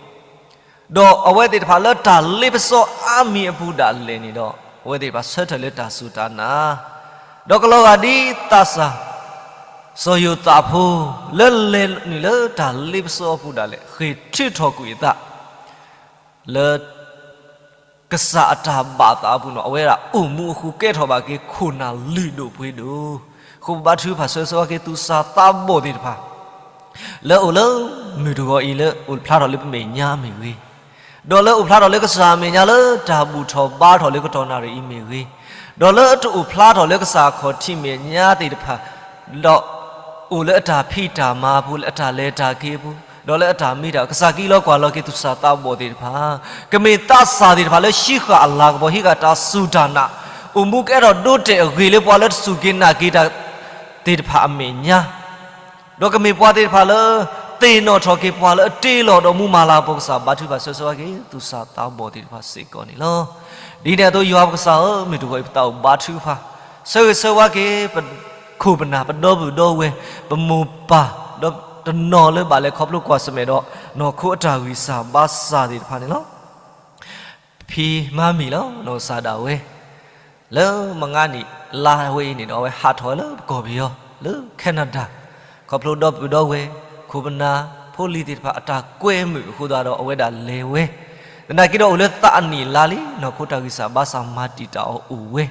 ဒီးအဝဲသ့ၣ်တဖၣ်လၢတၢ်လ့ပစီအါမံၤအပူၤဒၣ်လဲာ်န့ၣ်ဒီး, အဝဲသ့ၣ်တဖၣ်ဆၢထၢၣ်လၢတၢ်စူၢ်တၢ်နာ်, ဒီးကလီၤဂာ်ဒ်သးစၢ် စီၤယိၤသးဖိ လၢလဲၤနုာ်လၢတၢ်လ့ပစီအပူၤဒၣ်လဲာ် ဃ့ၢ်ထုးထီၣ်ကွံာ်အသး လၢ ကစၢ်အတၢ်ဘၣ်သးအပူၤန့ၣ် အဝဲဒၣ်အိၣ်မူအဃိ ကဲထီၣ်ဘၣ်က့ၤခိၣ်နၢ်လုၢ်ဒိၣ်ပှ့ၤဒိၣ်, အဃိပဘါထုကဖၣ်ဆၢဂ့ၤဆၢဝါက့ၤ သူၣ်စၢ်သးဘီၣ်သ့ၣ်တဖၣ် လၢအိၣ်လၢမုၢ်တဂီၤအံၤ လၢအိၣ်ဖျါထီၣ်လၢပမဲာ်ညါမ့ၢ်ဂ့ၤ, ဒီးလၢအိၣ်ဖျါထီၣ်လၢကစၢ်အမဲာ်ညါလၢတၢ်ဘူၣ်ထီၣ်ဘါထီၣ်လၢကတီၢ်နၣ်ရံၣ်အံၤမ့ၢ်ဂ့ၤ, ဒီးလၢတအိၣ်ဖျါထီၣ်လၢကစၢ်အခီၣ်ထံးမဲာ်ညါသ့ၣ်တဖၣ်, ဒီးအိၣ်လၢအတၢ်ဖံးတၢ်မၤအပူၤ လၢအတၢ်လဲၤတၢ်က့ၤအပူၤ, ဒီးလၢအတၢ်မံတၢ် ကစၢ်ကအံးလီၤကွၢ်လီၤက့ၤသူၣ်စၢ်သးဘီၣ်သ့ၣ်တဖၣ်, ကမ့ၢ်သးစၢ်သ့ၣ်တဖၣ်လၢဟံးဃာ်အလၤကပီၤ ဟံးဃာ်တၢ်စူၢ်တၢ်နာ်, အိၣ်မူကဲထီၣ်ဒိတဲာ်အဂ့ၤလၢပှၤလၢတစူၢ်က့ၤနာ်က့ၤတၢ်သ့ၣ်တဖၣ်အမဲာ်ညါ ဒီးကမ့ၢ်ပှၤသ့ၣ်တဖၣ်လၢ သ့ၣ်နီၣ်ထီၣ်က့ၤပှၤလၢအတ့လီၤဒီးမူမၤလၤကပီၤ ကစၢ်ဘါထုကဖၣ်ဆၢဂ့ၤဆၢဝါက့ၤ သူၣ်စၢ်သးဘီၣ်သ့ၣ်တဖၣ်စ့ၢ်ကီးန့ၣ်လီၤ. ဒ်န့ၣ်အသိးယွၤပကစၢ်ဧၢ, မုၢ်တဂီၤအံၤပသးအိၣ်ဘါထုကဖၣ် ဆၢဂ့ၤဆၢဝါက့ၤ ပခိၣ်ပနၢ် ပဒီပုၢ်ဒီဝဲၢ် ပမိၢ်ပၢ် ဒီးတနီၤလၢဘၣ်လဲၤခီဖျိကွၢ်ဆၢၣ်မဲာ်ဒီး နီၢ်ခိအတၢ်ဂံၢ်စၢ်ဘါစၢ်သ့ၣ်တဖၣ်န့ၣ်လီၤ. ဖံမါမံၤလီၤ နီၢ်ကစၢ်ဒၣ်ဝဲ လၢမုၢ်ဂၤနံၣ်လါဝဲအံၤန့ၣ်ဒီး အဝဲဟးထီၣ်ဝဲလၢပကီၢ်ပယီၤ လၢ Canada ခီဖျိဒီပုၢ်ဒီဝဲၢ် ခိၣ်ပနၢ် ဖိလံၤသ့ၣ်တဖၣ်အတၢ်ကွဲမုာ်အဃိသတးဒီး အဝဲဒၣ်လဲၤဝဲ, သနာ်က့ဒီးအိၣ်လၢသးအနံၣ်လါလံ နီၢ်ခိတၢ်ဂံၢ်စၢ်ဘါစၢ်မၤတံာ်တာ်အီၤအိၣ်ဝဲ,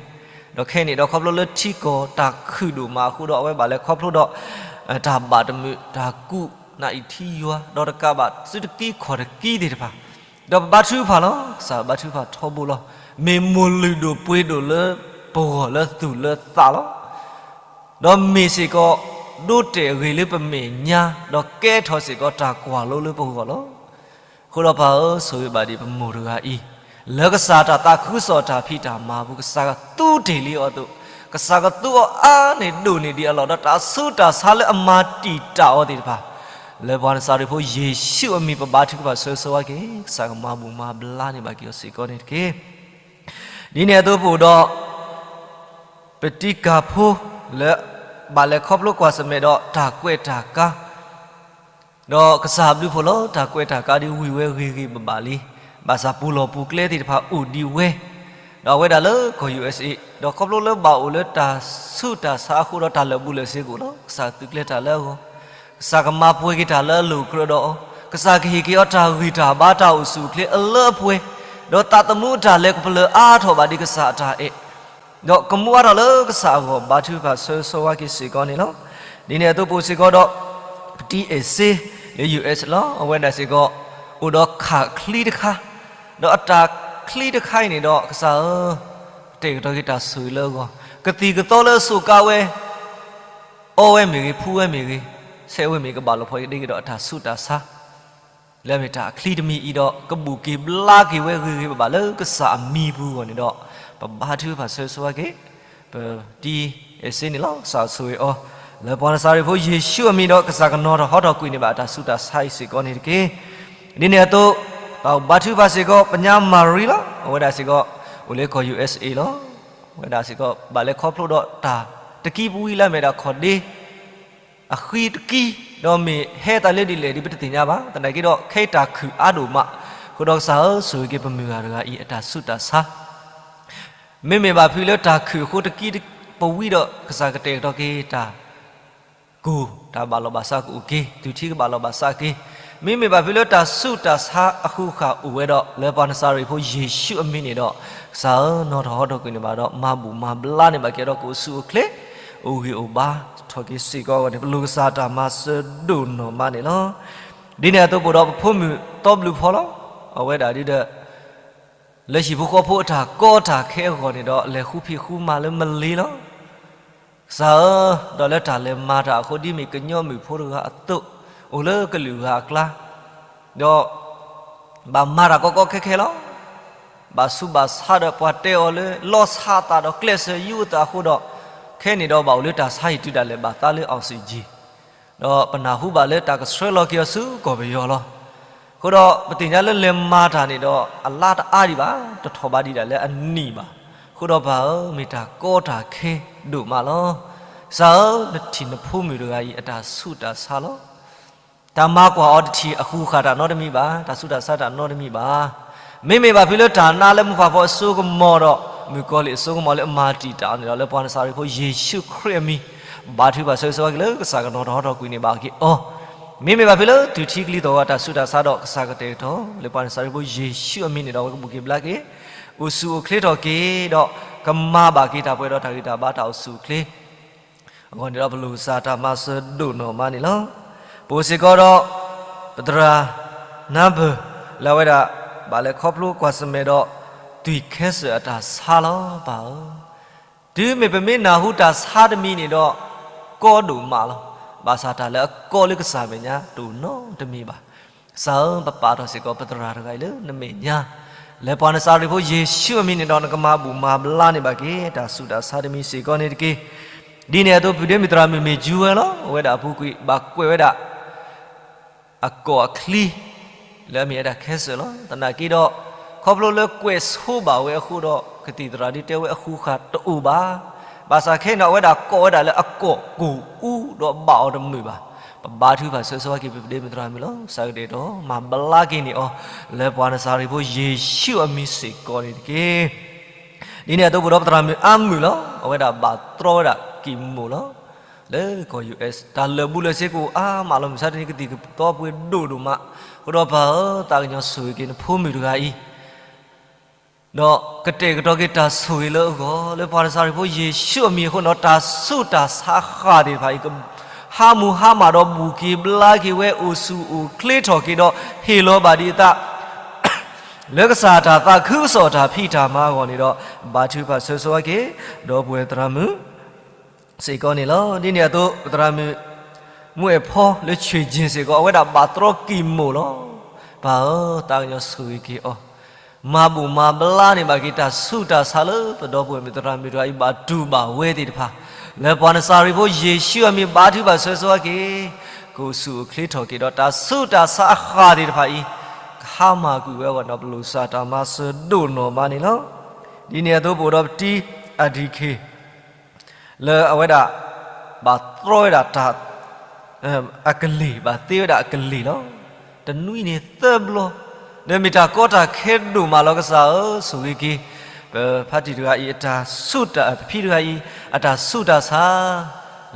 ဒီးခဲအံၤန့ၣ်ဒီးခီဖျိလၢထံကီၢ်တၢ်ခုၣ်ဒိၣ်မးအဃိဒီး အဝဲဘၣ်လဲၤခီဖျိဒီး တၢ်ဘၣ်တမုာ် တၢ်ကူး နအံၤထံယွၤ ဒီးတကးဘၣ် စုတကံခီၣ်တကံသ့ၣ်တဖၣ်, ဒီးပဘါထုကဖၣ်လီၤ. ကစၢ်ဘါထုကဖၣ်ထီဘိလီၤ. မ့ၢ်မိၢ်လုၢ်ဒိၣ်ပှ့ၤဒိၣ်လၢပဂီၢ်လၢသူၣ်လၢသးလီၤ. ဒီးမ့ၢ်စ့ၢ်ကီး ဒိတဲာ်အဂ့ၤလၢပမဲာ်ညါ, ဒီးကဲထီၣ်စ့ၢ်ကီးတၢ်ကွၢ်လိလၢပဂီၢ်လီၤ. အဃိဒီးပၢ်ဧၢ, ဆိၣ်ဂ့ၤဘၣ်ဒံးပမိၢ်တဂၤအံၤ, လၢကစၢ်တၢ်သးခုကစီၣ်တၢ်ဖံးတၢ်မၤအပူၤ ကစၢ်ကသူတ့ၢ်လံအီၤအသိး, ကစၢ်ကသူအီၤအါန့ၢ်ဒိၣ်န့ၢ်ဒံးအလီၢ် ဒီးတၢ်ဆူးတၢ်ဆါလၢအမၤတံာ်တာ်အီၤသ့ၣ်တဖၣ်, လၢပှၤနစၤရ့းဖိယ့ၣ်ၡူးအမံၤ ပဘါထုကဖၣ်ဆၢဂ့ၤဆၢဝါက့ၤ ကစၢ်ကမၤဘူၣ်မၤဘျါန့ၢ်ဘၣ်က့ၤအီၤစ့ၢ်ကီးန့ၣ်တက့ၢ်. ဒ်န့ၣ်အသိးပအိၣ်ဒီး ပတံၤကၢ်ဖိလၢ ဘၣ်လဲၤခီဖျိကွၢ်ဆၢၣ်မဲာ်ဒီးတၢ်ကွဲးတၢ်ကါ, ဒီးကစၢ်ဘျုးဖှိၣ်လီၤ. တၢ်ကွဲးတၢ်ကါဒ်ဝံၤဝဲဂ့ၤဂ့ၤဘၣ်ဘၣ်လံ. ဘၣ်ဆၣ်ပူၤလီၢ်ပူၤကျဲသ့ၣ်တဖၣ်အိၣ်ဒံးဝဲ, ဒီးအဝဲဒၣ်လၢကီၢ် ယူၣ်အၢၣ်စ့ၣ်အံၤ, ဒီးခီဖျိလၢဘၣ်အိၣ်လၢတၢ်ဆူးတၢ်ဆါအဃိဒီးတၢ်လၢာ်ဘူၣ်လၢာ်စ့ကအိၣ်လီၤ. ကစၢ်ကသုးကျဲၤတၢ်လၢအဂီၢ်, ကစၢ်ကမၤပှဲၤက့ၤတၢ်လၢအလိၤကြၢးဒီးအီၤ, ကစၢ်ကဟ့ၣ်က့ၤအီၤတၢ်ဂံၢ်တၢ်ဘါတၢ်အိၣ်ဆူၣ်အိၣ်ချ့အလၢအပှဲၤ, ဒီးသးသမူအတၢ်လဲၤကပလၢၤအါထီၣ်ဘၣ်ဒ်ကစၢ်အတၢ်အဲၣ် ဒီးကမူအါထီၣ်လၢကစၢ်အဂီၢ် ဘါထုကဖၣ်ဆၢဂ့ၤဆၢဝါက့ၤစ့ၢ်ကီးန့ၣ်လီၤ. ဒ်န့ၣ်အသိးပအိၣ်စ့ၢ်ကီးဒီး ပတံၤအဲၣ်စ့လၢ ယူၣ်အၢၣ်စ့ၣ်လီၤ. အဝဲဒၣ်စ့ၢ်ကီး အိၣ်ဒီးခးချံတခါ, ဒီးအတၢ်ချံတခါအံၤန့ၣ်ဒီး ကစၢ်ဧၢ, တဲာ်ကတီၤက့ၤတၢ်ဆိၣ်ဂ့ၤလၢအဂီၢ်, ကသံၣ်ကသီလၢအစိာ်ကါဝဲ, အီဝဲမ့ၢ်ဂ့ၤ ဖှူဝဲမ့ၢ်ဂ့ၤ, ဆဲးဝဲမ့ၢ်ဂ့ၤ ကဘၣ်လီၤဖှီၣ်ကဒ့ကဒီးအတၢ်ဆူးတၢ်ဆါ လၢအမ့ၢ်တၢ်အချံတမံၤအံၤဒီး ကဘူၣ်က့ၤဘျါက့ၤဝဲဂ့ၤဂ့ၤဘၣ်ဘၣ်လၢကစၢ်အမံၤပူၤအဂီၢ်န့ၣ်ဒီး ပဘါထုကဖၣ်ဆၢဂ့ၤဆၢဝါက့ၤ ပတံၤအဲၣ်စ့န့ၣ်လီၤ. ကစၢ်ဆိၣ်ဂ့ၤအီၤ လၢပှၤနစၤရ့းဖိယ့ၣ်ၡူးအမံၤဒီး ကစၢ်ကနီၤထီၣ်ဟီထီၣ်ကွံာ်န့ၢ်ဘၣ်အတၢ်ဆူးတၢ်ဆါအံၤစ့ၢ်ကီးန့ၣ်တက့ၢ်. ဒ်န့ၣ်အသိး ပဘါထုကဖၣ်စ့ၢ်ကီး ပညါမၤရံလီၤ. အဝဲဒၣ်စ့ၢ်ကီး အိၣ်လၢကီၢ် ယူၣ်အၢၣ်စ့ၣ်လီၤ. အဝဲဒၣ်စ့ၢ်ကီး ဘၣ်လဲၤခီဖျိဒီးတၢ်တကံပဝံလၢအမ့ၢ်ဒၣ်ခီၣ်ဒ့ အဃံတကံ, ဒီးမ့ၢ်ဟဲသးလၢဒ်လဲၣ်ဒ်ပတသ့ၣ်ညါဘၣ်. သနာ်က့ဒီး ခဲအံၤတၢ်ခုၣ်အါဒိၣ်မး, အဃိဒီးကစၢ်ဧၢ ဆိၣ်ဂ့ၤက့ၤပမုၢ်ဂၤတဂၤအံၤအတၢ်ဆူးတၢ်ဆါ, မ့မ့ၢ်ဘၣ်ဖုးလၢတၢ်ခုၣ်အဃိတကံပဝံဒီး ကစၢ်ကတဲာ်ကတီၤက့ၤတၢ် ကိၢ်တၢ်ဘၣ်လီၤဘၣ်စးကအိၣ်က့ၤ, တုၤထံကဘၣ်လီၤဘၣ်စးက့ၤ, မ့မ့ၢ်ဘၣ်ဖုးလၢတၢ်ဆူးတၢ်ဆါအဃုာ်ဃာ်အိၣ်ဝဲဒီး လၢပှၤနစၤရ့းဖိယ့ၣ်ၡူးအမံၤန့ၣ်ဒီး ကစၢ်ဧၢ နီၤထီၣ်ဟီထီၣ်ကွံာ်န့ၢ်ဘၣ်ဒီး မၤဘူၣ်မၤဘျါန့ၢ်ဘၣ်က့ၤဒီးကအိၣ်ဆူၣ်အိၣ်ချ့ အိၣ်ဂံၢ်အိၣ်ဘါထီၣ်က့ၤစ့ၢ်ကီးအဂီၢ်န့ၣ် ပလိၣ်ကစၢ်တၢ်မၤစၢၤဒိၣ်နီၢ်မးန့ၣ်လီၤ. ဒ်န့ၣ်အသိးပအိၣ်ဒီးပဖိမုၣ်သီဘျုးဖီလီၤ. အဝဲဒၣ်ဒ်ဒီး လၢဟံၣ်ဖိဃီဖိအတၢ်ကီတၢ်ခဲအဂီၢ်န့ၣ်ဒီး လဲၤဃူဖံးဃူမၤလၢမလ့ၤလီၤ. ကစၢ်ဧၢ, ဒီးလၢတၢ်လဲၤမၤတၢ်အဃိ ဒ်မ့ၢ်ကညီမုၣ်ဖိတဂၤအသိး, အိၣ်လၢကလုာ်ဂၤအကျါ, ဒီး ဘၣ်မၤတၢ်ကီကီခဲခဲလီၤ. ဘၣ်ဆူးဘၣ်ဆါဒီးပှၤတဲအီၤလၢ လီၤဆးအသးဒီးကျဲးစၢးယူအသးအဃိဒီး, ခဲန့ၣ်ဒီးဘၣ်အိၣ်လၢတၢ်ဆါဟံၣ်တုၤဒၣ်လဲာ်ဘၣ်သးလၢ oxygen ဒီးပနၢ်ဟူဘၣ်လၢတၢ်ကဆှၢလီၤက့ၤအီၤဆူကီၢ်ပယီၤလီၤ. အဃိဒီးပသ့ၣ်ညါလၢလဲၤမၤတၢ်န့ၣ်ဒီး အလါတအါဒံးဘၣ်, တထီၣ်ဘးဒံးဒၣ်လၢအနံၣ်ဘၣ်. အဃိဒီးပၢ်ဧၢ, မ့ၢ်တၢ်ကီတၢ်ခဲဒိၣ်မးလီၤ. ကစၢ်ဧၢ, နထံၣ်နဖိမုၣ်တဂၤအံၤအတၢ်ဆူးတၢ်ဆါလီၤ. တၢ်မၤကွၢ်အီၤတထံၣ်အဃုာ်ဃာ်တၢ်နီတမံၤဘၣ်, တၢ်ဆူးတၢ်ဆါတၢ်နီတမံၤဘၣ်. မ့မ့ၢ်ဘၣ်ဖုးလၢတၢ်နါလၢမိၢ်ပၢ်ဖီအစိကမီၤဒီး မုၣ်ကီၤလံၢ်အစိကမီၤလၢအမၤတံာ်တာ်အီၤန့ၣ်ဒီး လၢပှၤနစၤရ့းဖိယ့ၣ်ၡူးခရံာ်အမံၤ ဘါထုကဖၣ်ဆၢဂ့ၤဆၢဝါက့ၤလၢကစၢ်ကနီၤထီၣ်ဟီထီၣ်ကွံာ်န့ၢ်ဘၣ်က့ၤအီၤ. မ့မ့ၢ်ဘၣ်ဖုးလၢတုၤထံကလံၤသီၣ်ဂီၤတၢ်ဆူးတၢ်ဆါဒီး ကစၢ်ကတဲာ်ကတီၤ လၢပှၤနစၤရ့းဖိယ့ၣ်ၡူးအမံၤန့ၣ်ဒီး အဝဲကဘူၣ်က့ၤဘျါက့ၤ, အိၣ်ဆူၣ်အိၣ်ချ့ထီၣ်က့ၤဒီး ကမၤဘၣ်က့ၤတၢ်ပှဲၤဒီးတၢ်ဂံၢ်တၢ်ဘါတၢ်အိၣ်ဆူၣ်အိၣ်ချ့ အဂီၢ်န့ၣ်ဒီး ပလိၣ်ကစၢ်တၢ်မၤစၢၤဒိၣ်နီၢ်မးန့ၣ်လီၤ. ပအိၣ်စ့ၢ်ကီးဒီး ပသရၣ်နါဘၢၢ် လၢအဝဲဒၣ် ဘၣ်လဲၤခီဖျိကွၢ်ဆၢၣ်မဲာ်ဒီး သွံၣ်ခဲစၢၣ်အတၢ်ဆါလီၤ ပၢ်ဧၢ. တုၤမ့ၢ်ပမ့ၢ်နၢ်ဟူတၢ်ဆါတမံၤန့ၣ်ဒီး ကီဒိၣ်မးလီၤ. ဘၣ်ဆၣ်တၢ်လၢအကီလၢကစၢ်မဲာ်ညါတအိၣ်နီတမံၤဘၣ်. ကစၢ်ဧၢ, ပပာ်ထီၣ်စ့ၢ်ကီးပသရၣ်တဂၤအံၤလၢနမဲာ်ညါ, လၢပှၤနစၤရ့းဖိယ့ၣ်ၡူးအမံၤန့ၣ်ဒီး နကမၤဘူၣ်မၤဘျါန့ၢ်ဘၣ်က့ၤ တၢ်ဆူးတၢ်ဆါတမံၤစ့ၢ်ကီးန့ၣ်တက့ၢ်. ဒ်န့ၣ်အသိး ပုၢ်ဒ့မုၣ်သရၣ်မုၣ်မ့ၢ်ကၠူဝဲလီၤ. အဝဲဒၣ်အပူၤကွံာ် ဘၣ်ကွဲးဝဲဒၣ် အကီၢ်အချံ လၢအမ့ၢ်ဝဲဒၣ်ခဲစၢၣ်လီၤ. သနာ်က့ဒီး ခီဖျိလၢကွဲးဆိဘၣ်ဝဲအဃိဒီး ကသံၣ်သရၣ်ဒုးတဲဝဲအဃူဃာ်တအိၣ်ဘၣ်. ဘၣ်ဆၣ်ခဲအံၤန့ၣ် အဝဲဒၣ်ကိးဝဲဒၣ်လၢအကီၢ်ကိၣ်အူဒီး ဘၣ်အီၤတမုာ်ဘၣ်. ပဘါထုကဖၣ်ဆၢဂ့ၤက့ၤ ပုၢ်ဒ့မုၣ်သရၣ်မုၣ်လီၤ. ကစၢ်ကတဲာ်ကတီၤမၤဘျါက့ၤန့ၢ်အီၤ လၢပှၤနစၤရ့းဖိယ့ၣ်ၡူးအမံၤစ့ၢ်ကီးန့ၣ်တက့ၢ်. ဒ်န့ၣ်အသိး ပအိၣ်ဒီးပသရၣ်မုၣ်အါမုၢ်လီၤ. အဝဲဒၣ်ဘၣ်တြီဝဲဒၣ်ကံၢ်မိၢ်လီၤ. လၢကီၢ် ယူၣ်အ့း တၢ်လၢာ်ဘူၣ်လၢာ်စ့ကအိၣ်အါမးလီၤ. မုၢ်ဆါတနံၤ ကသံၣ်ကသီပှ့ၤဒိၣ်ဒိၣ်မး. အဃိဒီးပၢ်ဧၢ, သးကညီၤဆိၣ်ဂ့ၤက့ၤနဖိမုၣ်တဂၤအံၤ ဒီးကတဲာ်ကတီၤက့ၤတၢ်ဆိၣ်ဂ့ၤလၢအဂီၢ် လၢပှၤနစၤရ့းဖိယ့ၣ်ၡူးအမံၤအဃိန့ၣ်ဒီး တၢ်ဆူးတၢ်ဆါအဃၢ်သ့ၣ်တဖၣ်အံၤ ကဟးမုၢ်ဟါမၢ်ဒီး ဘူၣ်က့ၤဘျါက့ၤဝဲ အိၣ်ဆူၣ်အိၣ်ချ့ထီၣ်က့ၤဒီး ဟ့ၣ်လီၤဘၣ်ဒံးအသး လၢကစၢ်တၢ်သးခုကစီၣ်တၢ်ဖံးတၢ်မၤအဂီၢ်န့ၣ်ဒီး ဘါထုကဖၣ်ဆၢဂ့ၤက့ၤ ဒီပုၢ်ဝဲၢ်သရၣ်မုၣ် စ့ၢ်ကီးန့ၣ်လီၤ. ဒ်န့ၣ်အသိး ပသရၣ်မုၣ် မူအဲၣ်ဖီလၢ ဆွေကျင် စ့ၢ်ကီး အဝဲဒၣ်ဘၣ်တြီကံၢ်မိၢ်လီၤ. ပၢ်ဧၢ, သးကညီၤဆိၣ်ဂ့ၤက့ၤအီၤ, မၤဘူၣ်မၤဘျါန့ၢ်ဘၣ်က့ၤ တၢ်ဆူးတၢ်ဆါလၢပဒီပုၢ်ဝဲၢ်မုၣ်သရၣ်မုၣ်တဂၤအံၤ ဘၣ်တူၢ်ဘၣ်ဝဲသ့ၣ်တဖၣ် လၢပှၤနစၤရ့းဖိယ့ၣ်ၡူးအမံၤ ဘါထုကဖၣ်ဆၢဂ့ၤက့ၤ ကအိၣ်ဆူၣ်အိၣ်ချ့ထီၣ်က့ၤဒီး တၢ်ဆူးတၢ်ဆါအဃၢ်သ့ၣ်တဖၣ်အံၤ ကဟါမၢ်ကွံာ်ဝဲအဂီၢ်န့ၣ်ဒီး ပလိာ်ကစၢ်တၢ်မၤစၢၤဒိၣ်နီၢ်မးန့ၣ်လီၤ. ဒ်န့ၣ်အသိး ပအိၣ်ဒီးပတံၤ အဒံၣ်ခ့ၣ် လၢအဝဲဒၣ် ဘၣ်တြီဝဲဒၣ်တၢ် အကလ့ၢ် ဘၣ်သ့ဝဲဒၣ်အကလ့ၢ်လီၤ. တနွံန့ၣ်သၢဘျီ လၢမ့ၢ်တၢ်ကီတၢ်ခဲဒိၣ်မးလီၤ. ကစၢ်ဧၢ, ဆိၣ်ဂ့ၤက့ၤ ပဖါတံၢ်တဂၤအံၤ အတၢ်ဆူးတၢ် ပဖံတဂၤအံၤ အတၢ်ဆူးတၢ်ဆါ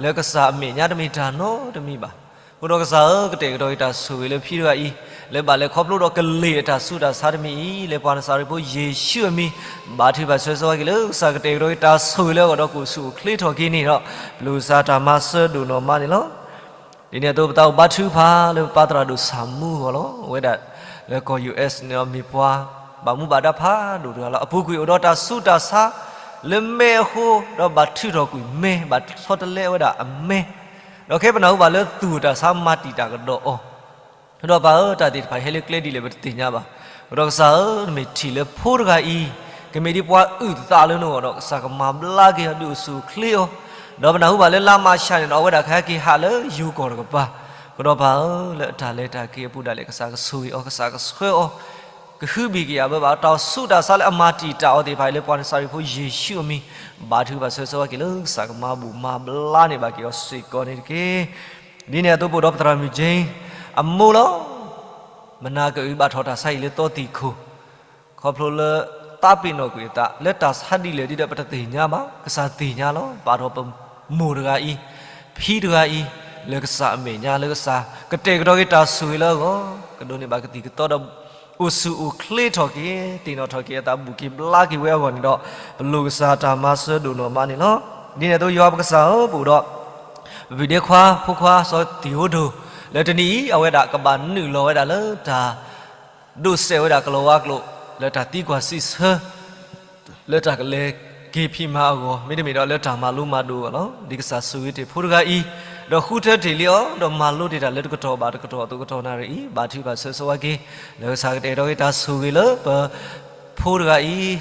လၢကစၢ်အမဲာ်ညါတမ့ၢ်တၢ်နီတမံၤဘၣ်. အဃိဒီးကစၢ်ဧၢ, ကတဲာ်ကတီၤက့ၤတၢ်ဆိၣ်ဂ့ၤလၢဖံတဂၤအံၤ လၢဘၣ်လဲၤခီဖျိဒီးကလ့ၢ်အတၢ်ဆူးတၢ်ဆါတမံၤအံၤ လၢပှၤနစၤရ့းဖိယ့ၣ်ၡူးအမံၤ ဘါထုကဖၣ်ဆၢဂ့ၤက့ၤ လၢကစၢ်ကတဲာ်ကတီၤက့ၤတၢ်ဆိၣ်ဂ့ၤလၢအဂီၢ်ဒီး ကအိၣ်ဆူၣ်အိၣ်ချ့ထီၣ်က့ၤန့ၣ်ဒီး ပလိာ်ကစၢ်တၢ်မၤစၢၤဒိၣ်နီၢ်မးန့ၣ်လီၤ. ဒ်န့ၣ်အသိး ပသးအိၣ်ဘါထုကဖၣ်လၢပပၢ်သရၣ်ဒိၣ်ဆၣ်မူအဂီၢ်လီၤ. အဝဲဒၣ်လၢကီၢ် ယူၣ်အ့း န့ၣ်ဒီး မ့ၢ်ပှၤဘၣ်မူဘၣ်ဒါဖးဒိၣ်တဂၤလီၤ. အပူၤကွံာ်အိၣ်ဒီးတၢ်ဆူးတၢ်ဆါလၢမဲအဃိ ဒီးဘၣ်ထုးထီၣ်ကွံာ်မဲ ဘၣ်ဆီတလဲဝဲဒၣ်အမဲ ဒီးခဲပနၢ်ဟူဘၣ်လၢသူၣ်တၢ်ဆါမၤတံာ်တာ်ကဒီးအီၤ ဒီးပၢ်ဧၢ, တၢ်သ့ၣ်တဖၣ်ဟဲလၢကျဲဒ်လဲၣ်ပတသ့ၣ်ညါဘၣ်. ဒီးကစၢ်ဧၢ, နမ့ၢ်ထံၣ်လၢဖိတဂၤအံၤ ကမ့ၢ်ဒ်ပှၤအုၣ်သးလၢနဂီၢ်ဒီး ကစၢ်ကမၤဘျါက့ၤအီၤ ဒုးအိၣ်ဆူၣ်အိၣ်ချ့အီၤ, ဒီးပနၢ်ဟူဘၣ်လၢလါမၢ်ၡးန့ၣ်ဒီး အဝဲဒၣ်ကဟဲက့ၤဟးလၢယိၤကီၢ်တကပၤ, အဃိဒီးပၢ်ဧၢ, လၢအတၢ်လဲၤတၢ်က့ၤအပူၤဒၣ်လဲာ် ကစၢ်ကဆိၣ်ဂ့ၤအီၤ, ကစၢ်ကဆှၢအီၤ, ကဟုဘံၣ်ကယာ်ဘၢဘၣ် တၢ်ဆူးတၢ်ဆါလၢအမၤတံာ်တာ်အီၤသ့ၣ်တဖၣ်အံၤ လၢပှၤနစၤရ့းဖိယ့ၣ်ၡူးအမံၤ ဘါထုကဖၣ်ဆၢဂ့ၤက့ၤလၢ ကစၢ်ကမၤဘူၣ်မၤဘျါန့ၢ်ဘၣ်က့ၤအီၤစ့ၢ်ကီးန့ၣ်တက့ၢ်. ဒ်န့ၣ်အသိး ပအိၣ်ဒီးပသရၣ်မုၣ်ကၠ့ အမိၢ်လီၤ. မနၤကအုးဘၣ်ထီၣ်တၢ်ဆါအံၤလၢသီသံၣ်ခိၣ်, ခီဖျိလၢသးပ့ၤနီၣ်ကွံာ်အသး လၢတၢ်ဆါဒ်လဲၣ်ဒ်လဲၣ်ပတသ့ၣ်ညါဘၣ်, ကစၢ်သ့ၣ်ညါလီၤ. ပာ်ထီၣ်ပမိၢ်တဂၤအံၤ, ဖံတဂၤအံၤ, လၢကစၢ်အမဲာ်ညါ လၢကစၢ်ကတဲာ်ကတီၤက့ၤတၢ်ဆိၣ်ဂ့ၤလၢအဂီၢ်, ကဒိးန့ၢ်ဘၣ်ကသံၣ်ကသီဒီး အိၣ်ဆူၣ်အိၣ်ချ့ထီၣ်က့ၤ သ့ၣ်နီၣ်ထီၣ်က့ၤအသး ဘူၣ်က့ၤဘျါက့ၤဝဲအဂီၢ်န့ၣ်ဒီး ပလိၣ်ကစၢ်တၢ်မၤစၢၤဒိၣ်နီၢ်မးန့ၣ်လီၤ. ဒ်န့ၣ်အသိး ယွၤပကစၢ်ဧၢ, ပအိၣ်ဒီး ပပုၢ်ဒ့ခွါ ဖိခွါ စီၤသံၣ်ဟိဒိၣ် လၢတနံၤအံၤ အဝဲဒၣ်ကဘၣ်နုာ်လီၤဝဲဒၣ်လၢတၢ် ဒိးစဲးဝဲဒၣ်ကလီၤဝါကျိာ် လၢတၢ်သံကွၢ်စံးဆၢ လၢတၢ်ကလဲၤက့ၤဖံးမၤအဂီၢ် မ့တမ့ၢ်ဒီးလၢတၢ်မၤလိမၤဒိးအဂီၢ်လီၤ. ဒ်ကစၢ်ဆိၣ်ဂ့ၤတ့ၢ်ဖိတဂၤအံၤ ဒီးဃုထၢတ့ၢ်လံအီၤ ဒီးမၤလိတ့ၢ်တၢ်လၢတကတီၢ်ဘၣ်တကတီၢ်အသိးကတီၢ်နၣ်ရံၣ်အံၤ ဘါထုကဖၣ်ဆၢဂ့ၤက့ၤ လၢကစၢ်ကတဲာ်ကတီၤက့ၤတၢ်ဆိၣ်ဂ့ၤလၢပဖိတဂၤအံၤ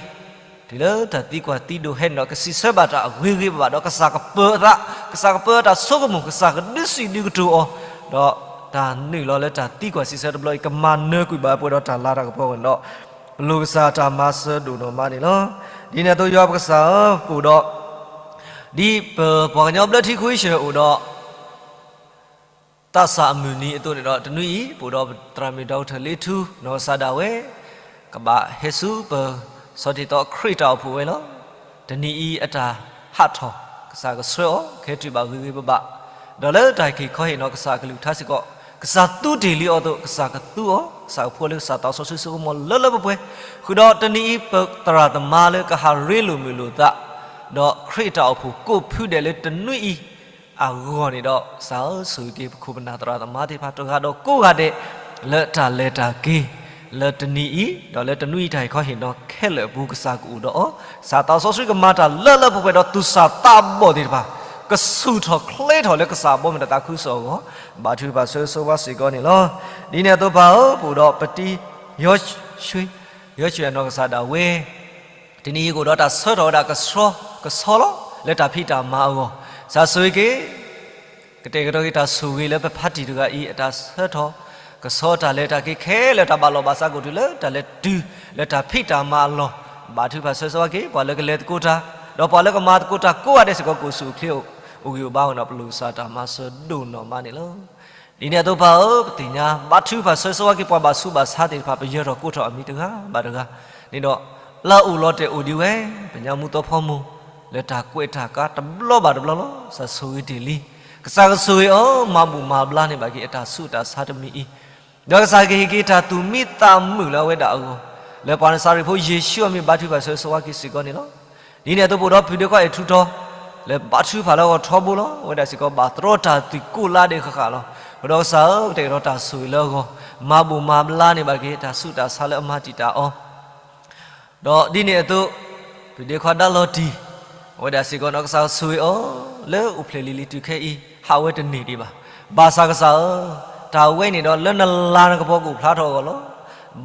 တုၤလၢတၢ်သံကွၢ်သံဒိးဟဲန့ၣ်ဒီး ကစံးဆၢဘၣ်တၢ်အဂ့ၤဂ့ၤဘၣ်ဘၣ်ဒီး ကစၢ်ကပၢၤအသး, ကစၢ်ကပၢၤအတၢ်ဆိကမိၣ်, ကစၢ်ကဒုးစံးဒုးကတိၤအီၤ, ဒီးတၢ်နုာ်လီၤလၢတၢ်သံကွၢ်စံးဆၢတဘျီအံၤ ကမၤနၢၤကွံာ်ဘၣ်ပှဲၤဒီးတၢ်လၤတၢ်ကပီၤအဂီၢ်န့ၣ်ဒီး ပလိၣ်ကစၢ်တၢ်မၤစၢၤဒိၣ်နီၢ်မးန့ၣ်လီၤ. ဒ်န့ၣ်အသိး ယွၤပကစၢ်ဧၢ, ပအိၣ်ဒီး ဒ်ပပှၤကညီဘျၢထံခဝ့ၡၢၣ်အိၣ်ဒီး သးစၢ်အမုၢ်နံၤအသိးန့ၣ်ဒီး တနွံအံၤ ပအိၣ်ဒီးပသရၣ်မုၣ် ဒီကထၢၣ်လ့ထူ နီၢ်ကစၢ်ဒၣ်ဝဲ ကဘၣ်ဟဲဆူပ ဆီၣ်တံၢ်သီခရံာ်တၢ်အိၣ်ဖှိၣ်ဝဲလီၤ. တနံၤအံၤအတၢ်ဟးထီၣ် ကစၢ်ကဆှၢအီၤ ကဟဲတုၤဘၣ်ဂ့ၤဂ့ၤဘၣ်ဘၣ်, ဒီးလၢတၢ်ဟ့ၣ်ခီဟ့ၣ်နီၤ ကစၢ်အကလုၢ်ကထါစ့ၢ်ကီး ကစၢ်သူတ့ၢ်လံအီၤအသိး ကစၢ်ကသူအီၤ, ကစၢ်ကဖှီလၢကစၢ်သးစီဆှံစိကမီၤလၢလၢပှဲၤပှဲၤ, ဃုာ်ဒီးတနံၤအံၤ ပသရၣ်သမါလၢကဟးရ့လိာ်မုာ်လိာ်သး ဒီးခရံာ်တၢ်အိၣ်ဖှိၣ်ကိးဖုဒဲးလၢတနွံအံၤ အဂီၢ်န့ၣ်ဒီး ကစၢ်ဧၢ, ဆိၣ်ဂ့ၤက့ၤပခိၣ်ပနၢ်သရၣ်သမါသ့ၣ်တဖၣ်တဂၤဒီးကိးဂၤဒဲး လၢတၢ်လဲၤတၢ်က့ၤ လၢတနံၤအံၤ ဒီးလၢတနွံအံၤတၢ်ဟ့ၣ်ခီဟ့ၣ်နီၤခဲလၢာ်အပူၤ ကစၢ်ကအိၣ်ဒီးအီၤ, ကစၢ်သးစီဆှံကမၤတၢ်လၢလၢပှဲၤပှဲၤဒီးသူၣ်စၢ်သးဘီၣ်သ့ၣ်တဖၣ် ကဆူၣ်ထီၣ်ချ့ထီၣ်လၢကစၢ်ဘီမုၢ်တၢ်သးခုကစီၣ်အဂီၢ်, ဘါထုကဖၣ်ဆၢဂ့ၤဆၢဝါစ့ၢ်ကီးန့ၣ်လီၤ. ဒ်န့ၣ်အသိးပၢ်ဧၢ, ပအိၣ်ဒီးပတံၤ ယီၤဆွ့, ယီၤဆွ့အနီၢ်ကစၢ်ဒၣ်ဝဲ တနံၤအံၤကအိၣ်ဒီးတၢ်ဆၢထီၣ်ဝဲဒၣ်ကဆှီကဆှီလီၤ လၢတၢ်ဖံးတၢ်မၤအဂီၢ်, ကစၢ်ဆိၣ်ဂ့ၤက့ၤ ကတဲာ်ကတီၤက့ၤတၢ်ဆိၣ်ဂ့ၤလၢပဖါတံၢ်တဂၤအံၤ အတၢ်ဆၢထီၣ်ကဆှီတၢ်လၢတၢ်က့ၤခဲလၢာ် တၢ်ဘၣ်လီၢ်ဘၣ်စးကအိၣ်တုၤလၢတၢ်လဲၤတုၤလၢတၢ်ဖံးတၢ်မၤအလီၢ်, ဘါထုကဖၣ်ဆၢဂ့ၤဆၢဝါက့ၤ ပှၤလၢကလဲၤသကိးတၢ် ဒီးပှၤလၢကမၤသကိးတၢ်ကိးဂၤဒဲးစ့ၢ်ကီး ကအိၣ်ဆူၣ်အိၣ်ချ့အိၣ်ဂံၢ်အိၣ်ဘါအဂီၢ်န့ၣ်ဒီး ပလိၣ်ကစၢ်တၢ်မၤစၢၤဒိၣ်နီၢ်မးန့ၣ်လီၤ. ဒ်န့ၣ်အသိးပၢ်ဧၢ, ပသ့ၣ်ညါ ဘါထုကဖၣ်ဆၢဂ့ၤဆၢဝါက့ၤ ပှၤဘၣ်ဆူးဘၣ်ဆါသ့ၣ်တဖၣ် ပယၢၤထီၣ်ကိးထီၣ်အမံၤတဂၤဘၣ်တဂၤန့ၣ်ဒီး လၢအအိၣ်လီၤတဲာ်အိၣ်ဒံးဝဲ ပညါမူသီဖီမိၢ် လၢတၢ်ကွဲးတၢ်ကါတဘျီဘၣ်တဘျီလီၤ. ကစၢ်ဆိၣ်ဂ့ၤတ့ၢ်လံ, ကစၢ်ကဆိၣ်ဂ့ၤအီၤ မၤဘူၣ်မၤဘျါန့ၢ်ဘၣ်က့ၤအတၢ်ဆူးတၢ်ဆါတမံၤအံၤ, ဒီးကစၢ်ကဟ့ၣ်က့ၤတၢ်သူၣ်မံသးမုာ်လၢအဝဲဒၣ်အဂီၢ်, လၢပှၤနစၤရ့းဖိယ့ၣ်ၡူးအမံၤ ဘါထုကဖၣ်ဆၢဂ့ၤဆၢဝါက့ၤစ့ၢ်ကီးန့ၣ်လီၤ. ဒ်န့ၣ်အသိးပအိၣ်ဒီးဖုၣ်ဒ့ခွါအဲၣ်ထူထီ လၢဘါထုကဖၣ်လၢအဂီၢ်ထီဘိလီၤ. အဝဲဒၣ်စ့ၢ်ကီး ဘၣ်တြီတၢ်သွံၣ်ကိးလါဒဲးဃၣ်ဃၣ်လီၤ. ဃုာ်ဒီးကစၢ်ဧၢ, ကတဲာ်ကတီၤတၢ်ဆိၣ်ဂ့ၤလၢအဂီၢ်, မၤဘူၣ်မၤဘျါန့ၢ်ဘၣ်က့ၤ တၢ်ဆူးတၢ်ဆါလၢအမၤတံာ်တာ်အီၤ ဒီးဒ်န့ၣ်အသိး ဖုၣ်ဒ့ခွါဒါလီၤတံၢ် အဝဲဒၣ်စ့ၢ်ကီးန့ၣ်ဒီး ကစၢ်ဆိၣ်ဂ့ၤအီၤ လၢအိၣ်ဖျဲၣ်လံၤလံၤတုၤခဲအံၤ ဟးဝဲတန့ၢ်ဒံးဘၣ်. ဘၣ်ဆၣ်ကစၢ်ဧၢ, တၢ်ဝဲန့ၣ်ဒီးလၢနလၤနကပီၤကအိၣ်ဖျါထီၣ်အဂီၢ်လီၤ.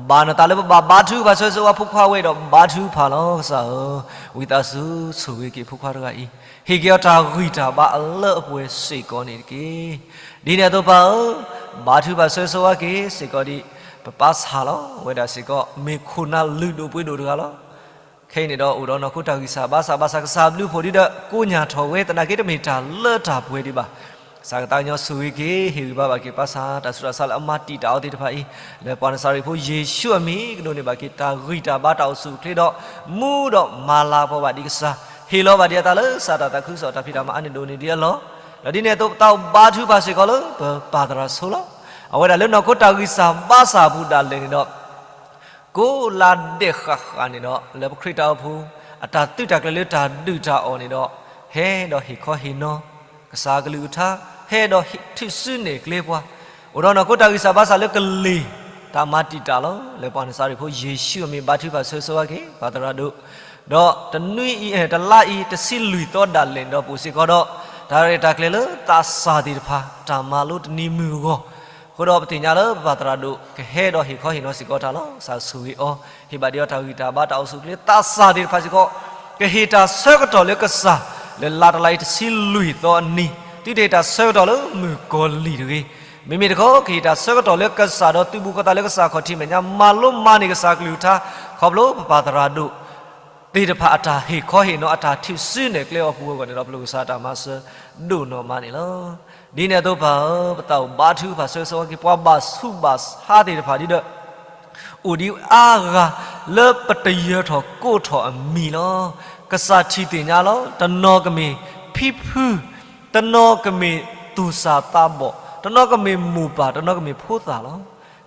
ဘၣ်နသးလၢပဘၣ်ဘါထုကဖၣ်ဆၢဂ့ၤဆၢဝါဖိခွါဝဲဒီး ဘါထုကဖၣ်လီၤ. ကစၢ်ဧၢ, ဝံသးစူၤဆိၣ်ဂ့ၤက့ၤဖိခွါတဂၤအံၤ, ဟ့ၣ်က့ၤအီၤတၢ်ဂံၢ်တၢ်ဘါအလၢအပှဲၤစ့ၢ်ကီးန့ၣ်တက့ၢ်. ဒ်န့ၣ်အသိးပၢ်ဧၢ, ဘါထုကဖၣ်ဆၢဂ့ၤဆၢဝါက့ၤစ့ၢ်ကီးဒံး ပပၢ်ဆၣ်လီၤ. အဝဲဒၣ်စ့ၢ်ကီး မ့ၢ်ခိၣ်နၢ်လုၢ်ဒိၣ်ပှ့ၤဒိၣ်တဂၤလီၤ. ခဲအံၤန့ၣ်ဒီး အိၣ်ဒီးနီၢ်ခိတၢ်ဂံၢ်စၢ်ဘါစၢ်, ဘၣ်ဆၣ်ကစၢ်ဘျုးဖှိၣ်ဒံးဒီး ကိညၢ်ထီၣ်ဝဲ သနာ်က့တမ့ၢ်တၢ်လၢတၢ်ပှဲၤဒံးဘၣ်. ကစၢ်ကသးကညီၤဆိၣ်ဂ့ၤက့ၤ ဟ့ၣ်ဂံၢ်ဘါဘၣ်က့ၤပၢ်ဆၣ် တၢ်ဆူးတၢ်ဆါလၢအမၤတံာ်တာ်အီၤသ့ၣ်တဖၣ်အံၤ, လၢပှၤနစၤရ့းဖိယ့ၣ်ၡူးအမံၤကဒိးန့ၢ်ဘၣ်က့ၤ တၢ်ဂံၢ်တၢ်ဘါတၢ်အိၣ်ဆူၣ်အိၣ်ချ့ဒီး မူဒီးမၤလၤကပီၤဘၣ်ဒံးကစၢ်, ဟ့ၣ်လီၤဘၣ်ဒံးအသးလၢကစၢ်တၢ်သးခုကစီၣ်တၢ်ဖံးတၢ်မၤအါန့ၢ်ဒိၣ်န့ၢ်ဒံးအလီၢ်, ဒီးဒ်န့ၣ်အသိး ပသးအိၣ်ဘါထုကဖၣ်စ့ၢ်ကီးလၢ ပပၢ်သရၣ်ဆိလီၤ. အဝဲဒၣ်လၢနီၢ်ခိတၢ်ဂံၢ်စၢ်ဘါစၢ်အပူၤဒၣ်လဲာ်န့ၣ်ဒီး ကိးလါဒဲးဃၣ်ဃၣ်န့ၣ်ဒီး လၢပခရံာ်တၢ်အိၣ်ဖှိၣ် အတၢ်သုးတၢ်ကျဲၤလၢတၢ်ဒုၣ်တၢ်အီၣ်န့ၣ်ဒီး ဟဲဒီးဟ့ၣ်ခီဟ့ၣ်နီၤ ကစၢ်အကလုၢ်ကထါ, ဟဲဒီးထုးစုနဲၣ်ကျဲပှၤ, အိၣ်ဒီးနီၢ်ခိတၢ်ဂံၢ်စၢ်ဘါစၢ်လၢကလ့ၢ် တၢ်မၤတံာ်တာ်လီၤ. လၢပှၤနစၤရ့းဖိယ့ၣ်ၡူးအမံၤ ဘါထုကဖၣ်ဆၢဂ့ၤဆၢဝါက့ၤ ပၢ်သရၣ်ဒိၣ်, ဒီးတနွံအံၤ တလါအံၤ တဆံလွံၢ်သီဒၣ်လဲာ်န့ၣ်ဒီး ပအိၣ်စ့ၢ်ကီးဒီး တၢ်ရဲၣ်တၢ်ကျဲၤလၢသးစၢ်သ့ၣ်တဖၣ် တၢ်မၤလိတနံၤမုၢ်အဂီၢ်, အဃိဒီးပသ့ၣ်ညါလၢပပၢ်သရၣ်ဒိၣ် ကဟဲဒီးဟ့ၣ်ခီဟ့ၣ်နီၤစ့ၢ်ကီးတၢ်လီၤ. ကစၢ်ဆိၣ်ဂ့ၤအီၤ, ဟ့ၣ်ဘၣ်ဒံးအီၤတၢ်ဂံၢ်တၢ်ဘါတၢ်အိၣ်ဆူၣ်အိၣ်ချ့, သးစၢ်သ့ၣ်တဖၣ်စ့ၢ်ကီး ကဟ့ၣ်တၢ်ဆၢကတီၢ်လၢကစၢ် လၢလါတလါအံၤတဆံလွံၢ်သီအနံၤ, သုတဟ့ၣ်တၢ်ဆၢကတီၢ်လၢမုၣ်ကီၤလံၢ်တဂ့ၤ, မ့မ့ၢ်တခီ ကဟ့ၣ်တၢ်ဆၢကတီၢ်လၢကစၢ်ဒီး သုးဘူးကီၢ်သးလၢကစၢ်ခီၣ်ထံးမဲာ်ညါ မၤလိမၤန့ၢ်ကစၢ်ကလုၢ်ကထါ, ခီဖျိပပၢ်သရၣ်ဒိၣ် သ့ၣ်တဖၣ်အတၢ်ဟ့ၣ်ခီဟ့ၣ်နီၤ အတၢ်ထုးစုနဲၣ်ကျဲအီၤပူၤအဂီၢ်န့ၣ်ဒီး ပလိၣ်ကစၢ်တၢ်မၤစၢၤဒိၣ်နီၢ်မးန့ၣ်လီၤ. ဒ်န့ၣ်အသိးပၢ်ဧၢ, ပသးအိၣ်ဘါထုကဖၣ်ဆၢဂ့ၤဆၢဝါက့ၤ ပှၤဘၣ်ဆူးဘၣ်ဆါသ့ၣ်တဖၣ်ဒ်ဒီး အိၣ်ဒံးအါဂၤလၢပတယၢၤထီၣ်ကိးထီၣ်အမံၤလီၤ. ကစၢ်ထံၣ်သ့ၣ်ညါလီၤ. တနီၤကမ့ၢ်ဖံဖု, တနီၤကမ့ၢ်သူၣ်စၢ်သးဘီၣ်, တနီၤကမ့ၢ်မိၢ်ပၢ်, တနီၤကမ့ၢ်ဖိသၣ်လီၤ.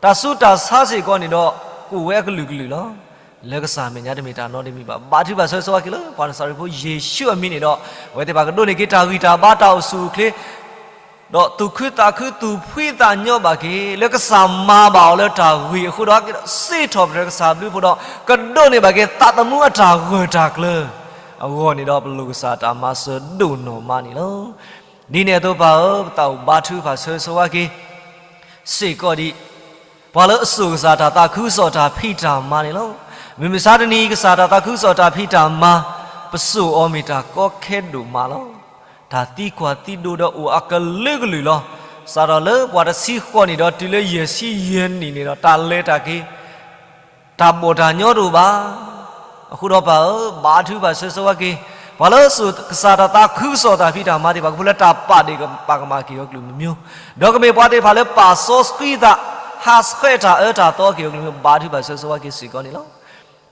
တၢ်ဆူးတၢ်ဆါစ့ၢ်ကီးန့ၣ်ဒီး ကအိၣ်ဝဲအကလုာ်ကလုာ်လီၤ. လၢကစၢ်မဲာ်ညါတမ့ၢ်တၢ်နီတမံၤဘၣ်. ဘါထုကဖၣ်ဆၢဂ့ၤဆၢဝါက့ၤလၢ ပှၤနစၤရ့းဖိယ့ၣ်ၡူးအမံၤန့ၣ်ဒီး အဝဲသ့ၣ်တဖၣ်ကဒိးန့ၢ်က့ၤတၢ်ဂံၢ်တၢ်ဘါတၢ်အိၣ်ဆူၣ်အိၣ်ချ့ ဒီးသူၣ်ခုသးခုသူၣ်ဖှံသးညီဘၣ်က့ၤ လၢကစၢ်မၤဘၣ်အီၤလၢတၢ်ဂ့ၤအဃိဒီး စံးထီၣ်ပတြၢၤကစၢ်ဘျုးဖှိၣ်ဒီး ကဒိးန့ၢ်ဘၣ်က့ၤသးသမူအတၢ်ဂၢၢ်တၢ်ကျၢၤအဂီၢ်န့ၣ်ဒီး ပလိၣ်ကစၢ်တၢ်မၤစၢၤဒိၣ်နီၢ်မးန့ၣ်လီၤ. ဒ်န့ၣ်အသိးပၢ်ဧၢ, ပသးအိၣ်ဘါထုကဖၣ်ဆၢဂ့ၤဆၢဝါက့ၤ စ့ၢ်ကီးဒံး ပှၤလၢအစိာ်ကစၢ်တၢ်သးခုကစီၣ်တၢ်ဖံးတၢ်မၤန့ၣ်လီၤ. မုၢ်မဆါတနံၤအံၤ ကစၢ်တၢ်သးခုကစီၣ်တၢ်ဖံးတၢ်မၤ ပစိာ်အီၤမ့ၢ်တၢ်ကီခဲဒိၣ်မးလီၤ. တၢ်သံကွၢ်သံဒိးဒီးအိၣ်အကလုာ်ကလုာ်လီၤ. စးထီၣ်လၢပှၤတဆံဃိးနံၣ်ဒီးတုၤလၢယဲၢ်ဆံယဲၢ်နံၣ်န့ၣ်ဒီး တၢ်လဲၤတၢ်က့ၤ တၢ်ဘီၣ်တၢ်ညီတအိၣ်ဘၣ်. အဃိဒီးပၢ်ဧၢ, ဘါထုကဖၣ်ဆၢဂ့ၤဆၢဝါက့ၤ ပှၤလၢစိာ်ကစၢ်တၢ်သးခုကစီၣ်တၢ်ဖံးတၢ်မၤသ့ၣ်တဖၣ် ကဖိလၢတၢ်ပာ်ဒ့ၣ်ပာ်ကမၣ်က့ၤအီၤကလုာ်မံၤမံၤ, ဒီးကမ့ၢ်ပှၤသ့ၣ်တဖၣ်လၢပာ်စီဆှံသး ဟးဆှဲးတၢ်အၢတၢ်သီက့ၤအီၤကလုာ်မံၤ, ဘါထုကဖၣ်ဆၢဂ့ၤဆၢဝါက့ၤစ့ၢ်ကီးန့ၣ်လီၤ.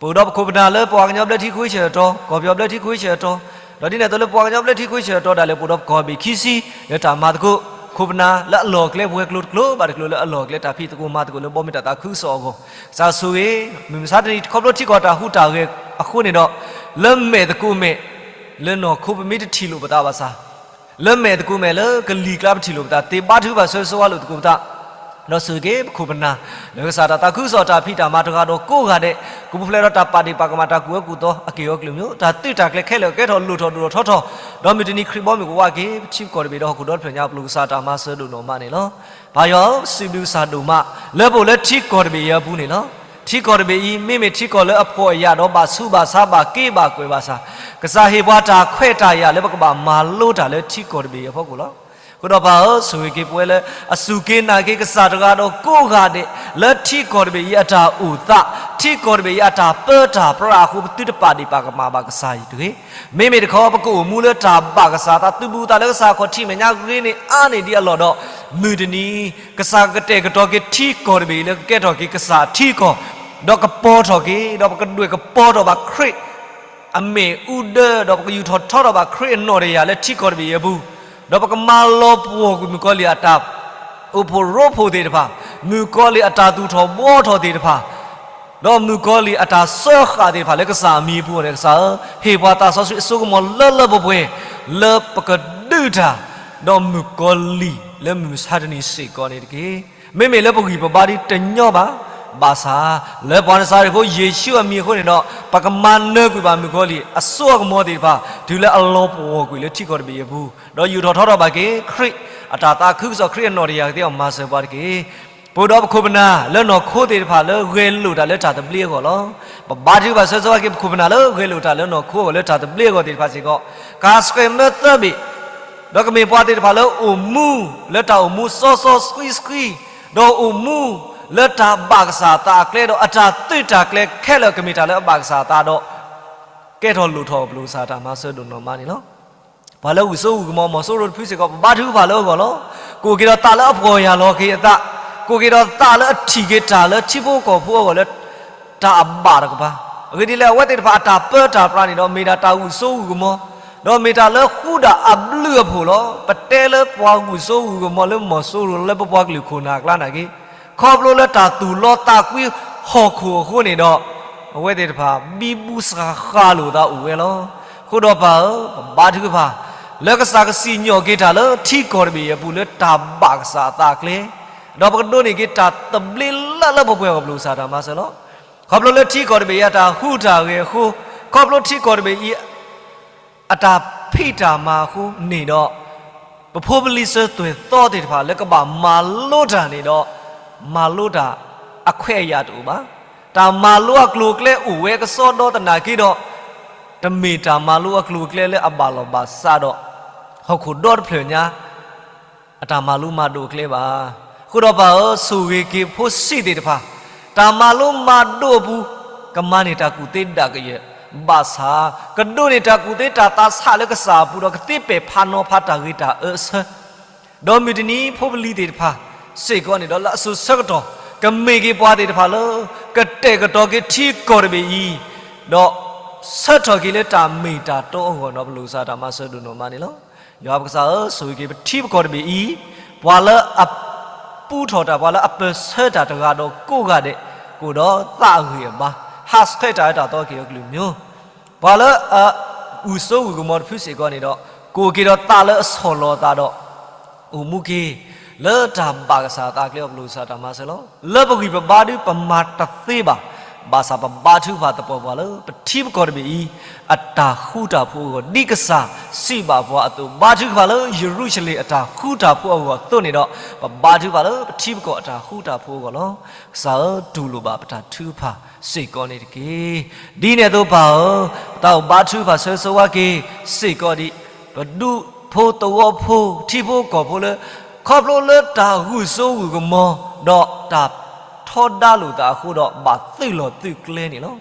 ပအိၣ်ဒီးပခိၣ်ပနၢ်လၢပှၤကညီဘျၢထံခဝ့ၡၢၣ်အတီၤ, ကီၢ်ပယီၤဘျၢထံခဝ့ၡၢၣ်အတီၤ, ဒီးဒ်န့ၣ်အသိးလၢပှၤကညီဘျၢထံခဝ့ၡၢၣ်အတီၤဒၣ်လဲာ် ပအိၣ်ဒီးပကီၢ်ဘ့ၣ်ခံဆံ လၢတၢ်မၤသကိး ခိၣ်ပနၢ်လၢအလီၢ်အကျဲ ပဝဲၤကျိၤတကျိၤဘၣ်တကျိၤလၢအလီၢ်အကျဲ တၢ်ဖံးသကိးမၤသကိးလၢဘီမုၢ်တၢ်သးခုကစီၣ်အဂီၢ်, ကစၢ်ဆိၣ်ဂ့ၤ, မုၢ်မဆါတနံၤ ခီဖျိထံကီၢ်တၢ်ဟူးတၢ်ဂဲၤအဃိန့ၣ်ဒီး လၢမဲာ်သကိးမဲာ် လၢနီၢ်ခိပမ့ၢ်တထံၣ်လိာ်ပသးဘၣ်ဆၣ်, လၢမဲာ်သကိးမဲာ်လၢကလံၤကျါပထံၣ်လိာ်ပသးသ့ ဘါထုကဖၣ်ဆၢဂ့ၤဆၢဝါလိာ်သကိးပသး ဒီးဆိၣ်ဂ့ၤက့ၤပခိၣ်ပနၢ် လၢကစၢ်တၢ်သးခုကစီၣ်တၢ်ဖံးတၢ်မၤတဂၤဒီးကိးဂၤဒဲး, ကပူၤဖျဲးဒီးတၢ်ပာ်ဒ့ၣ်ပာ်ကမၣ်တၢ်ကူၣ်အၢကူၣ်သီအက့ၢ်အဂီၤကလုာ်မ့ၢ် တၢ်သုးတၢ်ကျဲၤခဲလၢာ်ကဲထီၣ်လိၣ်ထီၣ်ဒိၣ်ထီၣ်ထီထီၣ်, ဒီးမုၢ်တနံၤခရံာ်ဘီမုၢ်ကဝါက့ၤ ပထံပကီၢ်တဘ့ၣ်ဒီးဟီၣ်ခိၣ်ဒီတဖျၢၣ်ညါအပူၤ ကစၢ်တၢ်မၤစၢၤဒိၣ်နီၢ်မးန့ၣ်လီၤ. ပၢ်ယွၤဧၢ, စံးဘျုးကစၢ်ဒိၣ်မး လၢပအိၣ်လၢထံကီၢ်တဘ့ၣ်အံၤအပူၤန့ၣ်လီၤ. ထံကီၢ်တဘ့ၣ်အံၤ မ့မ့ၢ်ထံကီၢ်လၢအဖှီၣ်အယာ်ဒီးဘၣ်ဆူးဘၣ်ဆါဘၣ်က့ဘၣ်ကွဲၢ်ဘၣ်ဆၣ်, ကစၢ်ဟ့ၣ်ပှၤတၢ်ခွဲးတၢ်ယာ်လၢပကဘၣ်မၤလိတၢ်လၢထံကီၢ်တဘ့ၣ်အံၤအဖီခိၣ်လီၤ. အဃိဒီးပၢ်ဧၢ, ဆိၣ်ဂ့ၤက့ၤပဝဲလၢအစူၢ်က့ၤနာ်က့ၤကစၢ်တဂၤဒီးကိးဂၤဒဲး, လၢထံကီၢ်တဘ့ၣ်အံၤအတၢ်အိၣ်သး, ထံကီၢ်တဘ့ၣ်အံၤအတၢ်ပၢတၢ်ပြးအဃိ ပသုတပာ်ဒ့ၣ်ပာ်ကမၣ်ဘၣ်ကစၢ်ယွၤတဂ့ၤ. မ့မ့ၢ်တခီ ပကအိၣ်မူလၢတၢ်ဘၣ်ကစၢ်အသး သုးဘူးသးလၢကစၢ်ခီၣ်ထံးမဲာ်ညါဂ့ၤန့ၢ်အါန့ၢ်ဒံးအလီၢ်ဒီး, မုၢ်တနံၤ ကစၢ်ကကတဲာ်ကတီၤက့ၤထံကီၢ်တဘ့ၣ်အံၤလၢကကဲထီၣ်က့ၤကစၢ်ထံကီၢ်, ဒီးကပီၤထီၣ်က့ၤ, ဒီးပကဒွဲၣ်ကပီၤထီၣ်ဘၣ်ခရံာ် အမ့ၣ်အူဒၢ, ဒီးပကယူာ်ထီၣ်ထီထီၣ်ဘၣ်ခရံာ်အနီၣ်တယာ်လၢထံကီၢ်တဘ့ၣ်အံၤအပူၤ, ဒီးပကမၤလီၤပှီၢ်ကွံာ်မုၣ်ကီၤလံၢ်အတၢ် အိၣ်ဖှိၣ်ရိဖှိၣ်သ့ၣ်တဖၣ်, မုၣ်ကီၤလံၢ်အတၢ်သူၣ်ထီၣ်ဘှီထီၣ်သ့ၣ်တဖၣ်, ဒီးမုၣ်ကီၤလံၢ်အတၢ်စၢဃာ်သ့ၣ်တဖၣ်လၢကစၢ်အမံၤအပူၤအဂီၢ်န့ၣ် ကစၢ်ဧၢ, ဟ့ၣ်ပှၤသးစီဆှံအစိကမီၤလၢလၢပှဲၤပှဲၤ, လၢပကဒုးတၢ် ဒီးမုၣ်ကီၤလံၢ်လၢမုၢ်မဆါတနံၤစ့ၢ်ကီးန့ၣ်တက့ၢ်. မ့မ့ၢ်လၢပဂံၢ်ပဘါဒ်တညီဘၣ်, ဘၣ်ဆၣ် လၢပှၤနစၤရ့းဖိယ့ၣ်ၡူးအမံၤအဃိန့ၣ်ဒီး ပကမၤနၢၤကွံာ်ဘၣ်မုၣ်ကီၤလံၢ်အစိအကမီၤသ့ၣ်တဖၣ် တုၤလၢအလီၤပှီၢ်ကွံာ်လၢထံကီၢ်တဘ့ၣ်အံၤအပူၤ, ဒီးယူာ်ထီၣ်ထီထီၣ်ဘၣ်က့ၤခရံာ်အတၢ်သးခုကစီၣ် ခရံာ်အနီၣ်တယာ်ကသ့အီၤမၤစၢၤပှၤတက့ၢ်. ပအိၣ်ဒီးပခိၣ်ပနၢ်လၢနီၢ်ခိသ့ၣ်တဖၣ်လၢဂဲၤလိာ်တၢ်လၢတၢ်သဘျ့အဂီၢ်လီၤ. ပဘါထုကဖၣ်ဆၢဂ့ၤဆၢဝါက့ၤပခိၣ်ပနၢ်လၢဂဲၤလိာ်တၢ်လၢနီၢ်ခိအဂီၢ်လၢတၢ်သဘျ့အဂီၢ်သ့ၣ်တဖၣ်စ့ၢ်ကီး, ကဟးဆှဲးမၢသၢဘ့ၣ် ဒီးကမ့ၢ်ပှၤသ့ၣ်တဖၣ်လၢအိၣ်မူလၢတၢ်အိၣ်မူစီစီဆှံဆှံ, ဒီးအိၣ်မူလၢတၢ်ဘၣ်ကစၢ်အသးအကျဲ ဒီးအတၢ်သုးတၢ်ကျဲၤခဲလၢာ်ကမ့ၢ်တၢ်လၢအဘၣ်ကစၢ်အသးဒီး ကဲထီၣ်လိၣ်ထီၣ်အီၤ ပလိၣ်ကစၢ်တၢ်မၤစၢၤဒိၣ်နီၢ်မးန့ၣ်လီၤ. ပှၤလၢဂုၢ်စိဂုၢ်ကမီၤ မီၤစိရိၤတဖုစ့ၢ်ကီး ပဘါထုကဖၣ်လၢအဂီၢ်လီၤ. ကအိၣ်က့ၤဒီးသးလၢအဖှီၣ်ယာ်လီၤက့ၤအသး, ကအိၣ်က့ၤဒီးသးလၢအထံၣ်က့ၤတၢ်လၢထံဖိကီၢ်ဖိအဂီၢ်လၢ တၢ်အဘၣ်တကပၤ, အဂ့ၢ်ဒ်လဲၣ် အဝဲသ့ၣ်တဖၣ်အတၢ်ပၢတၢ်ပြးန့ၣ်ဒီး မ့ၢ်ဒၣ်တၢ်ဂုၢ်စိဂုၢ်ကမီၤ, ဒီးမ့ၢ်တၢ်လၢဃူဒၣ်အဘျုးအဖှိၣ်လီၤ. ပတဲလၢပှၤဂုၢ်စိဂုၢ်ကမီၤလၢမီၤစိရိၤလၢပပှၤကလုာ်ခိၣ်နၢ်အကျါနာ်က့, ခီဖျိလၢတၢ်သူၣ်လီသးကွံဟီၣ်ခိၣ်အဃိန့ၣ်ဒီး, အဝဲသ့ၣ်တဖၣ် ဘံဘူစှၤဃာ်လိာ်သးအိၣ်ဝဲလီၤ. အဃိဒီးပၢ်ဧၢ, ပဘါထုကဖၣ် လၢကစၢ်ကစံၣ်ညီၣ်က့ၤတၢ်လၢထံကီၢ်တဘ့ၣ်အံၤအပူၤလၢတၢ်ဘၣ်ကစၢ်အသးအကျဲ, ဒီးပကဒိးန့ၢ်က့ၤတၢ်သဘျ့လၢလၢပှဲၤပှဲၤအဂီၢ် ပလိၣ်ကစၢ်တၢ်မၤစၢၤလီၤ. ခီဖျိလၢထံကီၢ်တဘ့ၣ်အံၤအတၢ်ဟူးတၢ်ဂဲၤအဃိ, ခီဖျိထံကီၢ်တဘ့ၣ်အံၤ အတၢ်ဖံးတၢ်မၤအဃိန့ၣ်ဒီး, ပဖိပလံၤစၢၤသွဲၣ်သီသ့ၣ်တဖၣ်လၢကဘၣ်မၤလိတၢ်န့ၣ်ဒီး, မၤလိတၢ်အခွဲးအယာ်တအိၣ်ဘၣ်. တၢ်မၤလိအကျိၤအကျဲအိၣ်ဝဲကစီဒီသနာ်က့ဒီး, တမ့ၢ်တၢ်မၤလိအကျိၤအကျဲလၢအဘၣ်လီၢ်ဘၣ်စးဒီး, ဟီၣ်ခိၣ်ဒီတဖျၢၣ်ညါ အတၢ်မၤလိမၤဒိးအကျဲဘၣ်. အဃိဒီးပၢ်ဧၢ, ဆိၣ်ဂ့ၤက့ၤဖိဆံးသ့ၣ်တဖၣ်, တၢ်မၤလိမၤဒိးအပူၤ, ကမၤန့ၢ်တၢ်ကူၣ်သ့ဒၣ်ကယဲၢ်, ဘၣ်ဆၣ် ကဒိးန့ၢ်တၢ်ကူၣ်သ့တၢ်သးဆးလၢကစၢ်အပူၤဒီး ကသ့ပဲာ်ဖးနီၤဖးတၢ်ဂ့ၤတၢ်အၢအဆၢ, ဒီးမုၢ်တနံၤဖိပလံၤသ့ၣ်တဖၣ်စ့ၢ်ကီးန့ၣ်ဒီး လၢအစိၤဆၢကတီၢ် ကမ့ၢ်က့ၤပှၤသ့ၣ်တဖၣ်လၢ ကတဲာ်ကတီၤက့ၤထံကီၢ်တဘ့ၣ်အံၤ, ဒီးဆၢထၢၣ်က့ၤလၢတၢ်မ့ၢ်တၢ်တီအဂီၢ်န့ၣ်ဒီး ပလိၣ်ကစၢ်တၢ်မၤစၢၤဒိၣ်နီၢ်မးန့ၣ်လီၤ. ယွၤပကစၢ်ဧၢ, ဆိၣ်ဂ့ၤက့ၤပထံပကီၢ်တဘ့ၣ်အံၤ, ပှၤလၢအပူထီၣ်တၢ်, ပှၤလၢအပၢၢ်ဆၢတၢ်တဂၤဒီးကိးဂၤဒဲး, ကအိၣ်ဒီးသးအဂံၢ်အဘါ, ဟးဆှဲးတၢ်အၢတၢ်သီက့ၤအကလုာ်မ့ၢ်, ပှၤလၢအဂုၢ်စိဂုၢ်ကမီၤတဖုစ့ၢ်ကီးန့ၣ်ဒီး, ကအိၣ်က့ၤဒီးသးလၢအဆီၣ်လီၤအသးဒီး အိၣ်မူက့ၤ လၢတၢ်ဘၣ်ကစၢ်အသးအကျဲအပူၤ ပလိၣ်ကစၢ်တၢ်မၤစၢၤလီၤ. လၢပဂံၢ်ပဘါဒုးပမၤတသ့ဘၣ်, ဘၣ်ဆၣ်ပဘါထုကဖၣ်သပှၢ်ပှၢ်လၢပထံပကီၢ်တဘ့ၣ်အံၤ အတၢ်ဃူတၢ်ဖိးအဂီၢ်, ဒ်ကစၢ်စံးဘၣ်ပှၤအသိး, ဘါထုကဖၣ်လၢယရူၤၡလ့ၣ်အတၢ်ဃူတၢ်ဖိးအဂီၢ်အသိးန့ၣ်ဒီး, ပဘါထုကဖၣ်လၢပထံပကီၢ်အတၢ်ဃူတၢ်ဖိးအဂီၢ်လီၤ. ကစၢ်ဧၢ, တူၢ်လိာ်ဘၣ်ပတၢ်ထုကဖၣ်စ့ၢ်ကီးန့ၣ်တက့ၢ်. ဒ်န့ၣ်အသိးပၢ်ဧၢ, ပတၢ်အိၣ်ဘါထုကဖၣ်ဆၢဂ့ၤဆၢဝါက့ၤစ့ၢ်ကီးဒံး ပဒူဖိသဝီဖိ ထံဖိကီၢ်ဖိလၢ ခီဖျိလၢတၢ်ဂုၢ်စိဂုၢ်ကမီၤ ဒီးတၢ်ထီဒါလိာ်သးအဃိဒီး ဘၣ်သုးလီၢ်သုးကျဲန့ၣ်လီၤ.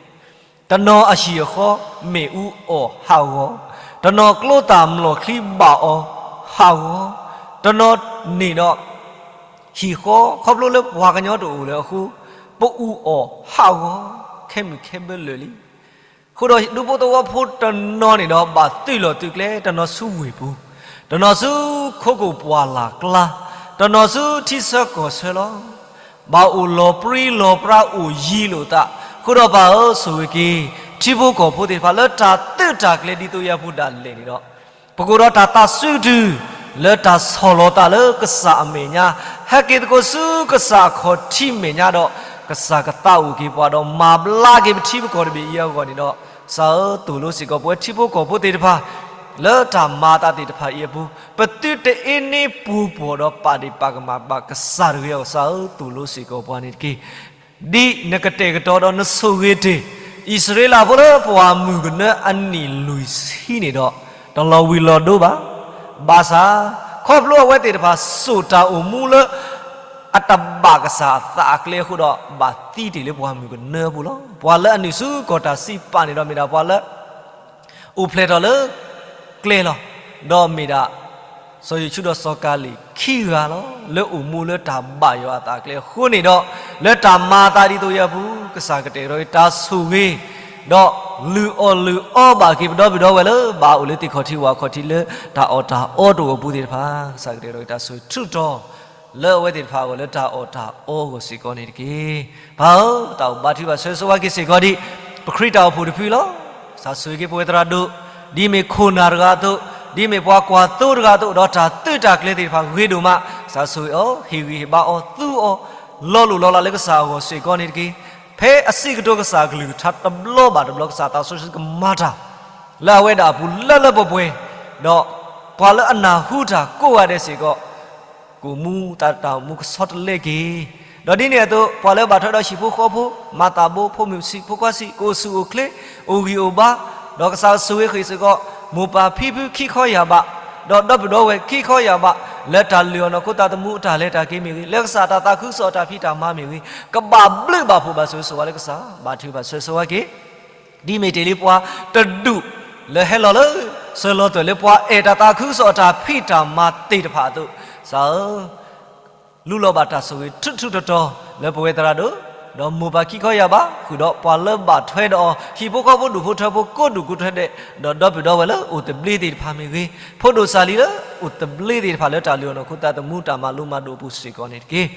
တနီၤအဟံၣ်အဃီမ့ၣ်အူအီၣ်ဟးဂီၤ, တနီၤကျိသၣ်မျိာ်ချံဘၣ်အီၤဟးဂီၤ, တနီၤန့ၣ်ဒီး ဟံၣ်ဃီ ခီဖျိလၢပှၤကညီတအိၣ်လၢၤအဃိ ပအူၣ်အီၣ်ဟးဂီၤ ခဲမုၢ်ခဲဘၢလၢာ်လံ. အဃိဒီးဒူဖိသဝီဖိတနီၤန့ၣ်ဒီး ဘၣ်သုးလီၢ်သုးကျဲ, တနီၤဆူဝ့ၢ်ပူၤ, တနီၤဆူခိခိၣ်ပှၢ်လၢ်ကျါ, တနီၤဆူထံဆၢကီၢ်ဆၢလီၤ. ဘၣ်အိၣ်လီၤပြံလီၤပြါအိၣ်ယံၤလိာ်သး, အဃိဒီးပၢ်ဧၢ, ဆိၣ်ဂ့ၤက့ၤ ထံဖိကီၢ်ဖိသ့ၣ်တဖၣ်လၢတၢ်သုးတၢ်ကျဲၤဒ်သိးယၤပူၤဒၣ်လဲာ်န့ၣ်ဒီး, ပကအိၣ်ဒီးတၢ်သးစူၤကတုၢ် လၢတၢ်ဆီၣ်လီၤသးလၢကစၢ်အမဲာ်ညါ, ဟဲက့ၤသကိးဆူကစၢ်အခီၣ်ထံးမဲာ်ညါဒီး, ကစၢ်ကသးအိၣ်က့ၤပှၤဒီးမၤဘျါက့ၤပထံပကီၢ်တဘ့ၣ်အံၤအဂီၢ်န့ၣ်ဒီး, ကစၢ်ဧၢ သိၣ်လိစ့ၢ်ကီးပဝဲထံဖိကီၢ်ဖိသ့ၣ်တဖၣ် လၢတၢ်မၤအသးသ့ၣ်တဖၣ်အံၤအပူၤ, ပသုတအ့န့ပူၤပှီၢ်ဒီးပာ်ဒ့ၣ်ပာ်ကမၣ်ဘၣ်ကစၢ်တဂ့ၤအဂီၢ်, ကစၢ်ဧၢ သိၣ်လိစ့ၢ်ကီးပှၤန့ၣ်တက့ၢ်. ဒ်နကတဲာ်ကတီၤဒီးနဆိၣ်ဂ့ၤတ့ၢ် အံၣ်စရ့လးဖိလၢပှၢ်မုၢ်ကနၢအနံၣ်လွံၢ်ဆံန့ၣ်ဒီး, တလီၤဝံၤလီၤဒိဘၣ်. ဘၣ်ဆၣ်, ခီဖျိအဝဲသ့ၣ်တဖၣ်စိာ်တၢ်အိၣ်မူလၢ အတဘၣ်ကစၢ်အသးအကျဲအဃိဒီး ဘၣ်သံတ့ၢ်လၢပှၢ်မုၢ်ကနၢအပူၤလီၤ. ပှၤလၢအနုာ်ဆူကီၢ်တၢ်စံးပာ်န့ၣ်ဒီးမ့ၢ်ဒၣ်ပှၤလၢ အိၣ်ဖျဲၣ်ထီၣ်လၢ ကျဲလီၤ. ဒီးမ့ၢ်ဒၣ် စီၤယိၤၡူဒီးစီၤကၤလ့းခံဂၤလီၤ. လၢအိၣ်မူလၢတၢ်ဘၣ်ယွၤအသးအကျဲအဃိန့ၣ်ဒီး, လၢတၢ်မၤအသးဒ်သိးအံၤအပူၤ, ကစၢ်ကတဲာ်ကတီၤက့ၤတၢ်ဆိၣ်ဂ့ၤ, ဒီးလုၢ်အီၣ်လုၢ်အီဘၣ်က့ၤပဒီပုၢ်ဝဲၢ်လၢ ဘၣ်အိၣ်လၢသ့ၣ်ခီၣ်ထံးဝၣ်ခီၣ်ထံးလၢတၢ်အီၣ်တၢ်အီတအိၣ်အပူၤသ့ၣ်တဖၣ်, ကစၢ်ကတဲာ်ကတီၤက့ၤတၢ်ဆိၣ်ဂ့ၤထူးထီၣ် လၢအဝဲသ့ၣ်တဖၣ်အဂီၢ်လၢတၢ်အီၣ်တၢ်အီအဂီၢ်စ့ၢ်ကီးန့ၣ်တက့ၢ်. ပၢ်ဧၢ, တၢ်အိၣ်ဘါထုကဖၣ်ဆၢဂ့ၤဆၢဝါက့ၤစ့ၢ်ကီးဒံး ပခရံာ်တၢ်အိၣ်ဖှိၣ်တဖုလီၤ. ကစၢ်ဆိၣ်ဂ့ၤက့ၤပဝဲသရၣ်ဒိၣ်, ဒ်မ့ၢ်ခိၣ်နၢ်တဂၤအသိး, ဒ်မ့ၢ်ပှၤကွၢ်သိတဂၤအသိး, ဒီးတၢ်သုးတၢ်ကျဲၤသ့ၣ်တဖၣ်ဂ့ၤဒိၣ်မး, ကစၢ်ဆိၣ်ဂ့ၤအီၤ, ဟ့ၣ်ဂံၢ်ဟ့ၣ်ဘါအီၤ, သူအီၤ, လီၤလိၢ်လီၤလးလၢကစၢ်အဂီၢ်စ့ၢ်ကီးန့ၣ်တက့ၢ်. ဖဲအစံးကတိၤကစၢ်အကလုၢ်ကထါတဘျီဘၣ်တဘျီ ကစၢ်သးစီဆှံကမၤတၢ် လၢအဝဲဒၣ်အပူၤလၢလၢပှဲၤပှဲၤ, ဒီးပှၤလၢအနၢ်ဟူတၢ်ကိးဂၤဒဲးစ့ၢ်ကီး ကအိၣ်မူသးတၢ်အိၣ်မူကဆီတလဲက့ၤ, ဒီးဒ်န့ၣ်အသိး ပှၤလၢအဘၣ်ထွဲဒီးဟံၣ်ဖိဃီဖိ, မၤသးဘိ, ဖိမုၣ်ဆံး, ဖိခွါဆံး, ကအိၣ်ဆူၣ်အိၣ်ချ့, အိၣ်ဂံၢ်အိၣ်ဘါ, ဒီးကစၢ်ဆိၣ်ဂ့ၤဃ့ၢ်စ့ၢ်ကီး မိၢ်ပၢ်ဖံဖုခံခီယၢ်ဘး, ဒီးဒီပုၢ်ဒီဝဲၢ်ခံခီယၢ်ဘး, လၢတၢ်လုၢ်အီၣ်နီၢ်ခိသးသမူအတၢ်လဲၤတၢ်က့ၤမ့ၢ်ဂ့ၤ, လၢကစၢ်တၢ်သးခုကစီၣ်အတၢ်ဖံးတၢ်မၤမ့ၢ်ဂ့ၤ, ကဘၣ်ဘျုးဘၣ်ဖှိၣ်ဘၣ်ဆိၣ်ဂ့ၤဆိၣ်ဝါလၢကစၢ်, ဘါထုကဖၣ်ဆၢဂ့ၤဆၢဝါက့ၤ ဒ်မ့ၢ်တ့ၢ်လံပှၤတဒူၣ်လၢဟဲလီၤလၢ ဆၢလီၤသွဲၣ်လၢပှၤအဲၣ်တၢ်သးခုကစီၣ်အတၢ်ဖံးတၢ်မၤသ့ၣ်တဖၣ်အသိး, ကစၢ်ဧၢ, လူလီၤဘၣ်တၢ်ဆိၣ်ဂ့ၤထူးထူးတီၤတီၤ လၢပဝဲသရၣ်ဒိၣ်, ဒီးမိၢ်ပၢ်ခံခီယၢ်ဘး, ဃုာ်ဒီးပှၤလၢဘၣ်ထွဲဒီးအီၤ, ဟံၣ်ဖိဃီဖိဒူၣ်ဖိထၢဖိကိးဒူၣ်ကိးထွဲဒဲး, ဒီးဒီပုၢ်ဒီဝဲၢ်လၢအိၣ်သဘျ့သ့ၣ်တဖၣ်မ့ၢ်ဂ့ၤ, ဖိဒိၣ်စၢ်လံၤလၢအိၣ်သဘျ့သ့ၣ်တဖၣ်လၢတၢ်လုၢ်အီၣ်နီၢ်ခိသးသမူတၢ်မၤလိမၤဒိးအပူၤစ့ၢ်ကီးန့ၣ်တက့ၢ်.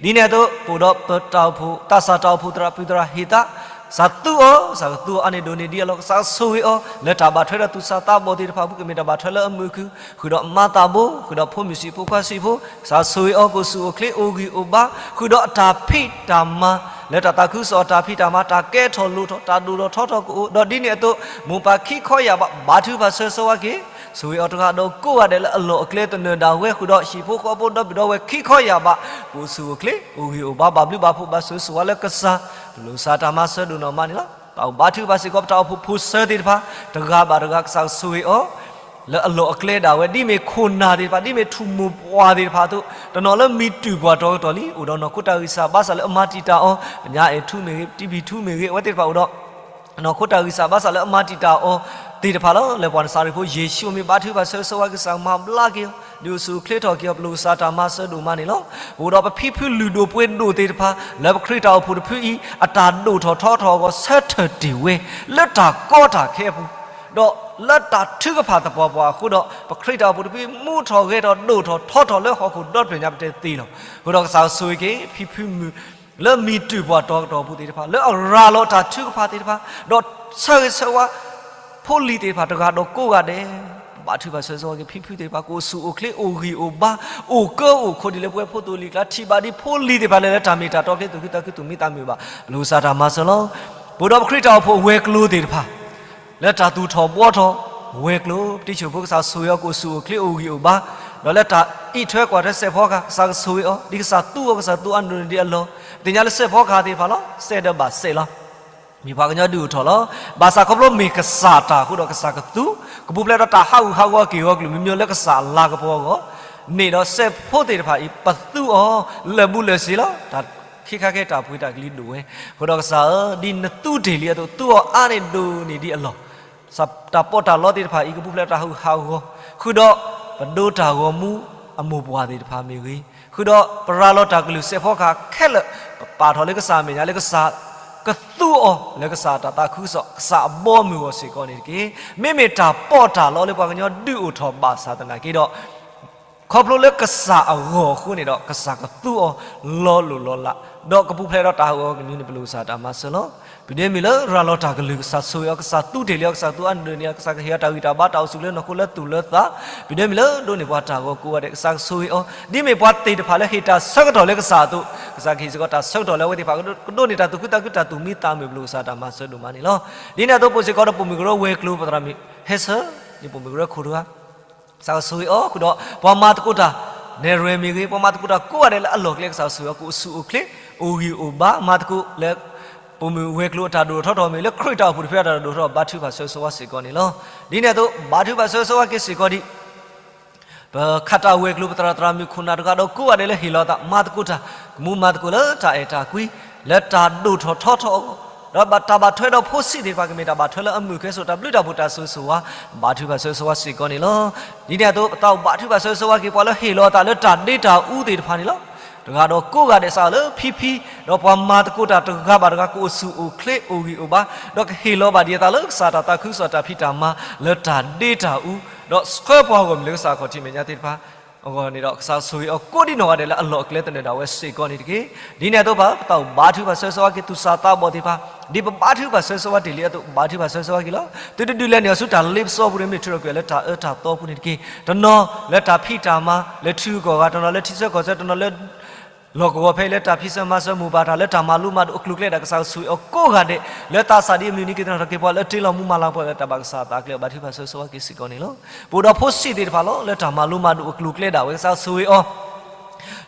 ဒ်န့ၣ်အသိး ပအိၣ်ဒီးပတၢ်အိၣ်ဖှိၣ် သးစၢ်တၢ်အိၣ်ဖှိၣ်သရၣ်ပုၢ်သရၣ်ဟ့ၣ်သး, ကစၢ်သူအီၤ, ကစၢ်ကသူအီၤအါန့ၢ်ဒိၣ်န့ၢ်ဒံးအလီၢ်, ကစၢ်ဆိၣ်ဂ့ၤအီၤ လၢတၢ်ဘၣ်ထွဲဒီးသူၣ်စၢ်သးဘီၣ်သ့ၣ်တဖၣ်အပူၤ ကမ့ၢ်တၢ်ဘၣ်ထွဲလၢအမုာ်ခုၣ်, ဃုာ်ဒီးမၤသးဘိ, ဃုာ်ဒီးဖိမုၣ်ဆံးဖိခွါဆံးဖိ, ကစၢ်ဆိၣ်ဂ့ၤအီၤကအိၣ်ဆူၣ်အိၣ်ချ့အိၣ်ဂံၢ်အိၣ်ဘါ, ဃုာ်ဒီးအတၢ်ဖံးတၢ်မၤ, လၢတၢ်သးခုကစီၣ်အတၢ်ဖံးတၢ်မၤ တၢ်ကဲထီၣ်လိၣ်ထီၣ် တၢ်ဒိၣ်ထီၣ်ထီထီၣ်ကအိၣ်, ဒီးဒ်န့ၣ်အသိး မိၢ်ပၢ်ခံခီယၢ်ဘး ဘါထုကဖၣ်ဆၢဂ့ၤဆၢဝါက့ၤ ဆိၣ်ဂ့ၤအီၤတဂၤဒီးကိးဂၤဒဲးလၢအလီၢ်အကျဲသနၢၣ်ဒၣ်ဝဲ ဃုာ်ဒီးဟံၣ်ဖိဃီဖိဒီပုၢ်ဒီဝဲၢ်ခံခီယၢ်ဘး ကအိၣ်ဆူၣ်အိၣ်ချ့ အိၣ်ဂံၢ်အိၣ်ဘါ ဘၣ်ဘျုးဘၣ်ဖှိၣ်ဘၣ်ဆိၣ်ဂ့ၤဆိၣ်ဝါလၢကစၢ်, ပလိၣ်ကစၢ်တၢ်မၤစၢၤဒိၣ်နီၢ်မးန့ၣ်လီၤ. တၢ်အိၣ်ဘါထုကဖၣ်စ့ၢ်ကီး ပတၢ်အိၣ်ဖှိၣ်ဖိဆၢသ့ၣ်တဖၣ် တဂၤဘၣ်တဂၤ ကစၢ်ဆိၣ်ဂ့ၤအီၤ လၢအလီၢ်အကျဲဒၣ်ဝဲ ဒ်မ့ၢ်ခိၣ်နၢ်သ့ၣ်တဖၣ် ဒ်မ့ၢ်ထူၣ်မိၢ်ပှၢ်သ့ၣ်တဖၣ်အသိး တနီၤလၢမံၤတုၢ်ပှၤတီၤကတီၢ်လံ အိၣ်ဒီးနီၢ်ခိတၢ်ဂံၢ်စၢ်ဘါစၢ်လၢအမၤတံာ်တာ်အီၤ ပညါအဲၣ်ထူမ့ၢ်ဂ့ၤ တံၢ်ဖံၣ်ထူမ့ၢ်ဂ့ၤ အဝဲသ့ၣ်တဖၣ်အိၣ်ဒီး နီၢ်ခိတၢ်ဂံၢ်စၢ်ဘါစၢ်လၢအမၤတံာ်တာ်အီၤသ့ၣ်တဖၣ်လီၤ. လၢပှၤနစၤရ့းဖိယ့ၣ်ၡူးအမံၤ ဘါထုကဖၣ်ဆၢဂ့ၤဆၢဝါက့ၤ ကစၢ်မၤဘျါက့ၤအီၤ ဒုးအိၣ်ဆူၣ်အိၣ်ချ့ထီၣ်က့ၤအီၤ ပလိၣ်ကစၢ်တၢ်မၤစၢၤဒိၣ်မးန့ၣ်လီၤ. ပအိၣ်ဒီးပဖံဖုလုၢ်ဒိၣ်ပှ့ၤဒိၣ်သ့ၣ်တဖၣ် လၢပခရံာ်တၢ်အိၣ်ဖှိၣ်တဖုအံၤ အတၢ်ဒိၣ်ထီၣ်ထီထီၣ်အဂီၢ် ဆၢထၢၣ်တ့ၢ်ဝဲ လၢတၢ်ကီတၢ်ခဲအပူၤ ဒီးလၢတၢ်ထုကဖၣ်သပှၢ်ပှၢ်အဃိဒီး ပခရံာ်တၢ်အိၣ်ဖှိၣ်တဖုအံၤ မူထီၣ်ဂဲၤထီၣ်ဒိၣ်ထီၣ်ထီထီၣ်လၢဟီၣ်ခိၣ်ဒီဖျၢၣ်ညါပတဲသ့လီၤ. အဃိဒီးကစၢ်ဆိၣ်ဂ့ၤက့ၤ ဖံဖုမုၣ် လၢမံၤတုၢ်ပှၤတီၤကတီၢ်အပူၤသ့ၣ်တဖၣ် လၢအရၤလီၤတၢ်ထုကဖၣ်သ့ၣ်တဖၣ် ဒီးဆၢဂ့ၤဆၢဝါ ဖိလံၤသ့ၣ်တဖၣ်တဂၤဒီးကိးဂၤဒဲး ဘါထုကဖၣ်ဆၢဂ့ၤဆၢဝါက့ၤ ဖံဖုသ့ၣ်တဖၣ် ကအိၣ်ဆူၣ်အိၣ်ချ့အိၣ်ဂံၢ်အိၣ်ဘါ အိၣ်ကၢအိၣ်ခိးဒ်လၢပဝဲဖိသိၣ်လံၤကျါ ထံၣ်ဘၣ်ဒ်ဖိလံၤသ့ၣ်တဖၣ်လၢ လၢတၢ်မ့ၢ်တၢ်တီကျဲသူၣ်ခုသးခုသူၣ်မံသးမုာ်ဘၣ် ပလိၣ်ကစၢ်တၢ်မၤစၢၤလီၤ. ပအိၣ်ဒီးပခရံာ်တၢ်အိၣ်ဖှိၣ်အဝဲၤကျိၤသ့ၣ်တဖၣ် လၢတၢ်သူၣ်ထီၣ်ဘှီထီၣ် ဝဲၤကျိၤ ပတံၤဆၣ်ဖိကစၢ်ဆိၣ်ဂ့ၤအီၤ ကအိၣ်ဆူၣ်အိၣ်ချ့အိၣ်ဂံၢ်အိၣ်ဘါ ဒီးလၢတၢ်အံးထွဲကွၢ်ထွဲစဲးဖီကဟၣ် ကစၢ်ကဆိၣ်ဂ့ၤအီၤ ဒ်ကစၢ်သူအီၤ ကစၢ်သူအါန့ၢ်ဒိၣ်န့ၢ်ဒံးအလီၢ် ပသ့ၣ်ညါလၢစဲးဖီကဟၣ်သ့ၣ်တဖၣ်လီၤ စဲးဒီးဘၣ်စဲးလီၤ မ့ၢ်ပှၤကညီဒုးအိၣ်ထီၣ်လီၤ. ဘၣ်ဆၣ်ခီဖျိမ့ၢ်ကစၢ်တၢ်အဃိဒီး ကစၢ်ကသူ ကပူၤဖျဲးဒီးတၢ်ဟးဂူာ်ဟးဂီၤက့ၢ်ဂီၤကလုာ်မံၤမံၤလၢကစၢ်အလၤကပီၤအဂီၢ် န့ၣ်ဒီးစဲးဖိသ့ၣ်တဖၣ်အံၤ ပသူအီၤ လၢာ်ဘူးလၢာ်စ့ၤလီၤ. တၢ်ခံခါခဲတၢ်ပှ့ၤတၢ်ကလံၤဒိၣ်ဝဲ အဃိဒီးကစၢ်ဧၢ ဒ်နသူတ့ၢ်လံအသိး သူအီၤအါန့ၢ်ဒိၣ်န့ၢ်ဒံးအလီၢ် တၢ်ပီးတၢ်လီသ့ၣ်တဖၣ်အံၤ ကပူၤဖျဲးတၢ်ဟးဂူာ်ဟးဂီၤ ဃုာ်ဒီးပဒိတၢ်ဂီၤမူအမိၢ်ပှၢ်သ့ၣ်တဖၣ်မ့ၢ်ဂ့ၤ, ဃုာ်ဒီးပရၤလီၤတၢ်ကလုၢ်စဲးဖီကဟၣ်ခဲလၢာ် ပပာ်ထီၣ်လၢကစၢ်အမဲာ်ညါလၢကစၢ်ကသူအီၤလၢကစၢ်အတၢ်သးခုကစီၣ် ကစၢ်အဘီအမုၢ်အဂီၢ်စ့ၢ်ကီးန့ၣ်တက့ၢ်. မ့မ့ၢ်တၢ်ပီးတၢ်လီလၢပှၤကညီဒုးအိၣ်ထီၣ်ဘၣ်ဆၣ်သနာ်က့ဒီး ခီဖျိလၢကစၢ်အဂီၢ်အဃိန့ၣ်ဒီး ကစၢ်ကသူအီၤလီၤလိၢ်လီၤလး, ဒီးကပူၤဖျဲးဒီးတၢ်ဟးဂီၤကနွံန့ၣ် ပလိာ်ကစၢ်တၢ်မၤစၢၤလီၤ. ပဒိးမ့ၢ်လၢရၤလီၤတၢ်ကလုၢ် ကစၢ်ဆိၣ်ဂ့ၤအီၤ, ကစၢ်သူတ့ၢ်လံအီၤ, ကစၢ်သူအါန့ၢ်ဒိၣ်န့ၢ်အီၤ, ကစၢ်ကဟ့ၣ်အီၤတၢ်ဂံၢ်တၢ်ဘါ တၢ်အိၣ်ဆူၣ်လၢနီၢ်ခိလၢသူၣ်လၢသး, ပဒိးမ့ၢ်လၢဒိးန့ၢ်ပှၤတၢ်ဂီၤကိးဂၤဒဲး ကစၢ်ကဆိၣ်ဂ့ၤအီၤ, ဒ်မ့ၢ်ပှၤသ့ၣ်တဖၣ်လၢဟ့ၣ်တၢ်ဆၢကတီၢ်လၢကစၢ်အသိး, ကစၢ်ကဟ့ၣ်စ့ၢ်ကီးတၢ်ဆၢကတီၢ်လၢအဝဲသ့ၣ်တဖၣ် ကဒိးန့ၢ်တၢ်သူၣ်ခုသးခု တၢ်သူၣ်မံသးမုာ် ပလိာ်ကစၢ်တၢ်မၤစၢၤဒိၣ်မးန့ၣ်လီၤ. ဒ်န့ၣ်အသိး ပိာ်စ့ၢ်ကီးဒီးပိာ်မုၣ်ကရၢဝဲၤကျိၤ ပသရၣ်မုၣ်ဟဲဆၢ, ဒ်ပိာ်မုၣ်ကရၢခိၣ်တဂၤ ကစၢ်ကဆိၣ်ဂ့ၤအီၤဃုာ်ဒီး ပှၤမၤသကိးတၢ် နဲၣ်ရွဲၣ်မ့ၢ်ဂ့ၤ, ပှၤမၤသကိးတၢ်ကိးဂၤဒဲးလၢအလီၢ်ကျဲ ကစၢ်ဆိၣ်ဂ့ၤအီၤ ကအိၣ်ဆူၣ်အိၣ်ချ့ အိၣ်ဂံၢ်အိၣ်ဘါ မၤသကိးလၢ ပိာ်မုၣ်ဝဲၤကျိၤအတၢ်ဒိၣ်ထီၣ်ထီထီၣ်မ့ၢ်ဂ့ၤ, လၢခရံာ်တၢ်အိၣ်ဖှိၣ်တဖုအတၢ်ဒိၣ်ထီၣ်ထီထီၣ် ဘါထုကဖၣ်ဆၢဂ့ၤဆၢဝါစ့ၢ်ကီးန့ၣ်လီၤ. ဒ်န့ၣ်အသိး ဘါထုကဖၣ်ဆၢဂ့ၤဆၢဝါက့ၤစ့ၢ်ကီးဒံး ပခးတၢ်ဝဲၤကျိၤ ပသရၣ်သရၣ်မုၣ်ခိၣ်နၢ်တဂၤဒီးကိးဂၤဒဲးလၢဟ့ၣ်လီၤသး မၤသကိးတၢ် ကမူမၤသကိးလၢတၢ်အဲၣ်တၢ်ကွံ လၢတၢ်ဒိၣ်ထီၣ်ထီထီၣ်အဂီၢ်, ဒီးတၢ်ဘၣ်ထွဲဒီးဖိဆံးသ့ၣ်တဖၣ် ကမ့ၢ်တၢ်ဘၣ်ထွဲလၢအမုာ်ကဲဆိး တၢ်ဘျုးတၢ်ဖှိၣ်တၢ်ဆိၣ်ဂ့ၤဆိၣ်ဝါ ဘါထုကဖၣ်ဆၢဂ့ၤဆၢဝါစ့ၢ်ကီးန့ၣ်လီၤ. ဒ်န့ၣ်အသိး ပသးအိၣ်ဘါထုကဖၣ်ဆၢဂ့ၤဆၢဝါက့ၤ ပှၤလၢဟ့ၣ်လီၤအသးလၢတၢ်ဒ့တၢ်အူသ့ၣ်တဖၣ်န့ၣ်လီၤ. တဂၤဒီးကိးဂၤဒဲး စးလၢဖံဖံ ဒီးပှၤမၤသကိးတၢ်တဂၤဘၣ်တဂၤ ကအိၣ်ဆူၣ်အိၣ်ချ့ အိၣ်ဂံၢ်အိၣ်ဘါ ဒီးကဟ့ၣ်လီၤဘၣ်ဒံးအသးလၢကစၢ်တၢ်သးခုကစီၣ်တၢ်ဖံးတၢ်မၤလၢတၢ်ဒ့တၢ်အူ, ဒီးဆှၢပှၤဂီၢ်မုၢ်လၢကစၢ်အခီၣ်ထံးမဲာ်ညါသ့ၣ်တဖၣ်အဂီၢ်န့ၣ်ဒီး ကစၢ်ဆိၣ်ဂ့ၤအီၤကိးဒံနီၢ်ဂၤဒဲးလၢအလီၢ်အကျဲသနၢၣ်ဒၣ်ဝဲစ့ၢ်ကီးန့ၣ်တက့ၢ်. ဒ်န့ၣ်အသိး ပသးအိၣ်ဘါထုကဖၣ်ဆၢဂ့ၤဆၢဝါက့ၤ သူၣ်စၢ်သးဘီၣ်သ့ၣ်တဖၣ်, ဒ်ပဘါထုကဖၣ်ဆၢဂ့ၤဆၢဝါတ့ၢ်လံအသိး ဘါထုကဖၣ်ဆၢဂ့ၤဆၢဝါက့ၤလီၤ. သုတဒုးလဲၤနုာ်အီၤဆူတၢ်လ့ပစီပူၤန့ၣ် မ့ၢ်ထုးထီၣ်ကွံာ်အီၤလၢတၢ်အၢတၢ်သီပူၤန့ၣ်တက့ၢ်. တနီၤလၢတၢ်ဖံးတၢ်မၤ လၢထံဂုၤကီၢ်ဂၤ, တနီၤလၢထံဆၢကီၢ်ဆၢ, တနီၤလၢ လီၢ်ကဝီၤဖဲအံၤ လၢတၢ်ဖံးစၢၤမၤစၢၤမိၢ်ပၢ်တၢ် လၢတၢ်မၤလိမၤဒိးအကျိၤအကျဲဒၣ် ကစၢ်ကဆိၣ်ဂ့ၤအီၤကိးဂၤဒဲး လၢသးစၢ်ဒ်အမုၢ်နံၤ က့ၤသနီၣ်ထီၣ်က့ၤပှၤ လၢတ့လီၤမူမၤလၤပှၤလၢတၢ်ဘၣ်ကစၢ်အသးကျဲအီၤ ဘါထုကဖၣ်ဆၢဂ့ၤဆၢဝါက့ၤစ့ၢ်ကီးန့ၣ်လီၤ. ပအိၣ်ဒီးဖိဆံးသ့ၣ်တဖၣ်လီၤ လၢတၢ်မၤလိမၤဒိးအကျိၤအကျဲဒၣ်ဝဲ ကစၢ်ကဆိၣ်ဂ့ၤအီၤ,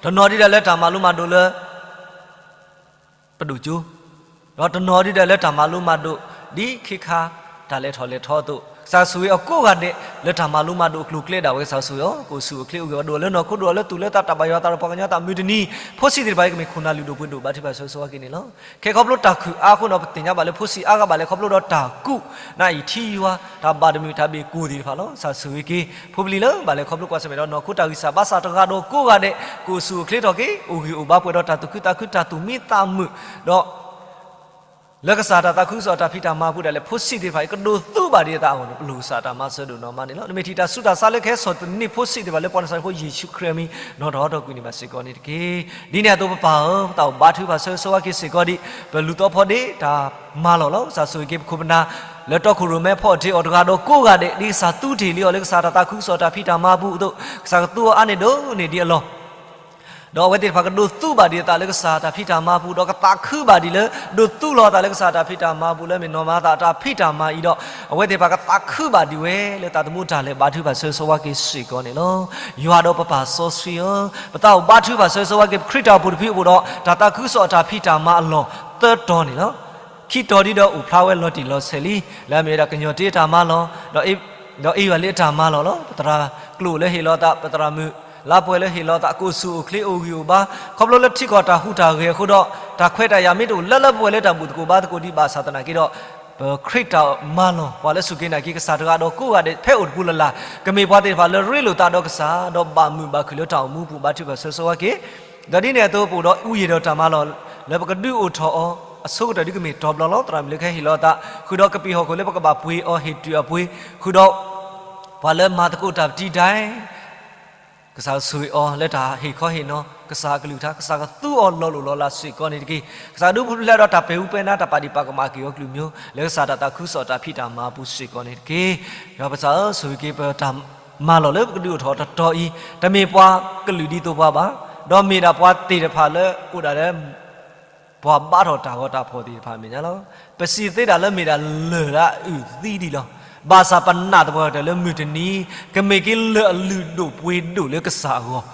တနီၤဒ်ဒီးလၢတၢ်မၤလိမၤဒိးလၢ ပဒိၣ်ကၠိ, ဒီးတနီၤဒ်ဒီးလၢတၢ်မၤလိမၤဒိး ဒ်ခ့ခါ တၢ်လဲၤထီၣ်လဲၤထီအသိး ကစၢ်ကဆိၣ်ဂ့ၤအီၤကိးဂၤဒဲး လၢတၢ်မၤလိမၤဒိးအကျိၤအကျဲဒၣ်ဝဲ ကစၢ်ကဆိၣ်ဂ့ၤအီၤ ကအိၣ်ဆူၣ်အိၣ်ချ့အိၣ်ဂံၢ်အိၣ်ဘါ ဒိၣ်လၢနီၢ်ခိဒိၣ်လၢသူၣ်လၢသး တၢ်ဘၣ်ယွၤသးဒီးပှၤကညီသး မုၢ်တနံၤ ဖိဆံးသ့ၣ်တဖၣ်အံၤ ကမ့ၢ်ခိၣ်နၢ်လုၢ်ဒိၣ်ပှ့ၤဒိၣ် ဘါထုကဖၣ်ဆၢဂ့ၤဆၢဝါက့ၤန့ၣ်လီၤ. ခဲခီဖျိတၢ်ခုၣ်အါအဃိန့ၣ် ပသ့ၣ်ညါဘၣ်လၢဖိဆံးအါဂၤဘၣ်လဲၣ် ခီဖျိဒီးတၢ်ကူၣ် နၢ်အံၤထံယွၤ တၢ်ဘၣ်တမုာ်တၢ်ဘ့ၣ်ကိၢ်သ့ၣ်တဖၣ်လီၤ. ကစၢ်ဆိၣ်ဂ့ၤက့ၤ ဖိပလံၤလၢဘၣ်လဲၤခီဖျိကွၢ်ဆၢၣ်မဲာ်ဒီးနီၢ်ခိတၢ်ဂံၢ်စၢ်ဘါစၢ်တဂၤဒီးကိးဂၤဒဲး ကအိၣ်ဆူၣ်အိၣ်ချ့ထီၣ်က့ၤ အိၣ်ဂံၢ်အိၣ်ဘါပှဲၤဒီးတၢ်သူၣ်ခုသးခု တၢ်သူၣ်မံသးမုာ် ဒီး လၢကစၢ်တၢ်သးခုကစီၣ်တၢ်ဖံးတၢ်မၤအပူၤဒၣ်လဲာ် ဖိဆံးသ့ၣ်တဖၣ်အံၤ ကဒိးသူဘၣ်ဒံးအသးအဂီၢ်န့ၣ် ပလိၣ်ကစၢ်တၢ်မၤစၢၤဒိၣ်နီၢ်မးန့ၣ်လီၤ. နမ့ၢ်ထံၣ်တၢ်ဆူးတၢ်ဆါလၢကဟဲစိာ်သန့ၤဖိဆံးသ့ၣ်တဖၣ်လၢ ပှၤနၤစၤရ့းဖိယ့ၣ်ၡူးခရံာ်အမံၤ နီၢ်ထီၣ်ဟီထီၣ်ကွံာ်န့ၢ်ဘၣ်စ့ၢ်ကီးန့ၣ်တက့ၢ်. ဒ်န့ၣ်အသိးပပၢ်ဧၢ, ပသးအိၣ်ဘါထုကဖၣ်ဆၢဂ့ၤဆၢဝါက့ၤစ့ၢ်ကီးဒံး ပလူၤသီဖီဒ့တၢ်မၤလီၢ်လီၤ. ကစၢ်ဆိၣ်ဂ့ၤက့ၤပခိၣ်ပနၢ် လၢတီခိၣ်ရိၣ်မဲဖီအီၣ်တ့ၢ်အီၤတဂၤဒီးကိးဂၤဒဲး ဒ်ကစၢ်သူတ့ၢ်လံအီၤလၢကစၢ်တၢ်သးခုကစီၣ်တၢ်ဖံးတၢ်မၤအပူၤအသိး ကစၢ်ကသူအီၤအါန့ၢ်ဒိၣ်န့ၢ်ဒံးအလီၢ် ဒီးအဝဲသ့ၣ်တဖၣ်ကဒိးသူဘၣ်ဒံးအသးလၢကစၢ်တၢ်ဖံးတၢ်မၤအပူၤ ဒီးကသးခုဘၣ်ဒံးလၢ ဒိးသူလီၤအသးလၢကစၢ်တၢ်ဖံးတၢ်မၤအပူၤလၢမ့ၢ်နီၢ်မၤသးတၢ်ဖံးတၢ်မၤအံၤဒီး အဝဲသ့ၣ်တဖၣ်ကသးခုဘၣ်ဒံးဝဲလၢသးသမူတၢ်လဲၤဘါထုကဖၣ်ဆၢဂ့ၤဆၢဝါက့ၤစ့ၢ်ကီးန့ၣ်လီၤ. ယွၤဒီးပပၢ်စီဆှံဧၢ, ပသးအိၣ်ဘါထုကဖၣ်ဆၢဂ့ၤဆၢဝါက့ၤ ပခရံာ်တၢ်အိၣ်ဖှိၣ်တဖုအပူၤဒီး တၢ်သးခုကစီၣ်အတၢ်ဖံးတၢ်မၤအလီၢ်သၢတီၤန့ၣ်လီၤ. ခံတီၤဒ်ဒီးအိၣ်ဖျါဝဲလီၤတံၢ်လီၤဆဲးလံ, လၢအမ့ၢ်ဝဲဒၣ်ကညီၤတ့အတၢ်မၤလီၢ် ဒီးအ့ၣ်ယွၤလံအတၢ်မၤလီၢ်လီၤ. ပသရၣ်ကျိၣ်လၢဟ့ၣ်လီၤသး, ပသရၣ်မုၣ်လါပှဲၤလၢဟ့ၣ်လီၤသး ကအိၣ်ဆူၣ်အိၣ်ချ့အိၣ်ဂံၢ်အိၣ်ဘါ, ခီဖျိလၢထံကီၢ်တၢ်ဟူးတၢ်ဂဲၤအဃိဒီး တၢ်ခွဲးတၢ်ယာ်မ့ၢ်တအိၣ်လၢလၢပှဲၤပှဲၤလၢတၢ်ဘူၣ်သကိးဘါသကိးဒံးဘၣ်ဆၣ်သနာ်က့ဒီး ပခရံာ်တၢ်မၤလီၢ် ပှၤလၢစူၢ်က့ၤနာ်က့ၤကစၢ်တဂၤဒီးကိးဂၤဒဲး ဖဲအိၣ်တပူၤလၢ်လၢ် ကမ့ၢ်ပှၤသ့ၣ်တဖၣ်လၢရ့လိာ်သးဒီးကစၢ် ဒီးဘၣ်မုာ်ဘၣ်ခုၣ်လၢတၢ်အိၣ်မူပူၤ ဘါထုကဖၣ်ဆၢဂ့ၤဆၢဝါက့ၤ ဒီးဒ်န့ၣ်အသိးပအိၣ်ဒီးအူယံာ်ဒီးတၢ်မၤလီၢ် လၢပကဒုးအိၣ်ထီၣ်အီၤ အဆိကတၢၢ်ဒ်ကမ့ၢ်တီၤဘျီလီၤ. သရၣ်မုၣ်လၢကဟဲဟ့ၣ်လီၤသး ဃုာ်ဒီးကပံာ်ဟီၣ်ခိၣ်လၢပကဘၣ်ပှ့ၤအီၤဟ့ၣ်တုၤအပှ့ၤ ဃုာ်ဒီး ပှၤလၢမၤသကိးတၢ်ပတံၤဒဲး ကစၢ်ဆိၣ်ဂ့ၤအီၤလၢတၢ်ဟ့ၣ်ခီဟ့ၣ်နီၤ ကစၢ်အကလုၢ်ကထါ ကစၢ်ကသူအီၤလီၤလိၢ်လီၤလးစ့ၢ်ကီးန့ၣ်တက့ၢ်. ကစၢ်ဒုးပူၤဖျဲးဒီးတၢ်ပဲာ်ဟူးပဲာ်နါ တၢ်ပာ်ဒံးပာ်ကမၣ်က့ၤအီၤကလုာ်မျိုး လၢကစၢ်တၢ်သးခုကစီၣ်တၢ်ဖံးတၢ်မၤအပူၤစ့ၢ်ကီးန့ၣ်တက့ၢ်. ယွၤပစၢ်ဧၢ, ဆိၣ်ဂ့ၤက့ၤပတၢ်မၤလီၢ်လၢပကဒုးအိၣ်ထီၣ်တတီၤအံၤ တမ့ၢ်ပှၤကလုာ်ဒ်သိးပှၤဘၣ်, ဒီးမ့ၢ်ဒၣ်ပှၤသ့ၣ်တဖၣ်လၢအိၣ်ဒၣ်လၢ ပှၤဘါထီၣ်တၢ်ဂီၤတၢ်ဖီၣ်သ့ၣ်တဖၣ်အမဲာ်ညါလီၤ. ပစံးသ့တၢ်လၢမ့ၢ်ဒၣ်လၢၢ်လၢအအုၣ်သံဒံးလီၤ. ဘၣ်ဆၣ်ပနာ်သပှၢ်ကတၢၢ်လၢမုၢ်တနံၤ ကမ့ၢ်က့ၤလၢၢ်အလုၢ်ဒိၣ်ပှ့ၤဒိၣ်လၢကစၢ်အဂီၢ်,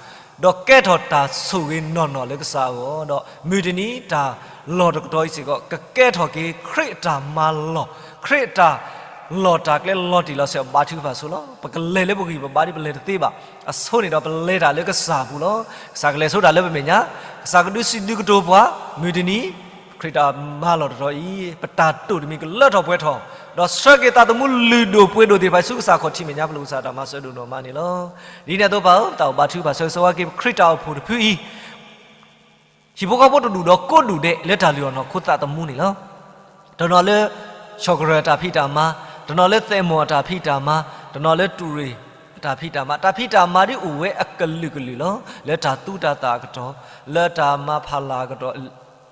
ဒီးကဲထီၣ်တၢ်ဆိၣ်ဂ့ၤနီၢ်နီၢ်လၢကစၢ်အဂီၢ်, ဒီးမုၢ်တနံၤတၢ်လီၢ်တကတီၢ်အံၤစ့ၢ်ကီး ကကဲထီၣ်က့ၤခရံာ်အတၢ်မၤလီၢ်, ခရံာ်အတၢ်လီၢ်တၢ်ကျဲလီၤတံၢ်လီၤဆဲး ဘါထုကဖၣ်ဆိလီၤ. ပကလဲၤလၢပဂံၢ်ပဘါဒ်ပလဲၤတသ့ဘၣ်. အဆိန့ၣ်ဒီးပလဲၤတၢ်လၢကစၢ်အပူၤလီၤ. ကစၢ်ကလဲၤဆိတၢ်လၢပမဲာ်ညါ, ကစၢ်ကဒုးစံးဒုးကတိၤပှၤ, မုၢ်တနံၤ ခရံာ်တၢ်မၤလီၢ်တတီၤအံၤ ပတၢ်တိာ်တမံၤကလၢထီၣ်ပှဲၤထီၣ်, ဒီးဆှၢက့ၤသးသမူလုၢ်ဒိၣ်ပှ့ၤဒိၣ်သ့ၣ်တဖၣ်ဆူကစၢ်ခီၣ်ထံးမဲာ်ညါ ပလိၣ်ကစၢ်တၢ်မၤစၢၤဒိၣ်နီၢ်မးန့ၣ်လီၤ. ဒ်န့ၣ်အသိးပၢ်ဧၢ, ပသးအိၣ်ဘါထုကဖၣ်ဆၢဂ့ၤဆၢဝါက့ၤ ပခရံာ်တၢ်အိၣ်ဖှိၣ်တဖုအံၤ ဟံၣ်ဖိဃီဖိတဒူၣ်ဒီးကိးဒူၣ်ဒဲးလၢတၢ်လုၢ်အီၣ်နီၢ်ခိသးသမူန့ၣ်လီၤ. တနီၤလၢ ဆီၣ်ကရၢၢ်အတၢ်ဖံးတၢ်မၤ, တနီၤလၢသဲးမီၣ်အတၢ်ဖံးတၢ်မၤ, တနီၤလၢတူၢ်ရ့ၣ် တၢ်ဖံးတၢ်မၤ, တၢ်ဖံးတၢ်မၤဒ်အိၣ်ဝဲအကလုာ်ကလုာ်လီၤ. လၢတၢ်သူတၢ်သၣ်အကတီၢ်, လၢတၢ်မၤဖးလၢ်အကတီၢ်,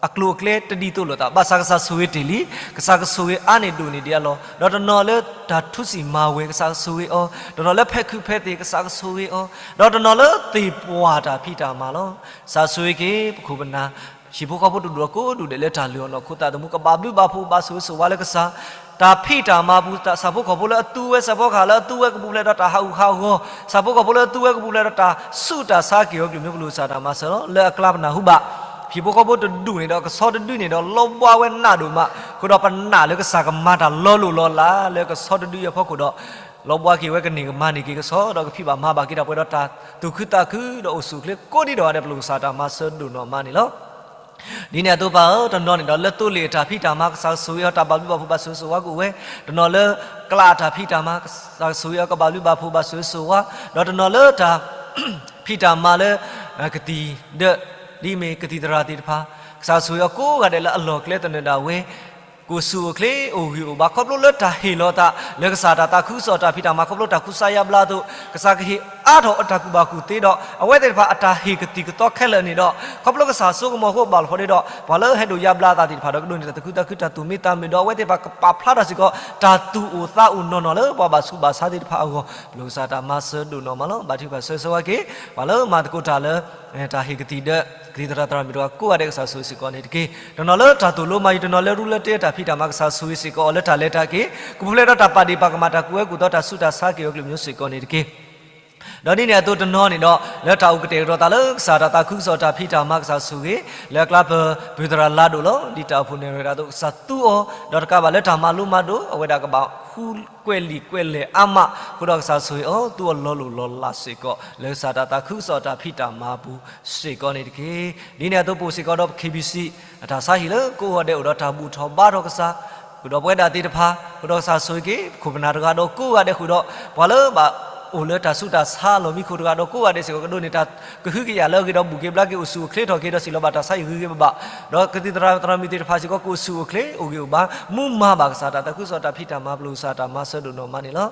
အကျိၤအကျဲတဒ်သိးလိာ်သး, ဘၣ်ဆၣ်ကစၢ်ဆိၣ်ဂ့ၤတ့ၢ်လံ, ကစၢ်ကဆိၣ်ဂ့ၤအါန့ၢ်ဒိၣ်န့ၢ်ဒံးအလီၢ်, ဒီးတနီၤလၢတၢ်ထူစံၣ်မၤဝဲ ကစၢ်ကဆိၣ်ဂ့ၤအီၤ, တနီၤလၢဖဲးခုးဖဲးသ့ၣ် ကစၢ်ကဆိၣ်ဂ့ၤအီၤ, ဒီးတနီၤလၢသ့ၣ်ပှၢ်တၢ်ဖံးတၢ်မၤလီၤ. ကစၢ်ဆိၣ်ဂ့ၤက့ၤ ပခိၣ်ပနၢ် ဟံၣ်ဖိဃီဖိတဒူၣ်ဒီးကိးဒူၣ်ဒဲးလၢတၢ်လုၢ်အီၣ်နီၢ်ခိသးသမူ ကဘၣ်ဘျုးဘၣ်ဖှိၣ်ဘၣ်ဆိၣ်ဂ့ၤဆိၣ်ဝါလၢကစၢ်, တၢ်ဖံးတၢ်မၤပူၤ တၢ်ဆၣ်ဖိကီၢ်ဖိလၢအသူဝဲ ဆၣ်ဖိကီၢ်ဖိလၢအသူဝဲ ကပူၤဖျဲးဒီးတၢ်ဟးဂူာ်ဟးဂီၤ, ဆၣ်ဖိကီၢ်ဖိလၢအသူဝဲ ကပူၤဖျဲးဒီးတၢ်ဆူးတၢ်ဆါ က့ၤအီၤကလုၢ်မ့ၢ် ပလိၣ်ကစၢ်တၢ်မၤစၢၤလီၤ. လၢအကျါပနၢ်ဟူဘၣ် ဟံၣ်ဖိဃီဖိတဒူၣ်န့ၣ်ဒီး ကဆီတဒုန့ၣ်ဒီး လီဘှါဝဲနးဒိၣ်မး, ဃုာ်ဒီးပနာ်လၢကစၢ်ကမၤတၢ်လီၤလိၢ်လီၤလးလၢကဆီတဒုအဖီခိၣ်ဒီး လီဘှါက့ၤဝဲ ကန့ၢ်ကမၤန့ၢ်က့ၤကဆီ ဒီးကဖံးဘၣ်မၤဘၣ်က့ၤတၢ်ပှဲၤဒီးတၢ်သူၣ်ခုသးခု ဒီးအိၣ်ဆူၣ်အိၣ်ချ့ကိးဒံးဒီးဂၤဒဲး ပလိၣ်ကစၢ်တၢ်မၤစၢၤဒိၣ်နီၢ်မးန့ၣ်လီၤ. ဒ်န့ၣ်အသိးပၢ်ဧၢ, တနီၤန့ၣ်ဒီးလၢသိလ့ၣ်အတၢ်ဖံးတၢ်မၤ ကစၢ်ဆိၣ်ဂ့ၤအီၤ တၢ်ဘၣ်ဘျုးဘၣ်ဖှိၣ်ဘၣ်ဆိၣ်ဂ့ၤဆိၣ်ဝါကအိၣ်ဝဲ, တနီၤလၢကျးအတၢ်ဖံးတၢ်မၤ ကစၢ်ဆိၣ်ဂ့ၤအီၤ ကဘၣ်ဘျုးဘၣ်ဖှိၣ်ဘၣ်ဆိၣ်ဂ့ၤဆိၣ်ဝါ, ဒီးတနီၤလၢတၢ် ဖံးတၢ်မၤလၢ ကသံၣ်ဒၢး ဒ်မ့ၢ်ကသံၣ်သရၣ်သ့ၣ်တဖၣ်, ကစၢ်ဆိၣ်ဂ့ၤအီၤကိးဂၤဒဲးလၢအလီၢ်ကျဲသနၢၣ်ဒၣ်ဝဲ ကအိၣ်ဆူၣ်အိၣ်ချ့ အိၣ်ဂံၢ်အိၣ်ဘါ ခီဖျိလၢတၢ်ဟ့ၣ်လီၤသး လၢကစၢ်တၢ်သးခုကစီၣ်တၢ်ဖံးတၢ်မၤ ခီဖျိတၢ်ကူစါယါဘျါအသိး, ကစၢ်ကဟ့ၣ်အါထီၣ်အတၢ်ကူၣ်ဘၣ်ကူၣ်သ့ဒီး အဝဲသ့ၣ်တဖၣ်အတၢ်ဟ့ၣ်ကသံၣ်ကသီခဲလၢာ်န့ၣ်ဒီး ခီဖျိကစၢ်စိကမီၤအဃိ ဘၣ်လီၤဖီဒ့ဒီး ပှၤလၢဟဲဒိၣ်ယါဘျါအသးသ့ၣ်တဖၣ်ဒီး ကဒိးန့ၢ်တၢ်သူၣ်ခုသးခု တၢ်သူၣ်မံသးမုာ်ဒီး အဝဲသ့ၣ်တဖၣ်ကပာ်ဖျါထီၣ်စ့ၢ်ကီး တၢ်သူၣ်အိၣ်သးအိၣ်နီၢ်နီၢ်လၢပှၤဘၣ်ဆူးဘၣ်ဆါသ့ၣ်တဖၣ်အဂီၢ် ပလိၣ်ကစၢ်တၢ်မၤစၢၤဒိၣ်နီၢ်မးလီၤ. ဘါထုကဖၣ်ဆိၣ်ဂ့ၤဆိၣ်ဝါက့ၤ ပှၤလၢမၤသကိးတၢ်လၢ တၢ်ဟ့ၣ်ကသံၣ်ဒၢး ကသံၣ်သရၣ်သရၣ်မုၣ်တဂၤကိးဂၤဒဲး ကစၢ်ဆိၣ်ဂ့ၤစ့ၢ်ကီးန့ၣ်တက့ၢ်. တနီၤလၢတၢ်သိၣ်လိမၤယုၤ တနီၤလၢရူလၢတ့အတၢ်ဖံးတၢ်မၤ ကစၢ်ဆိၣ်ဂ့ၤစ့ၢ်ကီးအီၤလၢတၢ်လဲၤတၢ်က့ၤ ကပူၤဖျဲးဒီးတၢ်ပာ်ဒ့ၣ်ပာ်ကမၣ် တၢ်ကူၣ်ဝဲကူၣ်သီ တၢ်ဆူးတၢ်ဆါ က့ၤအီၤကလုၢ်မ့ၢ်စ့ၢ်ကီးန့ၣ်တက့ၢ်. ဒီးဒ်န့ၣ်အသိးတနီၤန့ၣ်ဒီး လၢတၢ်အိၣ်ကတဲာ်ကတီၤသးလၢကစၢ်တၢ်သးခုကစီၣ် တၢ်ဖံးတၢ်မၤ ကစၢ်ဆိၣ်ဂ့ၤ လၢအကျါပပုၢ်သရၣ်လါဒိၣ်လီၤ. ဒ်တၢ်အိၣ်ဖှိၣ်န့ၣ်ရၤဒၣ်အသိး ကစၢ်သူအီၤ ဒီးတကးဘၣ်လၢတၢ်မၤလိမၤဒိး အဝဲဒၣ်ကဘၣ်ဃူကွဲးလံာ်ကွဲးလဲၢ်အါမး အဃိဒီးကစၢ်ဆိၣ်ဂ့ၤအီၤ သူအီၤလီၤလိၢ်လီၤလးစ့ၢ်ကီး လၢကစၢ်တၢ်သးခုကစီၣ်တၢ်ဖံးတၢ်မၤအပူၤစ့ၢ်ကီးန့ၣ်တက့ၢ်. ဒ်န့ၣ်အသိးပအိၣ်စ့ၢ်ကီးဒီးပ KBC အတၢ်ဆါဟံၣ်လၢကိးဂၤဒဲးအိၣ်ဒီးတၢ်ဘူၣ်ထီၣ်ဘါထီၣ်ကစၢ် ဃုာ်ဒီးပဝဲဒၣ်သ့ၣ်တဖၣ် ဃုာ်ဒီးကစၢ်ဆိၣ်ဂ့ၤက့ၤ ပခိၣ်ပနၢ်တဂၤဒီးကိးဂၤဒဲး ဃုာ်ဒီးပှၤလၢဘၣ်အိၣ်လၢတၢ်ဆူးတၢ်ဆါအလီၢ်မံခိၣ်တဂၤဒီးကိးဂၤဒဲးစ့ၢ်ကီး ကဒိးန့ၢ်တၢ်ကဟုကယာ်လၢအဂ့ၤဒီး ဘူၣ်က့ၤဘျါက့ၤ အိၣ်ဆူၣ်အိၣ်ချ့ထီၣ်က့ၤဒီး စံၣ်လီၤဘၣ်တၢ်ဆါဟံၣ်ဂ့ၤဂ့ၤဘၣ်ဘၣ် ဒီးကသံၣ်သရၣ်သရၣ်မုၣ်သ့ၣ်တဖၣ်စ့ၢ်ကီး ကအိၣ်ဆူၣ်အိၣ်ချ့ အိၣ်ဂံၢ်အိၣ်ဘါ မူမၤဘၣ်ကစၢ်တၢ်သးခုကစီၣ်တၢ်ဖံးတၢ်မၤ ပလိၣ်ကစၢ်တၢ်မၤစၢၤဒိၣ်နီၢ်မးန့ၣ်လီၤ.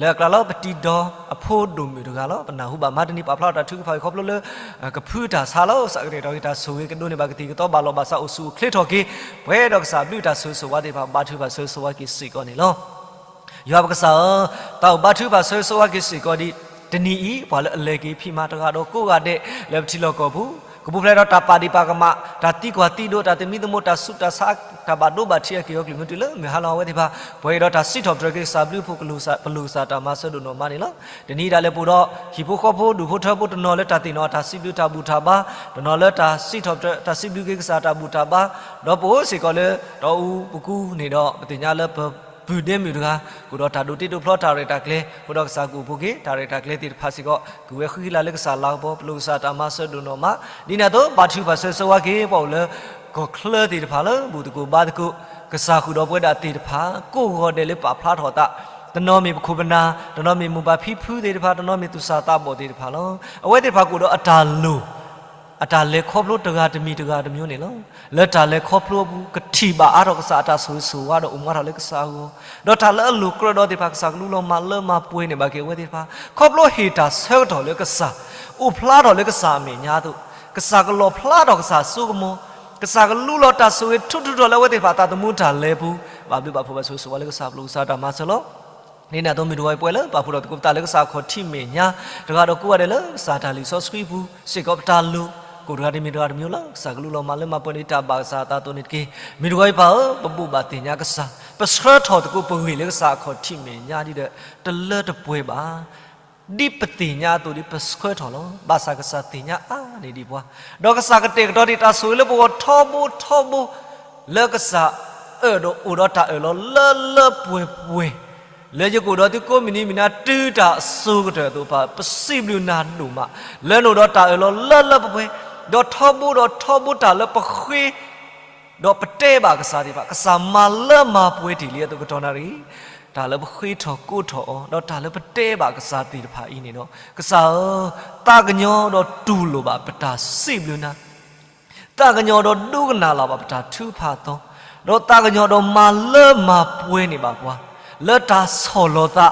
လၢအကျါလၢပတံၤဒီးအဖိဒိၣ်မုၣ်တဂၤလီၤ. ပနၢ်ဟူဘၣ်မၤတနံၤ ပာ်ဖျါထီၣ်တၢ်ထုကဖၣ်အံၤခီဖျိလၢ ကဖုတၢ်ဆါလီၤ. ကစၢ်ကတဲာ်ကတီၤက့ၤတၢ်ဆိၣ်ဂ့ၤ ကဒိးန့ၢ်ဘၣ်ကသံၣ်ကသီ ဘၣ်လီၢ်ဘၣ်စး အိၣ်ဆူၣ်အိၣ်ချ့ထီၣ်က့ၤ ပှဲၤဒီးကစၢ်ဘျုးတၢ်ဆိၣ်ဂ့ၤဆိၣ်ဝါသ့ၣ်တဖၣ် ဘါထုကဖၣ်ဆိၣ်ဂ့ၤဆိၣ်ဝါက့ၤစ့ၢ်ကီးန့ၣ်လီၤ. ယွၤပကစၢ်ဧၢ, သးအိၣ်ဘါထုကဖၣ်ဆိၣ်ဂ့ၤဆိၣ်ဝါက့ၤစ့ၢ်ကီးဒ်တနံၤအံၤ ပှၤလၢအလဲၤက့ၤဖံးမၤတဂၤဒီးကိးဂၤဒဲး လၢပထံလီၢ်ကီၢ်ပူၤ ကပူၤဖျဲးဒီးတၢ်ပာ်ဒ့ၣ်ပာ်ကမၣ် တၢ်သံကွၢ်သံဒိး တၢ်သမံသမိး တၢ်ဆူးတၢ်ဆါ တၢ်ဘၣ်ဒိဘၣ်ထံးအက့ၤအီၤကလုၢ်မ့ၢ်တုၤလၢမုၢ်ဟါလီၤ အဝဲသ့ၣ်တဖၣ် ပှဲၤဒီးတၢ်စံးထီၣ်ပတြၢၤက့ၤကစၢ်ဘျုးဖှိၣ် ပလိၣ်ကစၢ်တၢ်မၤစၢၤဒိၣ်နီၢ်မးန့ၣ်လီၤ. တနံၤအံၤဒၣ်လဲာ်ပအိၣ်ဒီး ဟံၣ်ဖိဃီဖိဒူၣ်ဖိထၢဖိ တနီၤလၢတၢ်သ့ၣ်နီၣ်တၢ်စံးဘျုးတၢ်ဘူၣ်တၢ်ဘါ, တနီၤလၢတၢ်စံးထီၣ်ပတြၢၤ တၢ်စံးဘျုးက့ၤကစၢ်တၢ်ဘူၣ်တၢ်ဘါ, ဒီးပအိၣ်စ့ၢ်ကီးလၢ တီအူပကူန့ၣ်ဒီး ပသ့ၣ်ညါလၢပပုၢ်ဒ့မုၣ်တဂၤ ကအိၣ်ဒီးတၢ်ဒိးတ့ဒိးဖျီတၢ်ရဲၣ်တၢ်ကျဲၤ ဃုာ်ဒီးကစၢ်ကအိၣ်ဖှိၣ်က့ၤ တၢ်ရဲၣ်တၢ်ကျဲၤသ့ၣ်တဖၣ်စ့ၢ်ကီး ကဝဲဃံလၤလၢကစၢ်လၤကပီၤ ပလိၣ်ကစၢ်တၢ်မၤစၢၤဒိၣ်နီၢ်မး ဒ်န့ၣ်အသိး ဘါထုကဖၣ်ဆိၣ်ဂ့ၤဆိၣ်ဝါက့ၤ ပှၤအိၣ်လၢ ကီၢ်ချၢသ့ၣ်တဖၣ်လၢ ဘူၣ်သကိးဘါသကိး ကစၢ်ဃုာ်ဒီးပဝဲဒၣ်သ့ၣ်တဖၣ် ကိးဂၤဒဲးလၢပာ်ဖျါထီၣ်သး တနီၤမ့ၢ်ပခိၣ်ပနၢ် တနီၤမ့ၢ်မိၢ်ပၢ်ဖံဖုသ့ၣ်တဖၣ် တနီၤမ့ၢ်သူၣ်စၢ်သးဘီၣ်သ့ၣ်တဖၣ်လီၤ. အဝဲသ့ၣ်တဖၣ်ကအိၣ်ဒီးအတၢ်လိၣ် အတၢ်လဲၤခီဖျိတဂၤတမံၤတဂၤတမျိုးန့ၣ်လီၤ. လၢတၢ်လဲၤခီဖျိအပူၤ ကထံၣ်ဘၣ်အါထီၣ်ကစၢ်အတၢ်ဆိၣ်ဂ့ၤဆိၣ်ဝါဒီးအိၣ်မွါထီၣ်လၢကစၢ်အဂီၢ်, ဒီးတၢ်လၢအလိၣ်ကြၢးဒီးသ့ၣ်တဖၣ် ကစၢ်ကလူလီၤမၤလၢမၤပှဲၤန့ၢ်ဘၣ်က့ၤအဝဲသ့ၣ်တဖၣ် ခီဖျိဟ့ၣ်တၢ်ဆၢကတီၢ်လၢကစၢ် အိၣ်ဖျါထီၣ်လၢကစၢ်အမဲာ်ညါအသိး, ကစၢ်ကလီၣ်ဖျါထီၣ်ကစၢ်အစိကမီၤ, ကစၢ်ကလူလီၤတၢ်ဆိၣ်ဂ့ၤထူထူထီၣ်လၢအဝဲသ့ၣ်တဖၣ်အသးသမူတၢ်လဲၤပူၤ, ဘၣ်ဘျုးဘၣ်ဖှိၣ်ဘၣ်ဆိၣ်ဂ့ၤဆိၣ်ဝါလၢကစၢ် ပလိၣ်ကစၢ်တၢ်မၤစၢၤလီၤ. ဒ်န့ၣ်အသိး မုၢ်တဂီၤအံၤပဝဲလၢ ပာ်ဖှိၣ်ထီၣ်သကိးပသးလၢကစၢ်အခီၣ်ထံးမဲာ်ညါ တဂၤဒီးကိးဂၤဒဲးလၢကစၢ်တၢ်လံာ်စီဆှံပူၤ စ့ၢ်ကီးပတၢ်လိၣ် ကိးတဂၤတမံၤတဂၤတမျိုးလၢ ကစၢ်ကလူလီၤမၤလၢမၤပှဲၤန့ၢ်တၢ်ဘၣ်ကစၢ်အသးအသိးန့ၣ်တက့ၢ်. မုၢ်တဂီၤအံၤပၢ်ဧၢ, ပဘိးဘၣ်သ့ၣ်ညါကစၢ်, ပဆှၢထီၣ်သကိးပဂ့ၢ်လၢကစၢ်အခီၣ်ထံးမဲာ်ညါဒ်ဒီး တလၢတပှဲၤဘၣ် ဒ်ပသ့ၣ်ညါအသိးဒီး ပဆှၢထီၣ်လီၤ. ဘၣ်ဆၣ်ကစၢ်သ့ၣ်ညါအါန့ၢ်ဒံးပှၤ, ဒီးကစၢ်ကတဲာ်ကတီၤဒံးတၢ်ဆိၣ်ဂ့ၤလၢပဂီၢ်ထီဘိထီဘိ, လၢကစၢ်အၢၣ်ဒီးအိၣ်ဒီးတၢ်အၢၣ်လီၤလၢလၢပှဲၤပှဲၤ, လၢယကအိၣ်ဒီးသုကိးမုၢ်နံၤမုၢ်နၤ တုၤတၢ်အစိၤကတၢၢ်အသိးပၢ်, ပစံးဘျုးနၤဒိၣ်မး, လၢနအိၣ်ဒီးတၢ်အၢၣ်လီၤလၢလၢပှဲၤပှဲၤ, ဒီးထီဘိဒီးထီဘိတၢ်လၢပဃ့ ဒီးပတဲဘၣ်ကစၢ်သ့ၣ်တဖၣ်, ကစၢ်မၤလၢမၤပှဲၤတ့ၢ်လံအသိးကတီၢ်နၣ်ရံၣ်, တၢ်လၢပဃ့ထီၣ်ကိးထီၣ်အီၤ, ဒီးတၢ်လၢပတဲဘၣ်ကစၢ်သ့ၣ်တဖၣ်အံၤန့ၣ်ဒီး, ကစၢ်ဧၢ, သးကညီၤဒီးတူၢ်လိာ်ဘၣ်ပတၢ်စံးဘျုးနၤ, သးကညီၤဒီးဒိကနၣ်လီၤဘၣ်ပတၢ်ထုကဖၣ်အသီ, ဒီးသးကညီၤဒီးမၤလၢမၤပှဲၤန့ၢ်ဘၣ်ပှၤ, လၢတၢ်ဆီၣ်လီၤသး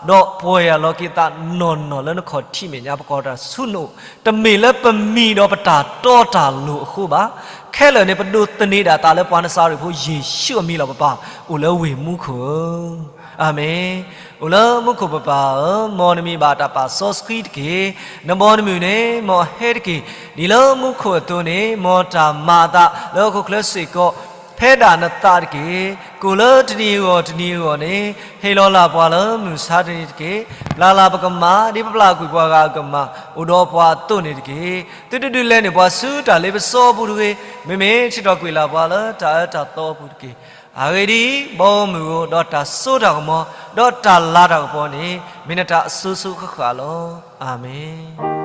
ဒီးပှီၢ်ယၢ်လီၤက့ၤသးနီၢ်နီၢ်လၢနခီၣ်ထံးမဲာ်ညါ ပကိးတၢ်ဆူနအိၣ်, တမ့ၢ်လၢပမံၤဒီးပတၢ်တီတၢ်လိၤအဃိဘၣ်. ခဲလၢာ်န့ၣ် ပဒိးသန့ၤဒၣ်သးလၢပှၤနစၤရ့းဖိယ့ၣ်ၡူးအမံၤလီၤ. ပပၢ်အိၣ်လၢဝ့ၢ်မူခိၣ်ဧၢ, အၤမ့ၣ်. အိၣ်လၢမူခိၣ်ပပၢ်ဧၢ, မ်နမံၤဘၣ်တၢ်ပာ်စီဆှံတက့ၢ်. နဘီနမုၢ်န့ၣ် မ်အဟဲတက့ၢ်. ဒ်လၢမူခိၣ်အသိးန့ၣ် မ်တၢ်မၤအသးလၢဟီၣ်ခိၣ်ချၢစ့ၢ်ကီး ဖဲဒၣ်နသးတက့ၢ်. ကိၣ်လၢတနံၤအဂီၢ်တနံၤအဂီၢ်န့ၣ် ဟ့ၣ်လီၤလၢ်ပှၤလၢမုၢ်ဆါတနံၤတက့ၢ်. ပျၢ်လၢ်ပကမၣ် ဒ်ပပျၢ်ကွံာ်ပှၤဂၤအကမၣ် အိၣ်ဒီးပှၤအသိးန့ၣ်တက့ၢ်. သုတဒုးလဲန့ၢ်ပှၤဆူတၢ်လ့ပစီအပူၤတဂ့ၤ. မ့မ့ၢ်ထံၣ်ထီၣ်ကွံာ်လၢ်ပှၤလၢတၢ်အၢတၢ်သီအပူၤတက့ၢ်. အဂ့ၢ်ဒ်အံၤ, ဘီမုၢ်ဧိၤ, ဒီးတၢ်စိတၢ်ကမီၤ, ဒီးတၢ်လၤတၢ်ကပီၤန့ၣ် မ့ၢ်နတၢ်အစိၤစိၤဃၣ်ဃၣ်လီၤ. အၤမ့ၣ်.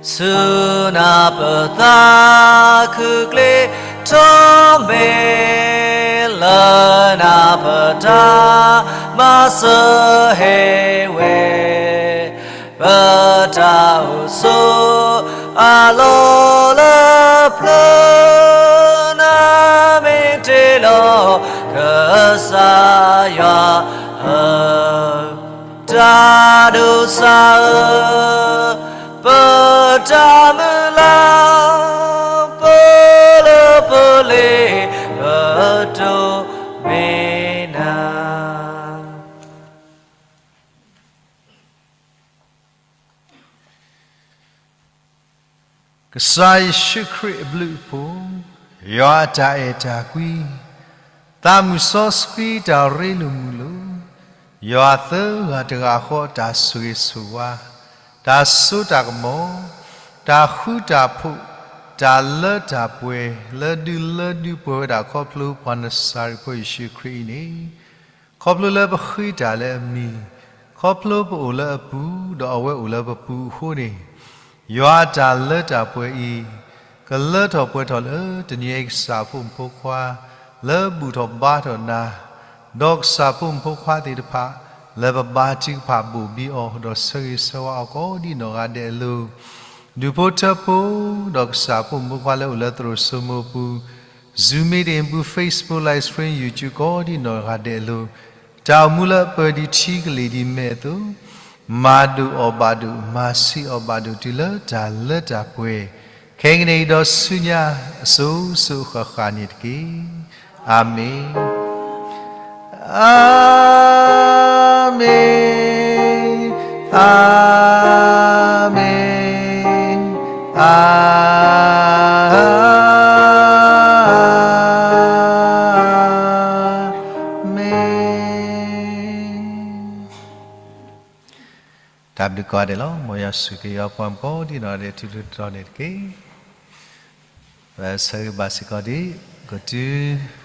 ဆူနၤပသးခုကျ့ထီၣ်မဲာ်, လၢနၤပတၢ်မၤစၢၤဟဲဝဲ, ပတၢ်အိၣ်ဆိးအလီၢ်လၢပျၢၤ, နၤမ့ၢ်တ့လီၤကစၢ်ယွၤဧၢ, တၢ်ဒိးစၢ်ဧၢ, ပတၢ်မုၢ်လၢ်, ပလၢပလ့, ပတိၢ်မ့ၢ်နၤ. ကစၢ်ယ့ၣ်ၡူးခရံာ်အဘျုးအဖှိၣ်, ယွၤအတၢ်အဲၣ်တၢ်ကွံ, သးမုၢ်စီဆှံတၢ်ရ့လိာ်မုာ်လိာ်, ယွၤသၢဂၤတဂၤဃီအတၢ်ဆိၣ်ဂ့ၤဆိၣ်ဝါ, တၢ်စိတၢ်ကမီၤ, တၢ်ဃူတၢ်ဖိး, တၢ်လၢတၢ်ပှဲၤ လၢဒုးလၢဒုးပှဲၤဝဲဒၣ်ခီဖျိပှၤနစၤရ့းဖိယ့ၣ်ၡူးခရံာ်အံၤန့ၣ်, ခီဖျိလၢပဃ့တၢ်လၢအမံၤ, ခီဖျိပအိၣ်လၢအပူၤ ဒီးအဝဲအိၣ်လၢပပူၤအဃိန့ၣ်, ယွၤအတၢ်လၢတၢ်ပှဲၤအံၤ ကလၢထီၣ်ပှဲၤထီၣ်လၢတနံၤအံၤကစၢ်ဖိမုၣ်ဖိခွါ လၢဘူၣ်ထီၣ်ဘါထီၣ်နၤ, ဒီးကစၢ်ဖိမုၣ်ဖိခွါသ့ၣ်တဖၣ် လၢပဘါထုကဖၣ်ဘိၣ်ဘံအီၤ ဒီးဆၢဂ့ၤဆၢဝါအီၤကိးဒ်နီၢ်ဂၤဒဲးအလိၤ, ဒူၣ်ဖိထၢဖိ, ဒီးကစၢ်ဖိမုၣ်ဖိခွါလၢအိၣ်လၢသရိာ်စိမိၤပူၤ Zoom meeting ပူၤ Facebook live stream YouTube ကိးဒ်နီၢ်ဂၤဒဲးအလိၤ, တၢ်အိၣ်မူလၢအပၢၤဒံးထံကလ့ၢ်ဒံးမဲာ်အသိး, မၤဒိၣ်အီၣ်ဘၣ်ဒိၣ်, မၤဆံးအီၣ်ဘၣ်ဒိၣ်တုၤလၢတၢ်လၢတၢ်ပှဲၤ, ခဲကနံၣ်အံၤဒီးဆူညါအစိၤစိၤဃၣ်ဃၣ်န့ၣ်တက့ၢ်. အၤမ့ၣ်. အၤမ့ၣ်, အၤမ့ၣ်, အၤမ့ၣ်. တၢ်ဘျုးကိးဂၤဒဲးလီၤ. မ်ယွၤဆိၣ်ဂ့ၤက့ၤယွၤပှၤမုၣ်ကိးဒ်နီၢ်ဂၤဒဲး ထူထူတီၤတီၤန့ၣ်တက့ၢ်. ပဆၢဂ့ၤဘၣ်စ့ၢ်ကီးဒ် ကတုၤ